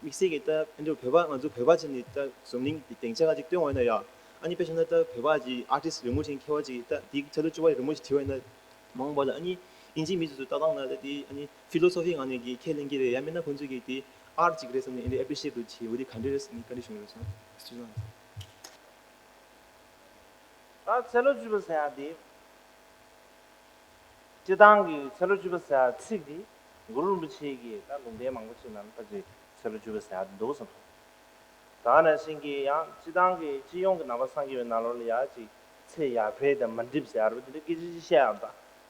དམིགས་བསལ་གྱི་ད་ཨ་འདྲེ་བོད་པ་ང་ཚོ་བོད་པ་ཆ་ནི་ད་འཛམ་གླིང་འདི་སྡིངས་ཆ་ག་ཅིག་སྟོན་འོས་ན་ཡ། ཨ་ནི་དཔེ་བཞག་ན་ད་བོད་པ་ཅིག་ཨར་ཊིསི་རི་མོ་ཆེན་མཁས་པ་ཅིག་ད་འདི་ཚེ་ལོ་བཅུ་པ་ཡི་རི་མོ་ཞིག་བྲིས་པ་ཡིན་ན་མང་པོ་ལ་ཨ་ནི་དབྱིན་ཇིའི་མི་ཚོ་ཚོ་ལྟ་སྟངས་ན་ད་དེ་ཨ་ནི་ཕི་ལོ་སོ་ཕི་ངང་ནས་ཀྱི་ཁས་ལེན་གྱི་རེད་ཡ། མིན་ན་ཁོང་ཚོ་གིས་དེ་ཨར་ཊི་ཅིག་རེད་བསམ་ནས་ཨ་འདྲེ་ཨེ་པི་རི་ཤི་ཡེཊ་རུ་བྱེད་འོ་དེ་ག་འདྲེ་རེད་བསམ་ནས་བཀའ་འདྲི་ཞུ་ཡ་རེད་སོང་། ད་ཚེ་ལོ་བཅུ་པ་ཟེར་ཡ་དེ། སྤྱིར་བཏང་གི་ཚེ་ལོ་བཅུ་པ་ཟེར་ཡ་ཚིག་དེ་གུ་རུ་རིན་པོ་ཆེ་གིས་ད་ལུང་བསྟན་མང་པོ་ཞིག་ནང་ད་ཅིག་ཚེ་ལོ་བཅུ་པ་ཟེར་ཡ་དེ་འདུག་བསམ་སོང་། ད་ནང་བཞིན་གྱི་ཡང་སྤྱིར་བཏང་གི་སྤྱི་ཡོངས་ཀྱི་ནང་པ་སངས་རྒྱས་པའི་ནང་ལོགས་ལ་ཡ་ཅིག་ཚེ་ཡར་འཕེལ་དང་མར་འགྲིབ་ཟེར་ཡ་རེད་པ། དེ་འདྲ་སྐད་ཆ་ཅིག་བཤད་ཡོང་ད།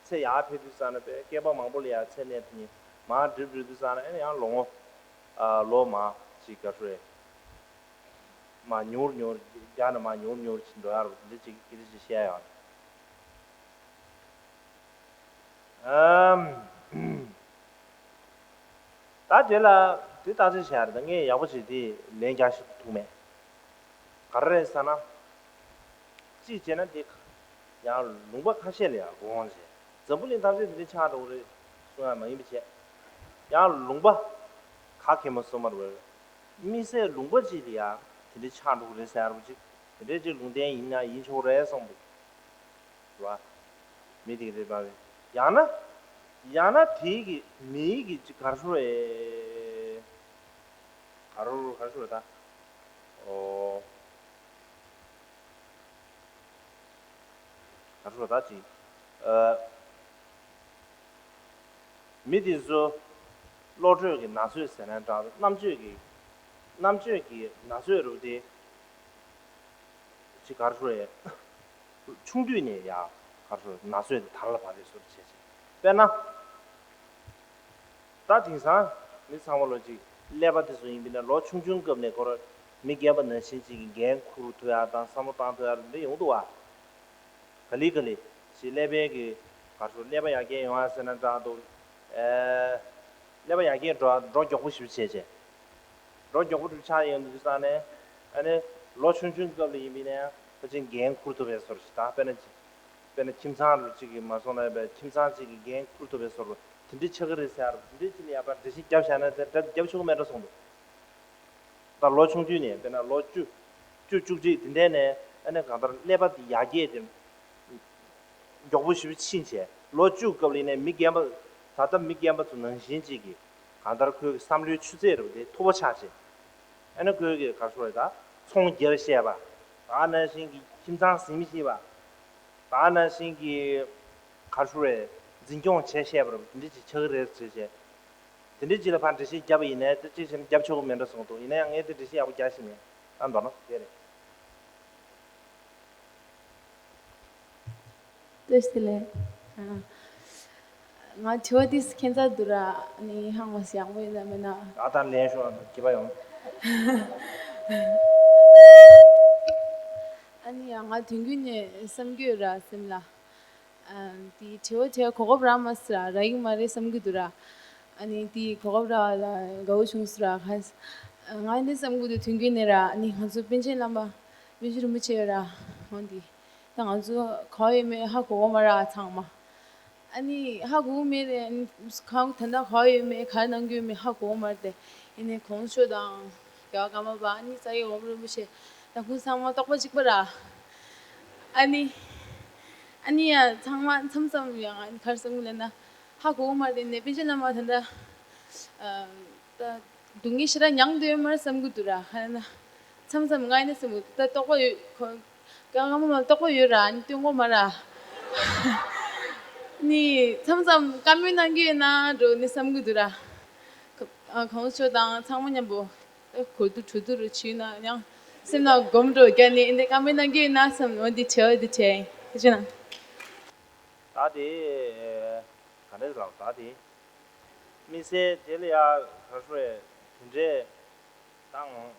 ཚེ་ཡར་འཕེལ་དུས་ཙ་ན་པའི་བསྐལ་པ་མང་པོ་ལ་ཡ་ཚེ་གནས་དེ་ཉིད་མར་འགྲིབ་འགྲིབ་དུས་ཙ་ན་ཨེ་ཡང་ལོ་ངོ་ལོ་མང་ཅིག་ག་ཚོད་རེད། མར་ཉུང་རུ་ཉུང་རུ་རྒྱ་ནས་མར་ཉུང་རུ་ཉུང་རུ་ཕྱིན་འགྲོ་ཡ་རེད་པ། དེ་འདྲ་ཅིག་སྐད་ཆ་ཅིག་བཤད་ཡོང་། ཨམ། ད་དེ་ལ་དེ་བརྟག་དཔྱད་བྱས་རེད། ད་ངས་ཡག་པོ་བྱས་དེ་ལན་རྒྱག་ཤེས་ཐུབ་མེད། ག་རེ་རེད་ཟེར་ན། གཅིག་བྱས་ན་དེ་ཡང་ལུང་པ་ཁ་ཤས་ལ་ཡང་དགོངས་བྱས། འཛམ་བུ་གླིང་ཐམས་ཅད་དེ་འདྲ་ཆགས་འགྲོ་གི་རེད་གསུང་ཡ་མ་ཡིན་པ་བྱས། ཡང་ལུང་པ་ག་གེ་མོ་སོ་མ་རེད། དམིགས་བསལ་ལུང་པ་གཅིག་ལ་ཡང་དེ་འདྲ་ཆགས་འགྲོ་གི་རེད་ཟེར་ཡ་རེད་པ། ཅིག་དེ་འདྲའི་ཅིག་ལུང་བསྟན་ཡིན་ན་ཡིན་ཆོག་རེད་བསམ་གི་རེད་པ། མི་དེ་ག་རེད་པ། ཡང་ན་ཡང་ན་དེའི་གི་མིའི་གི་ཅིག་ག་རེ་ཞུ་རེད། ག་རེ་ག་རེ་ཞུ་རེད་ད། ཨོ། ག་རེ་ཞུ་རེད་ད་ཅིག་ཨ། མི་དེ་ཚོ་བློ་གྲོས་ཀྱི་ན་ཚོད་ཟེར་ན་འདྲ། རྣམ་དཔྱོད་ཀྱི་རྣམ་དཔྱོད་ཀྱི་ན་ཚོད་རུ་དེ་ཅིག་ག་རེ་ཞུ་རེད། ཆུང་དུས་ནས་ཡ་ག་རེ་ཞུ་ན་ཚོད་དེ་དར་ལ་བབས་པའི་བཟོ་འདྲ་བྱས་བྱས། དཔེར་ན། ད་དེང་སང་མི་ཚང་མ་ལོ་ཅིག་ཀླད་པ་དེ་ཚོ་ཡིན་པས་ན་ལོ་ཆུང་ཆུང་སྐབས་ནས་ཁོ་རང་མི་རྒན་པ་ནང་བཞིན་ཅིག་གི་འགན་འཁུར་ཐུབ་ཡ་དང་བསམ་བློ་བཏང་ཐུབ་ཡ་འདི་ཡོང་འདུག་བ། ག་ལེ་ག་ལེ་ཞིག་ཀླད་པའི་གི་ག་རེ་ཞུ་ཀླད་པ་ཡར་རྒྱས་ཡོང་ཡ་ཟེར་ན་འདྲ་འདུག་ཨེ། ཀླད་པ་ཡར་རྒྱས་འགྲོ་འགྲོ་མགྱོགས་པོ་ཞིག་བྱས་བྱས། འགྲོ་མགྱོགས་པོ་འགྲོ་ཆགས་ཡོང་དུས་ཙང་ནས་ཨ་ནི་ལོ་ཆུང་ཆུང་སྐབས་ལ་ཡིན་པས་ན་ཕལ་ཆེར་འགན་འཁུར་ཐུབ་པའི་བཟོ་འདྲ་ཞིག་ད་དཔེར་ན་ཅིག་དཔེར་ན་ཁྱིམ་ཚང་རུ་གཅིག་གིས་མ་སོང་ན་ཡོད་པའི་ཁྱིམ་ཚང་གཅིག་གིས་འགན་འཁུར་ཐུབ་པའི་བཟོ་འདྲ་ དེ་འདྲ་ཆགས་ཀྱི་རེད་ཟེར་ཡ་རེད། དེ་འདྲ་ཅིག་ལ་ཡ་པ་འགྲེལ་བཤད་བརྒྱབ་བཞག་ན་དེ་འདྲ་བརྒྱབ་ཆོག་གི་མེད་འགྲོ་གསུངས་འདུག་ད་ལོ་ཆུང་དུས་ནས་དཔེར་ན་ལོ་བཅུ། བཅུ་བཅུ་གཅིག་དེ་འདྲ་ནས་ཨ་ནི་གང་ལྟར་ཀླད་པ་དེ་ཡར་རྒྱས་དེ་མགྱོགས་པོ་ཞེ་པོ་ཕྱིན་བྱས། ལོ་བཅུ་སྐབས་ལ་ཡིན་ནའི་མི་རྒན་པ། ད་ལྟ་མི་རྒན་པ་ཚོ་ནང་བཞིན་ཅིག་གི་གང་ལྟར་ཁོའི་བསམ་བློའི་ཆུ་ཚད་རེད་པ་དེ་མཐོ་པོ་ཆགས་བྱས། ཨ་ནི་ཁོའི་གི་ག་རེ་ཟེར་དགོས་རེད། ད་ཚོང་རྒྱག་ཤེས་པ། ད་ནང་བཞིན་གྱི་ཁྱིམ་ཚང་ཟིན་ཤེས་པ། ད་ནང་བཞིན་གྱི་ག་རེ་ཟེར་དགོས་རེད། འཛིན་སྐྱོང་བྱེད་ཤེས་པ་རེད་པ། དེ་འདྲ་ཅིག་ཆགས་ཀྱི་རེད་ཟེར་བྱས། དེ་འདྲའི་ཅིག་ལ་ཕར་འགྲེལ་བཤད་བརྒྱབ་པ་ཡིན་ནའི་དེ་ཅིག་བྱས་ན་བརྒྱབ་ཆོག་གི་མེད་འགྲོ་གསུངས་འདུག་ཡིན་ན་ཡང་ངས་དེ་འགྲེལ་བཤད་ཡག་པོ་རྒྱག་ཤེས་མེད། ཨ་མདོར་ན་དེ་རེད། བཀྲ་ཤིས་བདེ་ལེགས། ཨ། ང་དྲི་བ་དེ་ཁྱད་མཚར་འདུག་ར། ཨ་ནི་ཧང་བ་ཞིག་ཡག་པོ་ཡོད་ན་མེད་ན། ཨ་ད་ལན་ཤོག་ཨ། ཁྱི་པ་ཡོང་། ཨ་ནི་ཡང་ང་དུས་རྒྱུན་ནས་བསམ་གྱི་ཡོད་ར་སེམས་ལ། ཨ། དེ་དྲི་བ་དྲི་གོ་སྐབས་རག་མ་སོང་ར། རག་གི་མ་རེད་བསམ་གྱི་འདུག་ར། ཨ་ནི་དེ་གོ་སྐབས་རག་ལ་དགའ་བོ་བྱུང་སོང་ར། ཁ། ང་འདི་བསམ་གྱི་འདུག་དུས་རྒྱུན་ནས་ར། ཨ་ནི་ང་ཚོ་པཎ་ཆེན་བླ་མ་པཎ་ཆེན་རིན་པོ་ཆེ་ར། འོ་འདི། ད་ང་ཚོ་ག་པར་ཡོད་མེད་ཧ་གོ་གི་མ་རེད་ཚང་མ། ཨ་ནི་ཧ་གོ་གི་མེད་རེད། ཨ་ནི་གང་ད་ལྟ་ག་པར་ཡོད་མེད་ག་རེ་གནང་གི་ཡོད་མེད་ཧ་གོ་གི་མ་རེད་དེ། ཡིན་ནའི་གོང་ས་མཆོག་དང་རྒྱལ་བ་ཀརྨ་པ། ཨ་ནི་རྩ་བའི་འོག་མ་རིན་པོ་ཆེ། ད་ཁོང་ཚང་མ་རྟོགས་པ་གཅིག་པ་ར། ཨ་ནི། ཨ་ནི་ཡང་ཚང་མ་མཚམས་མཚམས་ཡང་ཨ་ནི་ག་རེ་བསམ་གི་ལབ་ན། ཧ་གོ་གི་མ་རེད་དེ། ཡིན་ནའི་པཎ་ཆེན་བླ་མ་ད་ལྟ། ཨ། ད། སྡུག་བསྔལ་ཞེ་དྲག་མྱངས་བསྡད་ཡོད་མ་རེད་བསམ་གྱི་འདུག་ར། ཧ་ན། མཚམས་མཚམས་ང་ཡིན་ན་བསམ་གྱི་འདུག་ད་རྟོགས་པ་ཡོད་ཁོ། ཀ་ཀ་མ་མ་རྟོགས་པ་ཡོད་ར། ཨ་ནི་སྟོན་གོ་མ་ར། ནི་མཚམས་མཚམས་བཀའ་མོལ་གནང་གི་ཡོད་ན་འགྲོ་ནི་བསམ་གྱི་འདུག་ར། ཨ། གོང་ས་མཆོག་དང་ཚང་མ་མཉམ་པོ། ཨ། གོ་བསྡུར་གྲོས་བསྡུར་བྱས་ན་ཡང་སེམས་ནང་སྒོམ་འགྲོ་རྒྱ་ནི་འདི་བཀའ་མོལ་གནང་གི་ཡོད་ན་བསམ། འོ་འདི་བྱས། འོ་འདི་བྱས། ཐུགས་རྗེ་གནང་། ད་དེ། ག་འདྲས་ལབ། ད་དེ། དམིགས་བསལ་དེ་ལ་ཡ་ག་རེ་ཟེར་དགོས་རེད། དེ་འདྲས་དང་།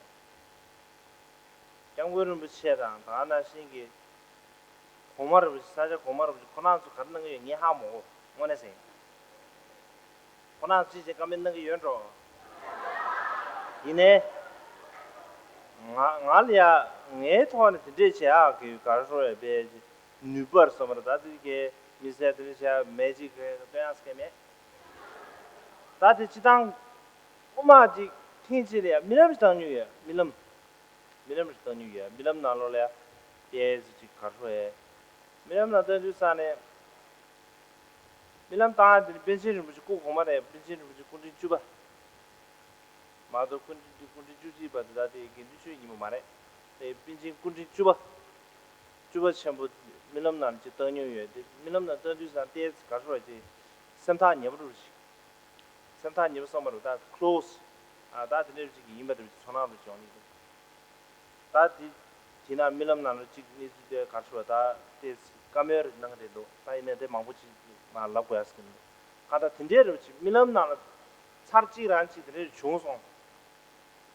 སྐྱབས་མགོན་རིན་པོ་ཆེ་དང་ད་ག་ནང་བཞིན་གྱི་གོང་མ་རིན་པོ་ཆེ། ས་སྐྱ་གོང་མ་རིན་པོ་ཆེ་ཁོ་རང་ཚོ་ག་རེ་གནང་གི་ཡོད་ངས་ཧ་མ་གོ། དངོས་གནས་ཟེར། ཁོ་རང་ཚོ་ཅིག་བཀའ་མོལ་གནང་གི་ཡོད་འགྲོ། ཡིན་ནའི། ང་ང་ལ་ཡ་ངའི་ཐོག་ནས་དེ་འདྲས་བྱེད་ཡག་གི་ག་རེ་ཟེར་དགོས་རེད། དཔེ་ནུས་པ་རེད་བསམ་པ་རེད། ད་དེ་གའི་དམིགས་བསལ་དེ་འདྲས་བྱེད་ཡག་མེད་ཅིག་གི་སྟོན་ཡག་ཟེར་མཁན་མེད། ད་དེ་སྤྱིར་བཏང་། སྔོན་མ་ཅིག་ཐེངས་གཅིག་ལ་ཡ་རྨི་ལམ་ཞིག་བཏང་མྱོང་ཡོད། རྨི་ལམ། རྨི་ལམ་ཞིག་བཏང་མྱོང་ཡོད། རྨི་ལམ་ནང་ལོགས་ལ་ཡ་ཏོག་ཙམ་ཅིག་ག་རེ་ཟེར་དགོས་རེད། རྨི་ལམ་ནང་བཏང་དུས་ཙང་ནས། རྨི་ལམ་བཏང་ཡ་དེ་ནི་པཎ་ཆེན་རིན་པོ་ཆེ་སྐུ་གོང་མ་རེད། པཎ་ཆེན་རིན་པོ་ཆེ་སྐུ་ཕྲེང་བཅུ་པ། མ་གཏོགས་སྐུ་ཕྲེང་བཅུ། སྐུ་ཕྲེང་བཅུ་གཅིག་པ་དེ་ད་ལྟའི་དགེ་འདུན་ཆོས་ཉིན་མོ་མ་རེད། དེ་པཎ་ཆེན་སྐུ་ཕྲེང་བཅུ་པ། བཅུ་པ་ཆེན་པོ་རྨི་ལམ་ནང་ཅིག་བཏང་མྱོང་ཡོད་དེ། རྨི་ལམ་ནང་བཏང་དུས་ཙང་ཏོག་ཙམ་ག་རེ་ཟེར་དགོས་རེད། ཅིག་སེམས་ཐག་ཉེ་པོ་འདྲ་ཞིག་སེམས་ཐག་ཉེ་པོ་བསམ་པ་རེད། ད་ཁི་ལོ་སི། ཨ། ད་དེ་འདྲ་ཅིག་ཡིན་པ་འདྲ་ཅིག་ཚོར་སྣང་འདྲ་ཅིག་ཡོང་གི་འདུག་ད་དེ། དེ་ན་རྨི་ལམ་ནང་ལ་ཅིག་གནས་ཚུལ་དེ་ག་རེ་ཟེར་བ། ད་དེ་བཀའ་མོལ་རེ་གནང་གི་རེད་འདུག་ད་ཡིན་ནའི་དེ་མང་པོ་ཅིག་མར་ལབ་དགོས་ཡ་ཟེར་གྱི་མི་འདུག་གང་ལྟར་དེ་འདྲའི་རེ་བ་ཅིག་རྨི་ལམ་ནང་ལ་ཚར་གཅིག་རང་ཅིག་དེ་འདྲ་བྱུང་སོང་།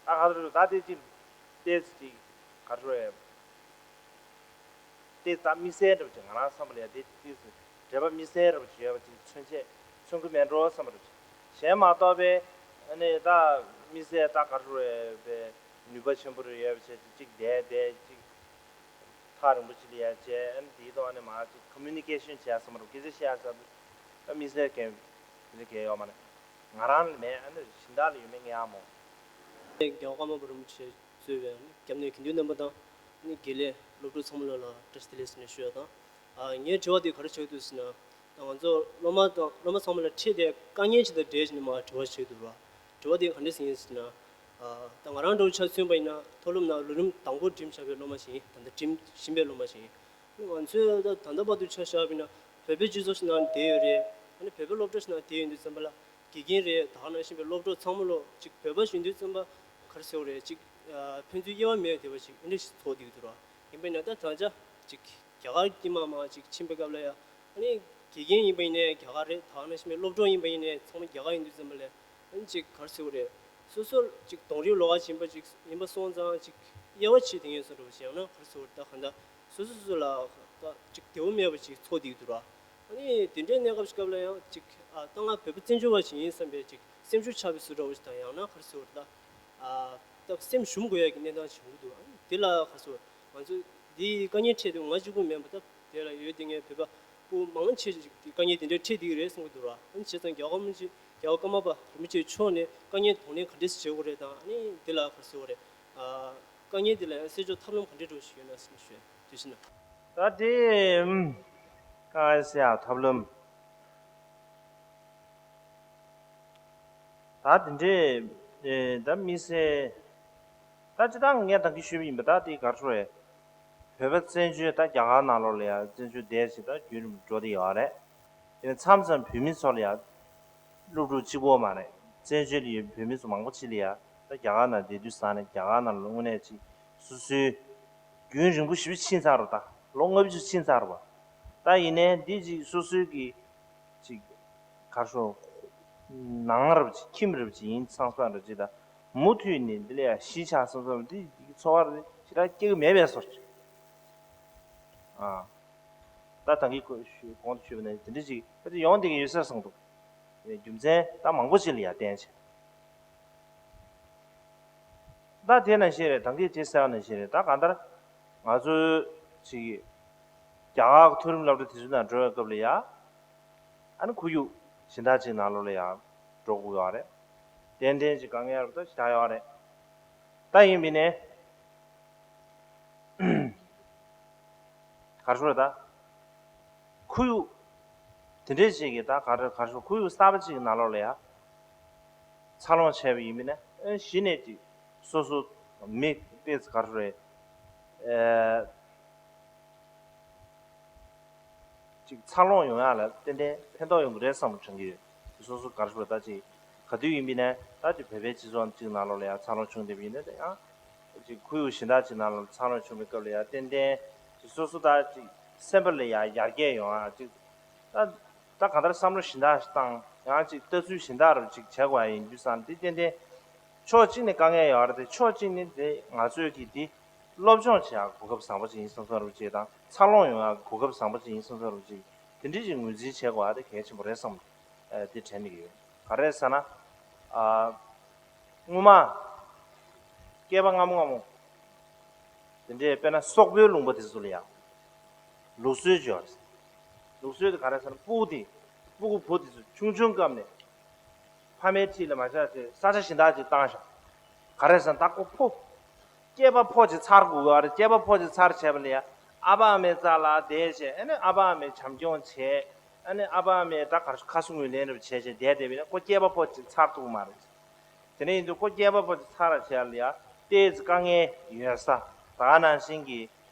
ད་ག་རེ་རེད། ད་དེ་ཅིག་ཏོག་ཙམ་ཅིག་ག་རེ་ཟེར་དགོས་རེད། ཏོག་ཙམ་དམིགས་བསལ་འདྲ་བ་ཅིག་ང་རང་བསམ་པ་ལ་ཡ་དེ་ཏོག་ཙམ་འབྲེལ་བ་དམིགས་བསལ་འདྲ་བ་ཅིག་ཡོད་པ་ཅིག་མཚོན་ཆེད། མཚོན་གྱི་མེད་འགྲོ་བསམ་པ་རེད། གཞན་མ་གཏོགས་པའི་ཨ་ནི་ད་དམིགས་བསལ་ད་ག་རེ་ཟེར་དགོས་རེད། པའི་ནུས་པ་ཆེན་པོ་རེ་ཡོད་པ་བྱས་ཅིག་བསྡད་བསྡད་ཅིག་ཐག་རིང་པོ་ཅིག་ལ་ཡ་བྱས། ཨ་ནི་དེའི་ཐོག་ནས་མར་ཅིག་ཁོ་མུ་ནི་ཀེ་ཤན་བྱས་བསམ་པ་རེད། སྐད་ཆ་བཤད་བསམ་པ་ད་དམིགས་བསལ་གང་དེ་འདྲ་གང་ཡོད་མ་རེད། ང་རང་ལ་མེད། ཨ་ནི་གཞན་དག་ལ་ཡོད་མེད་ངས་ཧ་མ་གོ། རྒྱལ་བ་ཀརྨ་པ་རིན་པོ་ཆེ་གཙོས་པའི་སྐྱབས་གནས་དགེ་འདུན་རྣམ་པ་དང་། ཨ་ནི་དགེ་ལས་སློབ་ཕྲུག་ཚང་མ་ལ་ལ་བཀྲ་ཤིས་བདེ་ལེགས་ཟེར་ནས་ཞུ་ཡ་དང་། ཨ། ངའི་དྲི་བ་དེ་ག་རེ་ཆགས་འདུག་ཟེར་ན། ད་ང་ཚོ་སློབ་མ་དང་སློབ་མ་ཚང་མ་ལ་འཕྲད་དེ་དཀའ་ངལ་ཅིག་དང་འབྲེལ་བྱས་ནས་མར་དྲི་བ་ཞིག་འདུག་ར། དྲི་བ་དེ་ག་འདྲ་ཞིག་ཡིན་ཟེར་ན། ཨ། ད་ང་རང་འདྲ་བོ་ཆ་མཚོན་པ་ཡིན་ན་མཐོ་སློབ་ནང་ལོ་རིམ་དང་པོ་འགྲིམ་བཞག་པའི་སློབ་མ་ཞིག་ཡིན། ད་ལྟ་འགྲིམ་བཞིན་པའི་སློབ་མ་ཞིག་ཡིན། ང་ཚོས་ད་ད་ལྟ་བར་དུ་ཆ་བཞག་པ་ཡིན་ན་བོད་པའི་སྤྱི་ཚོགས་ཤིག་ནང་བསྡད་ཡོད་རེད། ཨ་ནི་བོད་པའི་སློབ་གྲྭ་ཞིག་ནང་བསྡད་ཡོད་དུས་ཙམ་པ་ལ་དགེ་རྒན་རེད། ད་ག་ནང་བཞིན་པའི་སློབ་གྲོགས་ཚང་མ་ལོ་ཅིག་བོད་པ་ཞིག་ཡིན་དུས་ཙམ་པ་ག་རེ་ཟེར་དགོས་རེད། ཅིག་ཨ། ཕན་ཚུན་དབྱེ་བ་མེད་བསྡད་པ་ཞིག་འདི་འདྲ་ཞིག་ཚོར་བསྡད་ཀྱི་འདུག་ར། ཡིན་པ་ཡིན་ན་ད་ད་ཆ་ཅིག་རྒྱ་གར་དཀྱིལ་མ་མར་ཅིག་ཕྱིན་པའི་སྐབས་ལ་ཡ། ཨ་ནི་དགེ་རྒན་ཡིན་པ་ཡིན་ནའི་རྒྱ་གར་རེད། ད་ག་ནང་བཞིན་པའི་སློབ་གྲོགས་ཡིན་པ་ཡིན་ནའི་ཚང་མ་རྒྱ་གར་ཡིན་དུས་ཙམ་པ་ལ། ཨ་ནི་ཅིག་ག་རེ་ཟེར་དགོས་རེད། སོ་སོ་ཅིག་གདོང་རིས་ལོགས་ཀ་ཕྱིན་པ་ཅིག་ཡིན་པ་སོང་ཙང་ཅིག་དབྱེ་བ་ཕྱེ་བསྡད་ཡོད་བཟོ་འདྲ་བོ་ཞིག་ཡང་ན་ག་རེ་ཟེར་དགོས་རེད། ད་གང་ལྟར་སོ་སོ་སོ་སོ་ལ་ད་ཅིག་བདེ་བོ་མེད་པ་ཅིག་ཚོར་བསྡད་ཀྱི་འདུག་ར། ཨ་ནི་དེ་འདྲའི་གནས་སྐབས་ཤིག་སྐབས་ལ་ཡང་ཅིག་ཨ། ད་ང་བོད་པ་བཙན་བྱོལ་བ་ཞིག་ཡིན་བསམ་པའི་ཅིག་སེམས་ཤུགས་ཆག་པའི་བཟོ་འདྲ་བོ་ཞིག་དང་། ཡང་ན་ག་རེ་ཟེར་དགོས་རེད། ད་ཨ། ད་སེམས་ཞུམ་དགོས་ཡ་གི་གནས་སྟངས་ཤིག་ཡོང་གི་འདུག་ཨ་ནི་དེ་ལ་ག་རེ་ཟེར་དགོས་རེད། ང་ཚོ་འདི་དཀའ་ངལ་འཕྲད་དུས་ང་གཅིག་པུ་མིན་པ། ད་དེ་ལ་ཡོད་དེ་ངའི་བོད་པ་ སྐུ་མང་ཆེ་ཞིག་དཀའ་ངལ་དེ་འདྲའི་འཕྲད་བསྡད་ཀྱི་རེད་གསུང་གི་འདུག་ར། ཨ་ནི་བྱས་ཙང་རྒྱལ་བ་ཀརྨ་ཆོས་རྒྱལ་བ་ཀརྨ་པ་རིན་པོ་ཆེ་མཆོག་ནས་དཀའ་ངལ་གདོང་ལེན་ག་འདྲས་སེ་བྱེད་དགོས་རེད་དང་། ཨ་ནི་འདི་ལ་ག་རེ་ཟེར་དགོས་རེད། ཨ་དཀའ་ངལ་འདི་ལ་ཡང་སེལ་ཆོག་ཐབས་ལམ་ག་འདྲས་འདྲ་ཞིག་ཡོད་ན་ཞུ་ཞུ་དེ་བཞིན། ད་དེ་ཨམ་དཀའ་ངལ་སེལ་ཡག་ཐབས་ལམ། ད་དེ་འདྲས་ཨེ་ད་དམིགས་བསལ་ད་ཅི་ད་ངས་ད་གིན་ཞུས་པ་ཡིན་པ། ད་དེ་ག་རེ་ཟེར་དགོས་རེད། བོད་པ་བཙན་བྱོལ་ད་རྒྱ་གར་ནང་ལོགས་ལ་ཡ་བཙན་བྱོལ་བསྡད་ཅིག་ད་རྒྱུན་རིང་འགྲོ་བསྡད་ཡོད་རེད། དེ་ནས་མཚམས་མཚམས་བོད་མི་ཚོ་ལ་ཡ་སློབ་ཕྲུག་གཅིག་པོ་མ་རེད། བཙན་བྱོལ་ལ་ཡོད་བོད་མི་ཚོ་མང་པོ་ཅིག་ལ་ཡ་ད་རྒྱ་གར་ནང་བསྡད་དུས་ཙང་ནས་རྒྱ་གར་ནང་ལ་དངོས་གནས་ཅིག་སོ་སོའི་རྒྱུན་རིང་པོ་ཞེ་པོ་ཕྱིན་ཚར་རེད། ད་ལོ་ལྔ་བཅུ་ཕྱིན་ཚར་རེད་པ། ད་ཡིན་ནའི་འདི་ཅིག་སོ་སོའི་གི་ཅིག་ག་རེ་ཟེར། ནང་རབས་ཅིག་ཁྱིམ་རབས་ཅིག་ཡིན་བསམ་བསམ་འདྲ་ཅིག་དང་། མུ་མཐུད་ནས་འདི་ལ་ཡ་གཞིས་ཆགས་བསམ་བསམ་འདི་འདི་གི་ཚོར་བ་རེ་ཞེ་དྲག་སྐྱེ་གི་མེད་པའི་བཟོ་ཅིག་ཨ། ད་ད་གིན་ཁོ་ཞུ་གོང་དུ་ཞུས་པ་ནང་བཞིན་དེ་འདྲ་ཅིག་ད་ཅིག་ཡོང་བསྡད་ཀྱི་ཡོད་ས་རེད་བསམ་འདུག་རྒྱུ་མཚན་ད་མང་པོ་ཅིག་ལ་ཡ་བརྟེན་བྱས། ད་དེ་ནང་བཞིན་རེད། ད་གིན་དེ་གསལ་བ་ནང་བཞིན་རེད། ད་གང་ལྟར་ང་ཚོ་ཅིག་རྒྱ་གར་གྱི་མཐོ་རིམ་སློབ་གྲྭ་དེ་ཚོའི་ནང་འགྲོ་བའི་སྐབས་ལ་ཡ། ཨ་ནི་ཁོར་ཡུག་གཞན་དག་ཅིག་ནང་ལོགས་ལ་ཡ་འགྲོ་དགོས་ཡོད་རེད། ཏན་ཏན་ཅིག་དཀའ་ངལ་རབ་ཏུ་ཞིག་ཆགས་ཡོད་རེད། ད་ཡིན་པ་ཡིན་ནའི་ག་རེ་ཟེར་དགོས་རེད། ད་ཁོར་ཡུག་དེ་འདྲས་ཅིག་གི་ད་ག་རེ་ག་རེ་ཟེར། ཁོར་ཡུག་གསར་པ་ཅིག་གི་ནང་ལོགས་ལ་ཡ་འཚར་ལོངས་བྱས་པ་ཡིན་པ་ཡིན་ནའི། ཨ་ནི་གཞི་ནས་ཅིག་སོ་སོ་མི་ཏོག་ཙམ་ག་རེ་ཟེར་དགོས་རེད། ཨེ། ཅིག་འཚར་ལོངས་ཡོང་ཡག་ལ་ཏན་ཏན་ཕན་ཐོགས་ཡོང་གི་རེད་བསམ་པ་དྲན་གྱི་ཡོད། སོ་སོ་ག་རེ་ཟེར་དགོས་རེད། ད་ཅིག་ག་དུས་ཡིན་པ་ཡིན་ནའི་ད་ཅིག་བོད་པའི་སྤྱི་ཚོགས་ཅིག་ནང་ལོགས་ལ་ཡ་འཚར་ལོངས་བྱུང་བསྡད་པ་ཡིན་ནའི། ད་ཡང་ཅིག་ཁོར་ཡུག་གཞན་དག་ཅིག་ནང་ལ་འཚར་ལོངས་བྱུང་བའི་སྐབས་ལ་ཡ་ཏན་ཏན་ཅིག་སོ་སོ་ད་ཅིག་སེམས་པ་ལ་ཡ་ཡར་རྒྱས་ཡོང་ཡག་ཅིག་ད་ད་གང་ལྟར་བསམ་བློ་གཞན་དག་ཞིག་བཏང་། ཡང་ཅིག་ལྟ་ཚུལ་གཞན་དག་རུ་ཅིག་བྱེད་དགོས་ཡ་ཡིན་དུས་ཙང་། དེ་ཏན་ཏན་ཕྱོགས་གཅིག་ནས་དཀའ་ངལ་ཡོད་རེད་དེ། ཕྱོགས་གཅིག་ནས་དེ་ང་ཚོས་ཀྱིས་དེ་སློབ་སྦྱོང་བྱེད་ཡག་གོ་སྐབས་བཟང་པོ་ཅིག་ཡིན་བསམ་བསམ་རུ་ཅིག་དང་། འཚར་ལོངས་ཡོང་ཡག་གོ་སྐབས་བཟང་པོ་ཅིག་ཡིན་བསམ་བསམ་རུ་ཅིག་དེ་འདྲ་ཅིག་ངོས་འཛིན་བྱེད་དགོས་ཡ་དེ་གལ་ཆེན་པོ་རེད་བསམ། ཨ། དེ་དྲན་གྱི་ཡོད། ག་རེ་ཟེར་ན། ཨ། སྔོན་མ་སྐྱེས་པ་སྔ་མོ་སྔ་མོ་དེ་འདྲའི་དཔེར་ན་སོག་པོའི་ལུང་པ་དེ་ཚོ་ལ་ཡ་ལུགས་སྲོལ་ཅིག་ཡོད་རེད། ལུགས་སྲོལ་དེ་ག་རེ་ཟེར་ན། སྤུ་གུ་དེ་སྤུ་གུ་བུ་དེ་ཚོ་ཆུང་ཆུང་སྐབས་ནས་ཕ་མའི་འཁྲིས་ལ་མ་བཞག་ཚེ་ས་ཆ་གཞན་དག་ཅིག་བཏང་བཞག་ག་རེ་ཟེར་ན། ད་ཁོ་ཕོ། སྐྱེས་པ་ཕོ་ཅིག་འཚར་དགོས་ཀྱི་ཡོད་རེད། སྐྱེས་པ་ཕོ་ཅིག་འཚར་བྱས་པ་ལ་ཡ་ཨ་ཕ་ཨ་མའི་རྩ་ལ་བསྡད་བྱས། ཨ་ནི་ཨ་ཕ་ཨ་མས་བྱམས་སྐྱོང་བྱས། ཨ་ནི་ཨ་ཕ་ཨ་མས་ད་ག་རེ་ཁ་གསོ་ངོས་ལེན་རེ་བྱས་བྱས་བསྡད་བསྡད་པ་ཡིན་ན། ཁོ་སྐྱེས་པ་ཕོ་ཅིག་འཚར་ཐུབ་ཀྱི་མ་རེད། དེ་འདྲ་ཡིན་དུས་ཁོ་སྐྱེས་པ་ཕོ་ཅིག་འཚར་བྱས་ལ་ཡ་ཏོག་ཙམ་དཀའ་ངལ་ཡོད་ས། ད་ག་ནང་བཞིན་གྱི་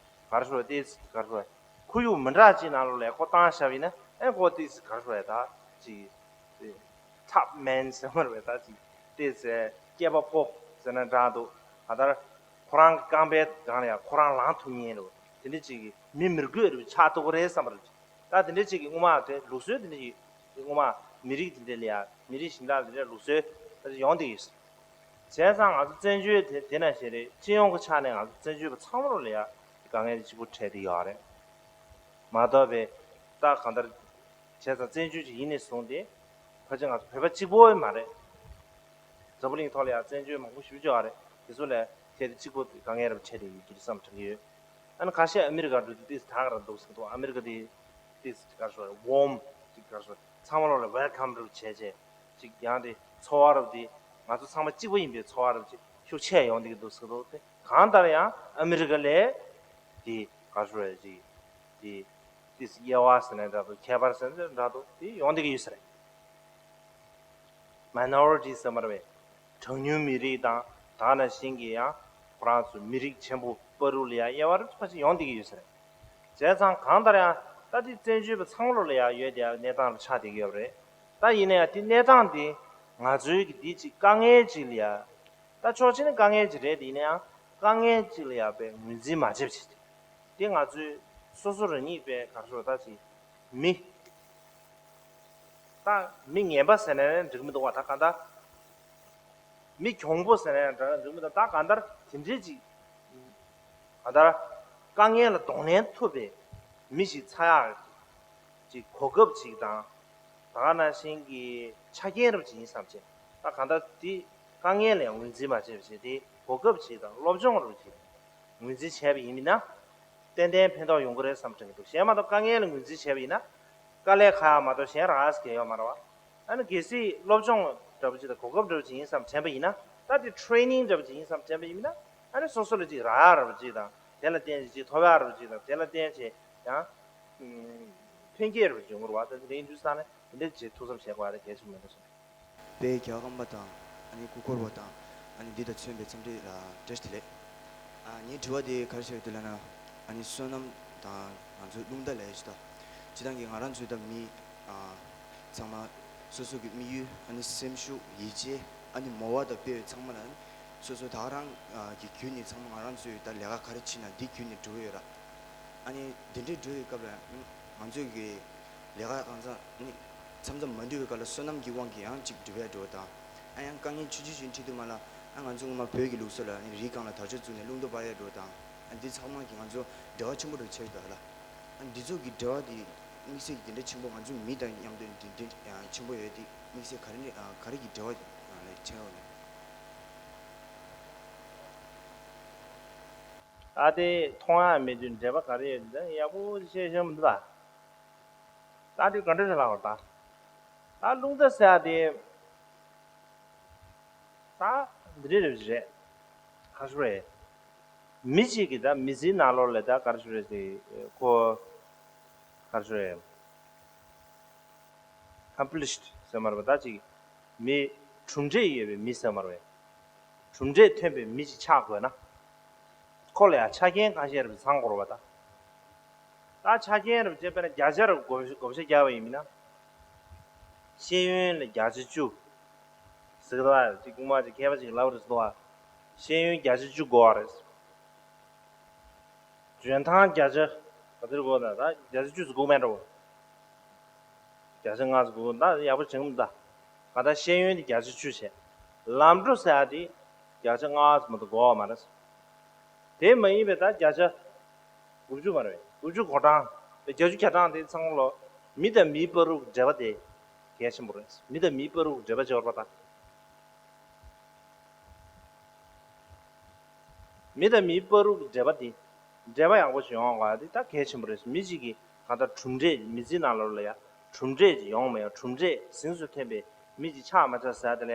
ག་རེ་ཟེར། ཏོག་ཙམ་ག་རེ་ཟེར། ཁོར་ཡུག་མི་འདྲ་ཅིག་ནང་ལོགས་ལ་ཁོ་བཏང་བཞག་པ་ཡིན་ན། ཨེ་ཁོ་ཏོག་ཙམ་ག་རེ་ཟེར། ད་ཅིག་ཊོབ་མེན་ཟེར་བ་རེད་པས། ད་ཅིག་ཏོག་ཙམ་སྐྱེས་པ་ཕོ་ཟེར་ན་འདྲ་འདུག་གང་ལྟར་ཁོ་རང་གི་རྐང་པའི་སྒང་ལ་ཡ་ཁོ་རང་ལངས་ཐུབ་མཁན་རེད། དེ་འདྲ་ཅིག་གི་མི་མི་རྒོད་རེ་ཆགས་ཐུབ་ཀྱི་རེད་བསམ་པ་རེད། ད་དེ་འདྲ་ཅིག་གི་སྔོན་མ་དེ་ལུགས་སྲོལ་དེ་འདྲ་ཅིག་སྔོན་མ་མི་རིགས་དེ་འདྲ་ལ་ཡ། མི་རིགས་གཞན་དག་ལ་དེ་འདྲ་ལུགས་སྲོལ་ད་ཅིག་ཡོང་བསྡད་ཡོད། བྱས་ཙང་ང་ཚོ་བཙན་བྱོལ་དེ་དེ་ནང་བཞིན་རེད། སྤྱི་ཡོངས་ཀྱི་ཆ་ནས་ང་ཚོ་བཙན་བྱོལ་བ་ཚང་མ་ལོ་ལ་ཡ་དཀའ་ངལ་དེ་གཅིག་པོ་འཕྲད་བསྡད་ཡོད་རེད། མ་གཏོགས་པའི་ད་གང་ལྟར་བྱས་ཙང་བཙན་བྱོལ་ཅིག་ཡིན་ནས་བཟུང་སྟེ་ཕལ་ཆེར་ང་ཚོ་བོད་པ་གཅིག་པོ་མ་རེད། འཛམ་བུ་གླིང་ཐོག་ལ་ཡ་བཙན་བྱོལ་མང་པོ་ཞེ་པོ་ཅིག་ཡོད་རེད། དེ་ཚོ་ལ་ཁྱེད་དེ་གཅིག་པོ་དཀའ་ངལ་རབ་འཕྲད་བསྡད་ཡོད་ཀྱི་རེད་བསམ་དྲན་གྱི་ཡོད། ཨ་ནི་ཁ་ཤས་ཨ་མི་རི་ཀ་འགྲོ་དུས་ཏོག་ཙམ་དྲག་རབ་འདུག་ཟེར་གྱི་འདུག་ཨ་མི་རི་ཀ་དེ་ཏོག་ཙམ་ག་རེ་ཟེར། ཝོམ་ཅིག་ག་རེ་ཟེར། ཚང་མ་ལོ་ལ་ཝེལ་ཀམ་རབ་བྱས་བྱས་ཅིག་ཡང་དེ་ཚོར་བ་རབ་དེ་ང་ཚོ་ཚང་མ་གཅིག་པ་ཡིན་པའི་ཚོར་བ་རབ་ཅིག་ཤུགས་ཆེ་ཡོང་བསྡད་ཀྱི་འདུག་ཟེར་གྱི་འདུག་དེ་གང་ལྟར་ཡང་ཨ་མི་རི་ཀ་ལ་དེ་ག་རེ་ཟེར། ཅིག་དེ་ཏོག་ཙམ་དབྱེ་བ་ཟེར་ན་འདྲ་འདུག་ཁྱད་པར་ཟེར་ན་འདྲ་འདུག་དེ་ཡོང་བསྡད་ཀྱི་ཡོད་ས་རེད། མའི་ནོ་རི་ཊི་ཟེར་བ་རེད་པས། གྲངས་ཉུང་མི་རིགས་དང་། ད་ག་ནང་བཞིན་གྱི་ཡང་ཁོ་རང་ཚོ་མི་རིགས་ཆེན་པོ་བར་དུ་ལ་ཡང་དབྱེ་བ་རུ་ཕལ་ཆེར་ཡོང་བསྡད་ཀྱི་ཡོད་ས་རེད། བྱས་ཙང་གང་ལྟར་ཡང་ད་དེ་བཙན་བྱོལ་བ་ཚང་མ་ལོ་ལ་ཡང་ཡོད་དེ་གནས་སྟངས་རུ་ཆགས་བསྡད་ཀྱི་ཡོད་པ་རེད། ད་ཡིན་ན་ཡང་དེ་གནས་སྟངས་དེ་ང་ཚོའི་གི་དེ་ཅིག་དཀའ་ངལ་ཅིག་ལ་ཡང་། ད་ཕྱོགས་གཅིག་ནས་དཀའ་ངལ་ཅིག་རེད། དེ་ཡིན་ན་ཡང་དཀའ་ངལ་ཅིག་ལ་ཡང་པའི་ངོས་འཛིན་མ་བྱེད་པ་བྱེད་དེ། དེ་ང་ཚོས་སོ་སོ་རང་ཉིད་པའི་ག་རེ་ཟེར། ད་ཅིག་མི། ད་མི་ངན་པ་ཟེར་ན་ཡང་འགྲིག་མི་འདུག་པ། ད་གང་ལྟར་མི་གྱོང་པོ་ཟེར་ན་ཡང་འགྲིག་མི་འདུག་ད་གང་ལྟར་དེ་འདྲའི་ཅིག་གང་ལྟར་དཀའ་ངལ་ལ་གདོང་ལེན་ཐུབ་པའི་མི་ཞིག་ཚར་ཡག་ཅིག་གོ་སྐབས་ཅིག་དང་། ད་ག་ནང་བཞིན་གྱི་ཆ་རྐྱེན་རབ་ཅིག་ཡིན་བསམ་བྱས། ད་གང་ལྟར་དེ་དཀའ་ངལ་ལ་ཡང་ངོས་འཛིན་མ་བྱས་པ་བྱས། དེ་གོ་སྐབས་ཅིག་དང་སློབ་སྦྱོང་རབ་ཅིག་ངོས་འཛིན་བྱས་པ་ཡིན་ན། ཏན་ཏན་ཕན་ཐོགས་ཡོང་གི་རེད་བསམ་དྲན་གྱི་འདུག་གཞན་མ་གཏོགས་དཀའ་ངལ་ལ་ངོས་འཛིན་བྱས་པ་ཡིན་ན། དཀའ་ལས་ཁག་ཡག་མ་གཏོགས་གཞན་རག་ས་གང་ཡོད་མ་རེད་བ། ཨ་ནི་གལ་སྲིད་སློབ་སྦྱོང་འདྲ་པོ་ཅིག་དང་གོ་སྐབས་འདྲ་པོ་ཅིག་ཡིན་བསམ་དྲན་པ་ཡིན་ན། ད་དེ་ཊི་རེ་ནིང་འདྲ་པོ་ཅིག་ཡིན་བསམ་དྲན་པ་ཡིན་ན། ཨ་ནི་སོ་སོ་ལ་ཅིག་རག་ཡག་འདྲ་པོ་ཅིག་དང་། དེ་ལ་བརྟེན་བྱས་ཅིག་ཐོབ་ཡག་འདྲ་པོ་ཅིག་དང་། དེ་ལ་བརྟེན་བྱས་ཡང་ཕན་ཁེ་འདྲ་པོ་ཅིག་ཡོང་གི་རེད་བ། ད་དེ་འདྲ་ཡིན་དུས་ཙང་ནས་དེ་འདྲ་བྱེད་ཐུབ་བསམ་བྱས་དགོས་པ་དེ་གལ་ཆེན་པོ་མེད་འགྲོ་བསམ། དཔལ་རྒྱལ་བ་ཀརྨ་དང་ཨ་ནི་སྐུ་འཁོར་བ་དང་ཨ་ནི་འདི་དང་མཚོན་པའི་འཚམས་འདྲི་ལ་བཀྲ་ཤིས་བདེ་ལེགས། ཨ་ངའི་དྲི་བ་དེ་ག་རེ་ཟེར་དུས་ལབ་ན། ཨ་ནི་བསོད་ནམས་དང་ང་ཚོའི་རླུང་རྟ་ལབ་ཡག་ཅིག་དང་། སྤྱིར་བཏང་གི་ང་རང་ཚོའི་ད་མི་ཨ་ཚང་མ་སོ་སོ་གི་དམིགས་ཡུལ། ཨ་ནི་སེམས་ཤུགས། ཡིད་ཆེས། ཨ་ནི་མོས་པ་དང་དཔེ་ཚང་མ་ལ་སོ་སོ་ད་ག་རང་གི་བརྒྱུད་ནས་ཚང་མ་ང་རང་ཚོའི་ད་ལས་ཀ་ག་རེ་བྱེད་ན་འདི་བརྒྱུད་ནས་འགྲོ་གི་ཡོད་ར། ཨ་ནི་དེ་འདྲའི་འགྲོ་བའི་སྐབས་ལ་ང་ཚོས་ཀྱི་ལས་ཀ་གང་ཚང་ནི་མཚམས་མཚམས་མ་འགྲིག་པའི་སྐབས་ལ་བསོད་ནམས་ཀྱི་དབང་གིས་ཡང་ཅིག་འགྲིག་པའི་འགྲོ་བ་དང་། ཨ་ཡང་དཀའ་ངལ་ཆུང་ཆུང་ཞིག་འཕྲད་དུས་མ་ལ། ཨ་ང་ཚོ་སྔོན་མ་བོད་ཀྱི་ལུགས་སྲོལ་ལ་ནི་རིའི་སྒང་ལ་དར་ལྕོག་བཙུགས་ནས་རླུང་རྟ་སྤར་ཡས་འགྲོ་བ་དང་། ཨ་འདི་ཚང་མ་གིས་ང་ཚོ་འབྲེལ་བ་ཆེན་པོ་འདྲ་ཆགས་ཡོད་ད་ལ། ཨ་འདི་ཚོ་གི་འབྲེལ་བ་འདི་དམིགས་བསལ་གྱི་དེ་འདྲ་ཆེན་པོ། ང་ཚོ་མི་དང་མཉམ་དུ་འདི་འདྲ་ཆེན་པོ་ཡོད་དེ་དམིགས་བསལ་ག་རེ་ནས་ག་རེ་གི་འབྲེལ་བ་ལས་ཆགས་ཡོད་ན། ད་དེ་མཐོང་ཡག་མེད་དུས་འབྲེལ་བ་ག་རེ་ཡོད་ན་ཡག་པོ་བཤད་ཤེས་མི་འདུག་ད། ད་དེ་ག་འདྲ་ཞིག་ལབ་དགོས་རེད་ད། ད་རླུང་རྟ་ཟེར་ཡག་དེ། ད་འདི་འདྲ་རེད་ཅིག་རེད། ག་རེ་ཞུ་རེད། མི་གཅིག་གི་ད་མི་ཚེའི་ནང་ལོགས་ལ་ད་ག་རེ་ཞུ་རེད་དེ། ཁོ་ག་རེ་ཞུ་རེད། ཨེ་ཀོམ་པི་ལི་ཤི་ཌི་ཟེར་མ་རེད་པ། ད་ཅིག་མི་གྲུབ་འབྲས་ཡོད་པའི་མི་ཟེར་མ་རེད་པས། གྲུབ་འབྲས་ཐོན་པའི་མི་ཅིག་ཆགས་དགོས་ན། ཁོ་ལ་ཡང་ཆ་རྐྱེན་ཁ་ཤས་རེ་ཚང་དགོས་རེད་པ་ད། ད་ཆ་རྐྱེན་རེ་བྱས་པས་ན་བརྒྱ་ཆ་རེ་བགོ་བཤའ་བརྒྱབ་པ་ཡིན་ན། ཤེས་ཡོན་ལ་བརྒྱ་ཆ་བཅུ་ཟེར་གི་འདུག་བ། ཅིག་རྐུན་མ་ཅིག་མཁས་པ་ཅིག་ལབ་རེད་ཟེར་འདུག་བ། ཤེས་ཡོན་བརྒྱ་ཆ་བཅུ་དགོས་པ་རེད། འཇོན་ཐང་བརྒྱ་ཆ་ག་ཚོད་དགོས་ན། ད་བརྒྱ་ཆ་བཅུ་ཙམ་དགོས་མེད་འགྲོ། བརྒྱ་ཆ་ལྔ་ཙམ་དགོས། ད་ཡག་པོ་བྱེད་ཀྱི་མི་འདུག་ད། གང་ལྟར་ཤེས་ཡོན་དེ་བརྒྱ་ཆ་བཅུ་བྱས། ལམ་འགྲོ་ཟེར་ཡག་དེ་བརྒྱ་ཆ་ལྔ་ཙམ་མ་གཏོགས་དགོས་པ་མ་རེད། དེ་མ་ཡིན་པའི་ད་བརྒྱ་ཆ་དགུ་བཅུ་མ་རེད། དགུ་བཅུ་གོ་གྲངས། བརྒྱད་ཅུ་གྱ་གྲངས་དེ་ཚང་མ་ལོ། མི་དང་མིའི་བར་དུ་འབྲེལ་བ་དེ་གལ་ཆེན་པོ་རེད། མི་དང་མིའི་བར་དུ་འབྲེལ་བ་བྱེད་པ་དང་། མི་དང་མིའི་བར་དུ་གི་འབྲེལ་བ་དེ། འབྲེལ་བ་ཡག་པོ་ཞིག་ཡོང་བ་དེ་ད་གལ་ཆེན་པོ་རེད། མི་གཅིག་གི་གང་ལྟར་གྲུབ་འབྲས། མི་ཚེའི་ནང་ལོགས་ལ་ཡ་གྲུབ་འབྲས་ཅིག་ཡོང་མེད། གྲུབ་འབྲས་གཟེངས་སུ་ཐོན་པའི་མི་ཅིག་ཆགས་མ་ཆགས་ཟེར་དེ་ལ་ཡ།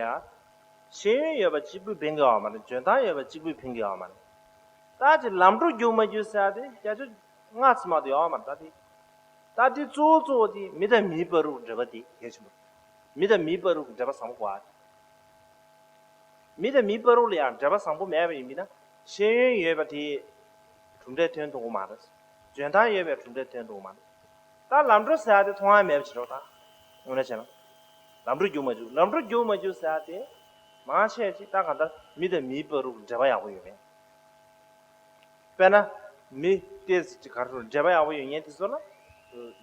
ཤེས་ཡོན་ཡོད་པ་གཅིག་པུས་ཕན་གྱི་ཡོད་མ་རེད། འཇོན་ཐང་ཡོད་པ་གཅིག་པུས་ཕན་གྱི་ཡོད་མ་རེད། ད་ཅིག་ལམ་འགྲོ་རྒྱུག་མ་རྒྱུག་ཟེར་དེ་བརྒྱ་ཆ་ལྔ་ཙམ་མ་གཏོགས་ཡོད་མ་རེད། ད་དེ། ད་དེ་གཙོ་བོ་གཙོ་བོ་དེ་མི་དང་མིའི་བར་དུ་འབྲེལ་བ་དེ་གལ་ཆེན་པོ་རེད། མི་དང་མིའི་བར་དུ་འབྲེལ་བ་བཟང་པོ་དགོས། མི་དང་མིའི་བར་དུ་ལ་ཡང་འབྲེལ་བ་བཟང་པོ་མེད་པ་ཡིན་ན། ཤེས་ཡོན་ཡོད་པ་དེ་གྲུབ་འབྲས་ཐོན་ཐུབ་ཀྱི་མ་རེད། འཇོན་ཐང་ཡོད་པའི་གྲུབ་འབྲས་ཐོན་ཐུབ་ཀྱི་མ་རེད། ད་ལམ་འགྲོ་ཟེར་ཡག་དེ་མཐོང་ཡག་མེད་པ་བྱེད་རོགས་ད། དངོས་གནས་བྱས་ན། ལམ་འགྲོ་རྒྱུག་མ་རྒྱུག་ལམ་འགྲོ་རྒྱུག་མ་རྒྱུག་ཟེར་ཡག་དེ། མང་ཆེ་ཅིག་ད་གང་ལྟར་མི་དང་མིའི་བར་དུ་འབྲེལ་བ་ཡག་པོ་ཡོད་མེད། དཔེར་ན། མི་ཏོག་ཙམ་ཅིག་ག་རེ་ཟེར། འབྲེལ་བ་ཡག་པོ་ཡོད་མཁན་དེ་ཚོ་ལ།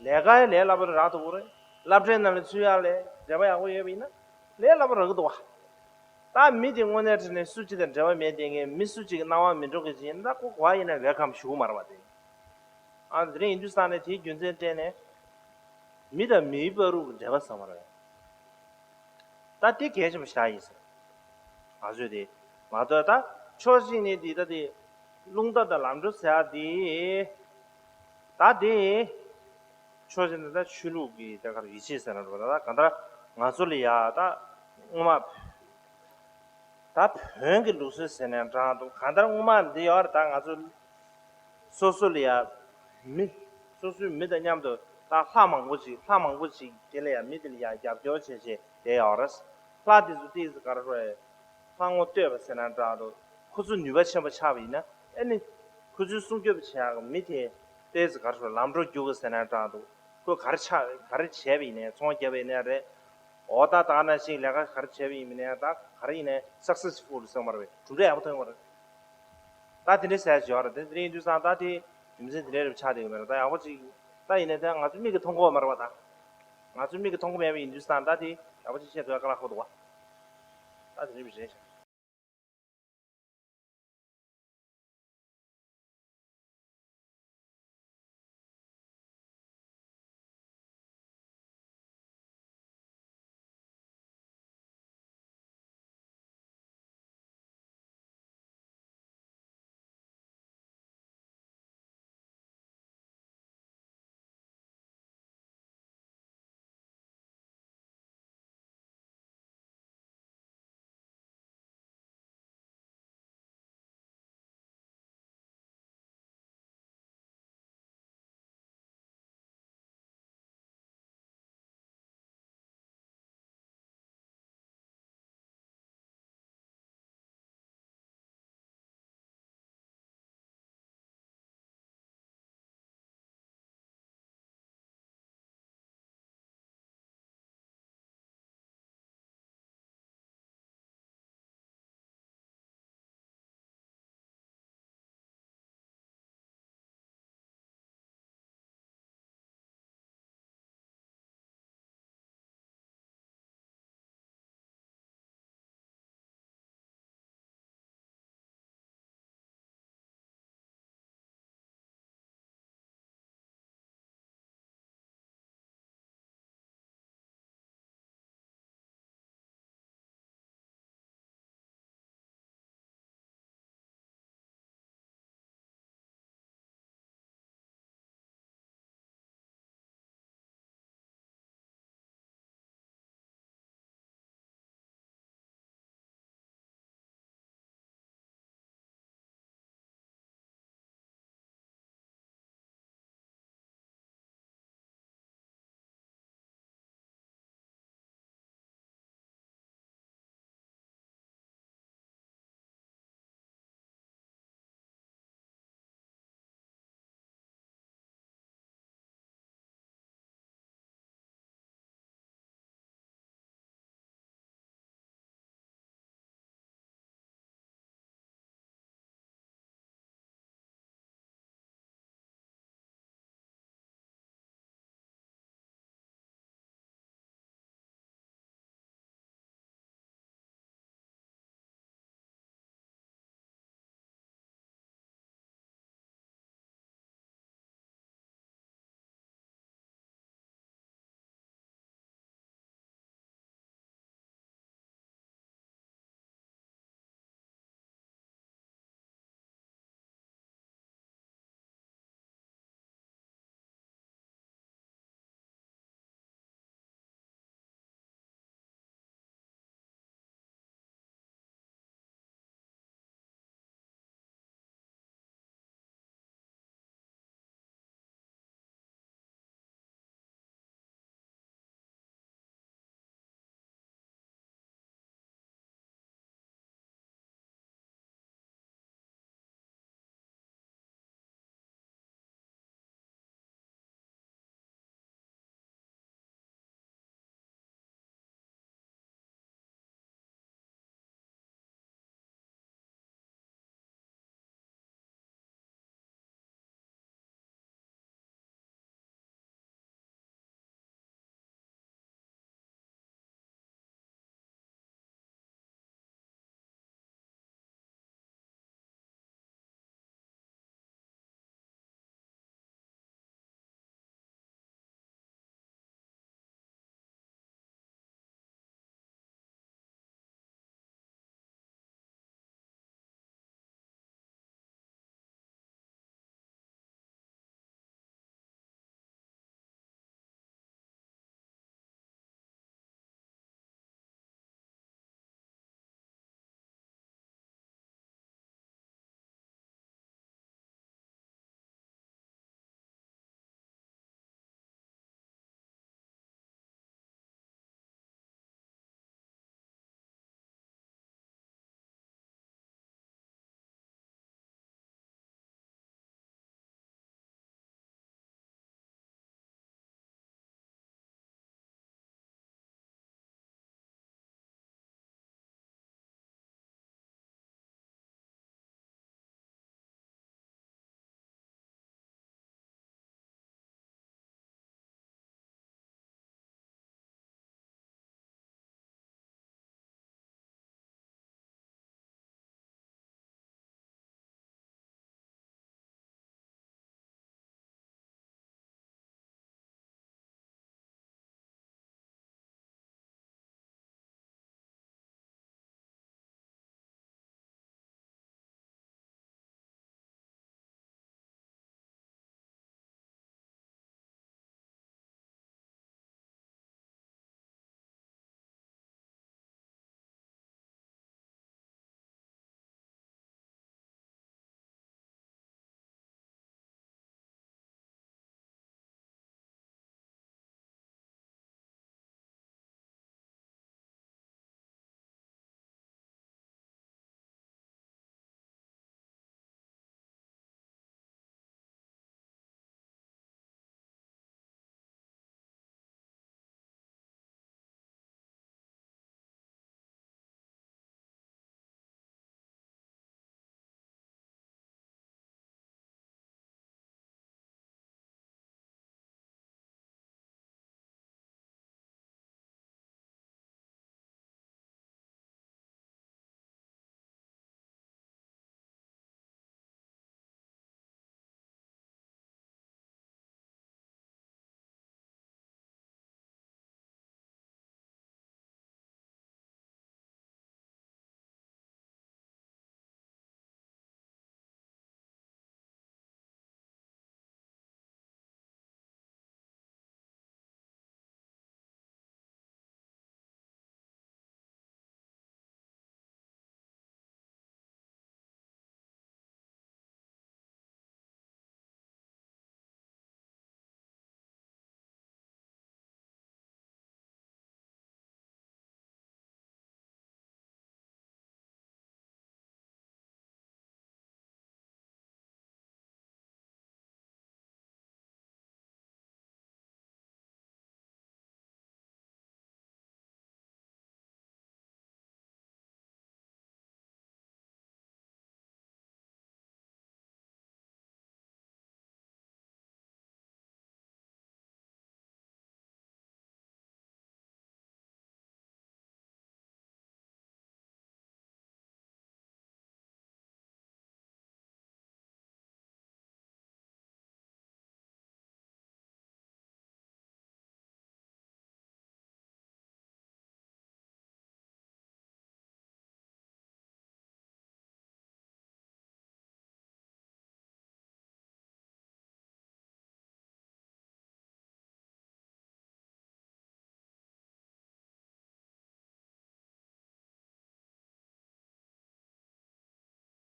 ལས་ཀ་ཡང་ལས་སླ་པོ་རག་ཐུབ་ཀྱི་རེད། སློབ་གྲྭའི་ནང་ལ་ཚུད་ཡག་ལ་འབྲེལ་བ་ཡག་པོ་ཡོད་པ་ཡིན་ན། ལས་སླ་པོ་རག་གི་འདུག་བ། ད་མི་དེ་དངོས་གནས་དྲང་གནས་སུ་གཅིག་དང་འབྲེལ་བ་མེད་བསྡད་མཁན། མི་སུ་གཅིག་གི་སྣང་བ་མི་འགྲོ་མཁན་ཅིག་ཡིན་ན། ད་ཁོ་ག་པར་ཡིན་ན་ཝེལ་ཀམ་ཞུ་གི་མ་རེད་བ་དེ། ཨ་དེ་རིང་ཡིན་དུས་ཙང་ནས་དེའི་རྒྱུ་མཚན་བརྟེན་ནས། མི་དང་མིའི་བར་དུ་འབྲེལ་བ་ཟེར་མ་རེད། ད་དེ་གལ་ཆེན་པོ་ཞེ་དྲག་ཡིན་ཟེར། ང་ཚོས་དེ་མ་གཏོགས་ད་ཕྱོགས་གཅིག་ནས་དེ་ད་དེ་རླུང་རྟ་དང་ལམ་འགྲོ་ཟེར་ཡག་དེ། ད་དེ་ཕྱོགས་གཅིག་ནས་ད་ཆོས་ལུགས་ཀྱི་ད་ག་རེ་ཡིད་ཆེས་ཟེར་ན་རེད་པ། ད་གང་ལྟར་ང་ཚོ་ལ་ཡ་ད་སྔོན་མ། ད་བོན་གྱི་ལུགས་སྲོལ་ཟེར་ནའང་འདྲ་འདུག་གང་ལྟར་སྔོན་མ་འདི་ཡོད་རེད། ད་ང་ཚོ་སོ་སོ་ལ་ཡ་མི། སོ་སོའི་མི་དང་མཉམ་དུ་ད་ལྷ་མང་པོ་ཅིག་ལྷ་མང་པོ་ཅིག་དེ་ལ་ཡ་མི་དེ་ལ་ཡ་རྒྱབ་སྐྱོར་བྱས་བྱས་བསྡད་ཡོད་རེད། ལྷ་དེ་ཚོ་ཏོག་ཙམ་ག་རེ་ཟེར། ལྷ་ངོ་བསྟོད་པ་ཟེར་ནའང་འདྲ་འདུག་ཁོ་ཚོ་ནུས་པ་ཆེན་པོ་ཆགས་པ་ཡིན་ན། ཨེ་ནི། ཁོ་ཚོའི་སྲུང་སྐྱོབ་བྱེད་ཡག་གི་མི་དེ་ཏོག་ཙམ་ག་རེ་ཟེར། ལམ་འགྲོ་རྒྱུག་གི་ཟེར་ནའང་འདྲ་འདུག་ཁོས་ག་རེ་ཆགས། ག་རེ་བྱས་པ་ཡིན་ནའི། ཚོང་བརྒྱབ་པ་ཡིན་ནའི་རེད། འོ་ད་ད་ག་ནང་བཞིན་ལས་ཀ་ག་རེ་བྱས་པ་ཡིན་ནའི། ད་ག་རེ་ཡིན་ནའི་སག་སེ་སི་ཕུལ་ཟེར་མ་རེད་པས། གྲུབ་འབྲས་ཡག་པོ་ཐོན་པ་རེད། ད་དེ་འདྲའི་ཟེར་ཡག་ཅིག་ཡོད་རེད། དེ་འདྲ་ཡིན་དུས་ཙང་ད་དེ་རྒྱུ་མཚན་དེ་འདྲའི་རེད་པ། ཆགས་བསྡད་ཡོད་མ་རེད། ད་ཡག་པོ་ཅིག་ད་ཡིན་ནའི་ད་ང་ཚོ་མིག་གིས་མཐོང་གི་ཡོད་མ་རེད་པ། ད་ང་ཚོ་མིག་གིས་མཐོང་གི་མེད་པ་ཡིན་དུས་ཙང་ད་དེ་ཡག་པོ་ཅིག་བཤད་ཐུབ་ཡག་དཀའ་ལས་ཁག་པོ་འདུག་པ། ད་དེ་འདྲ་རེད་པ།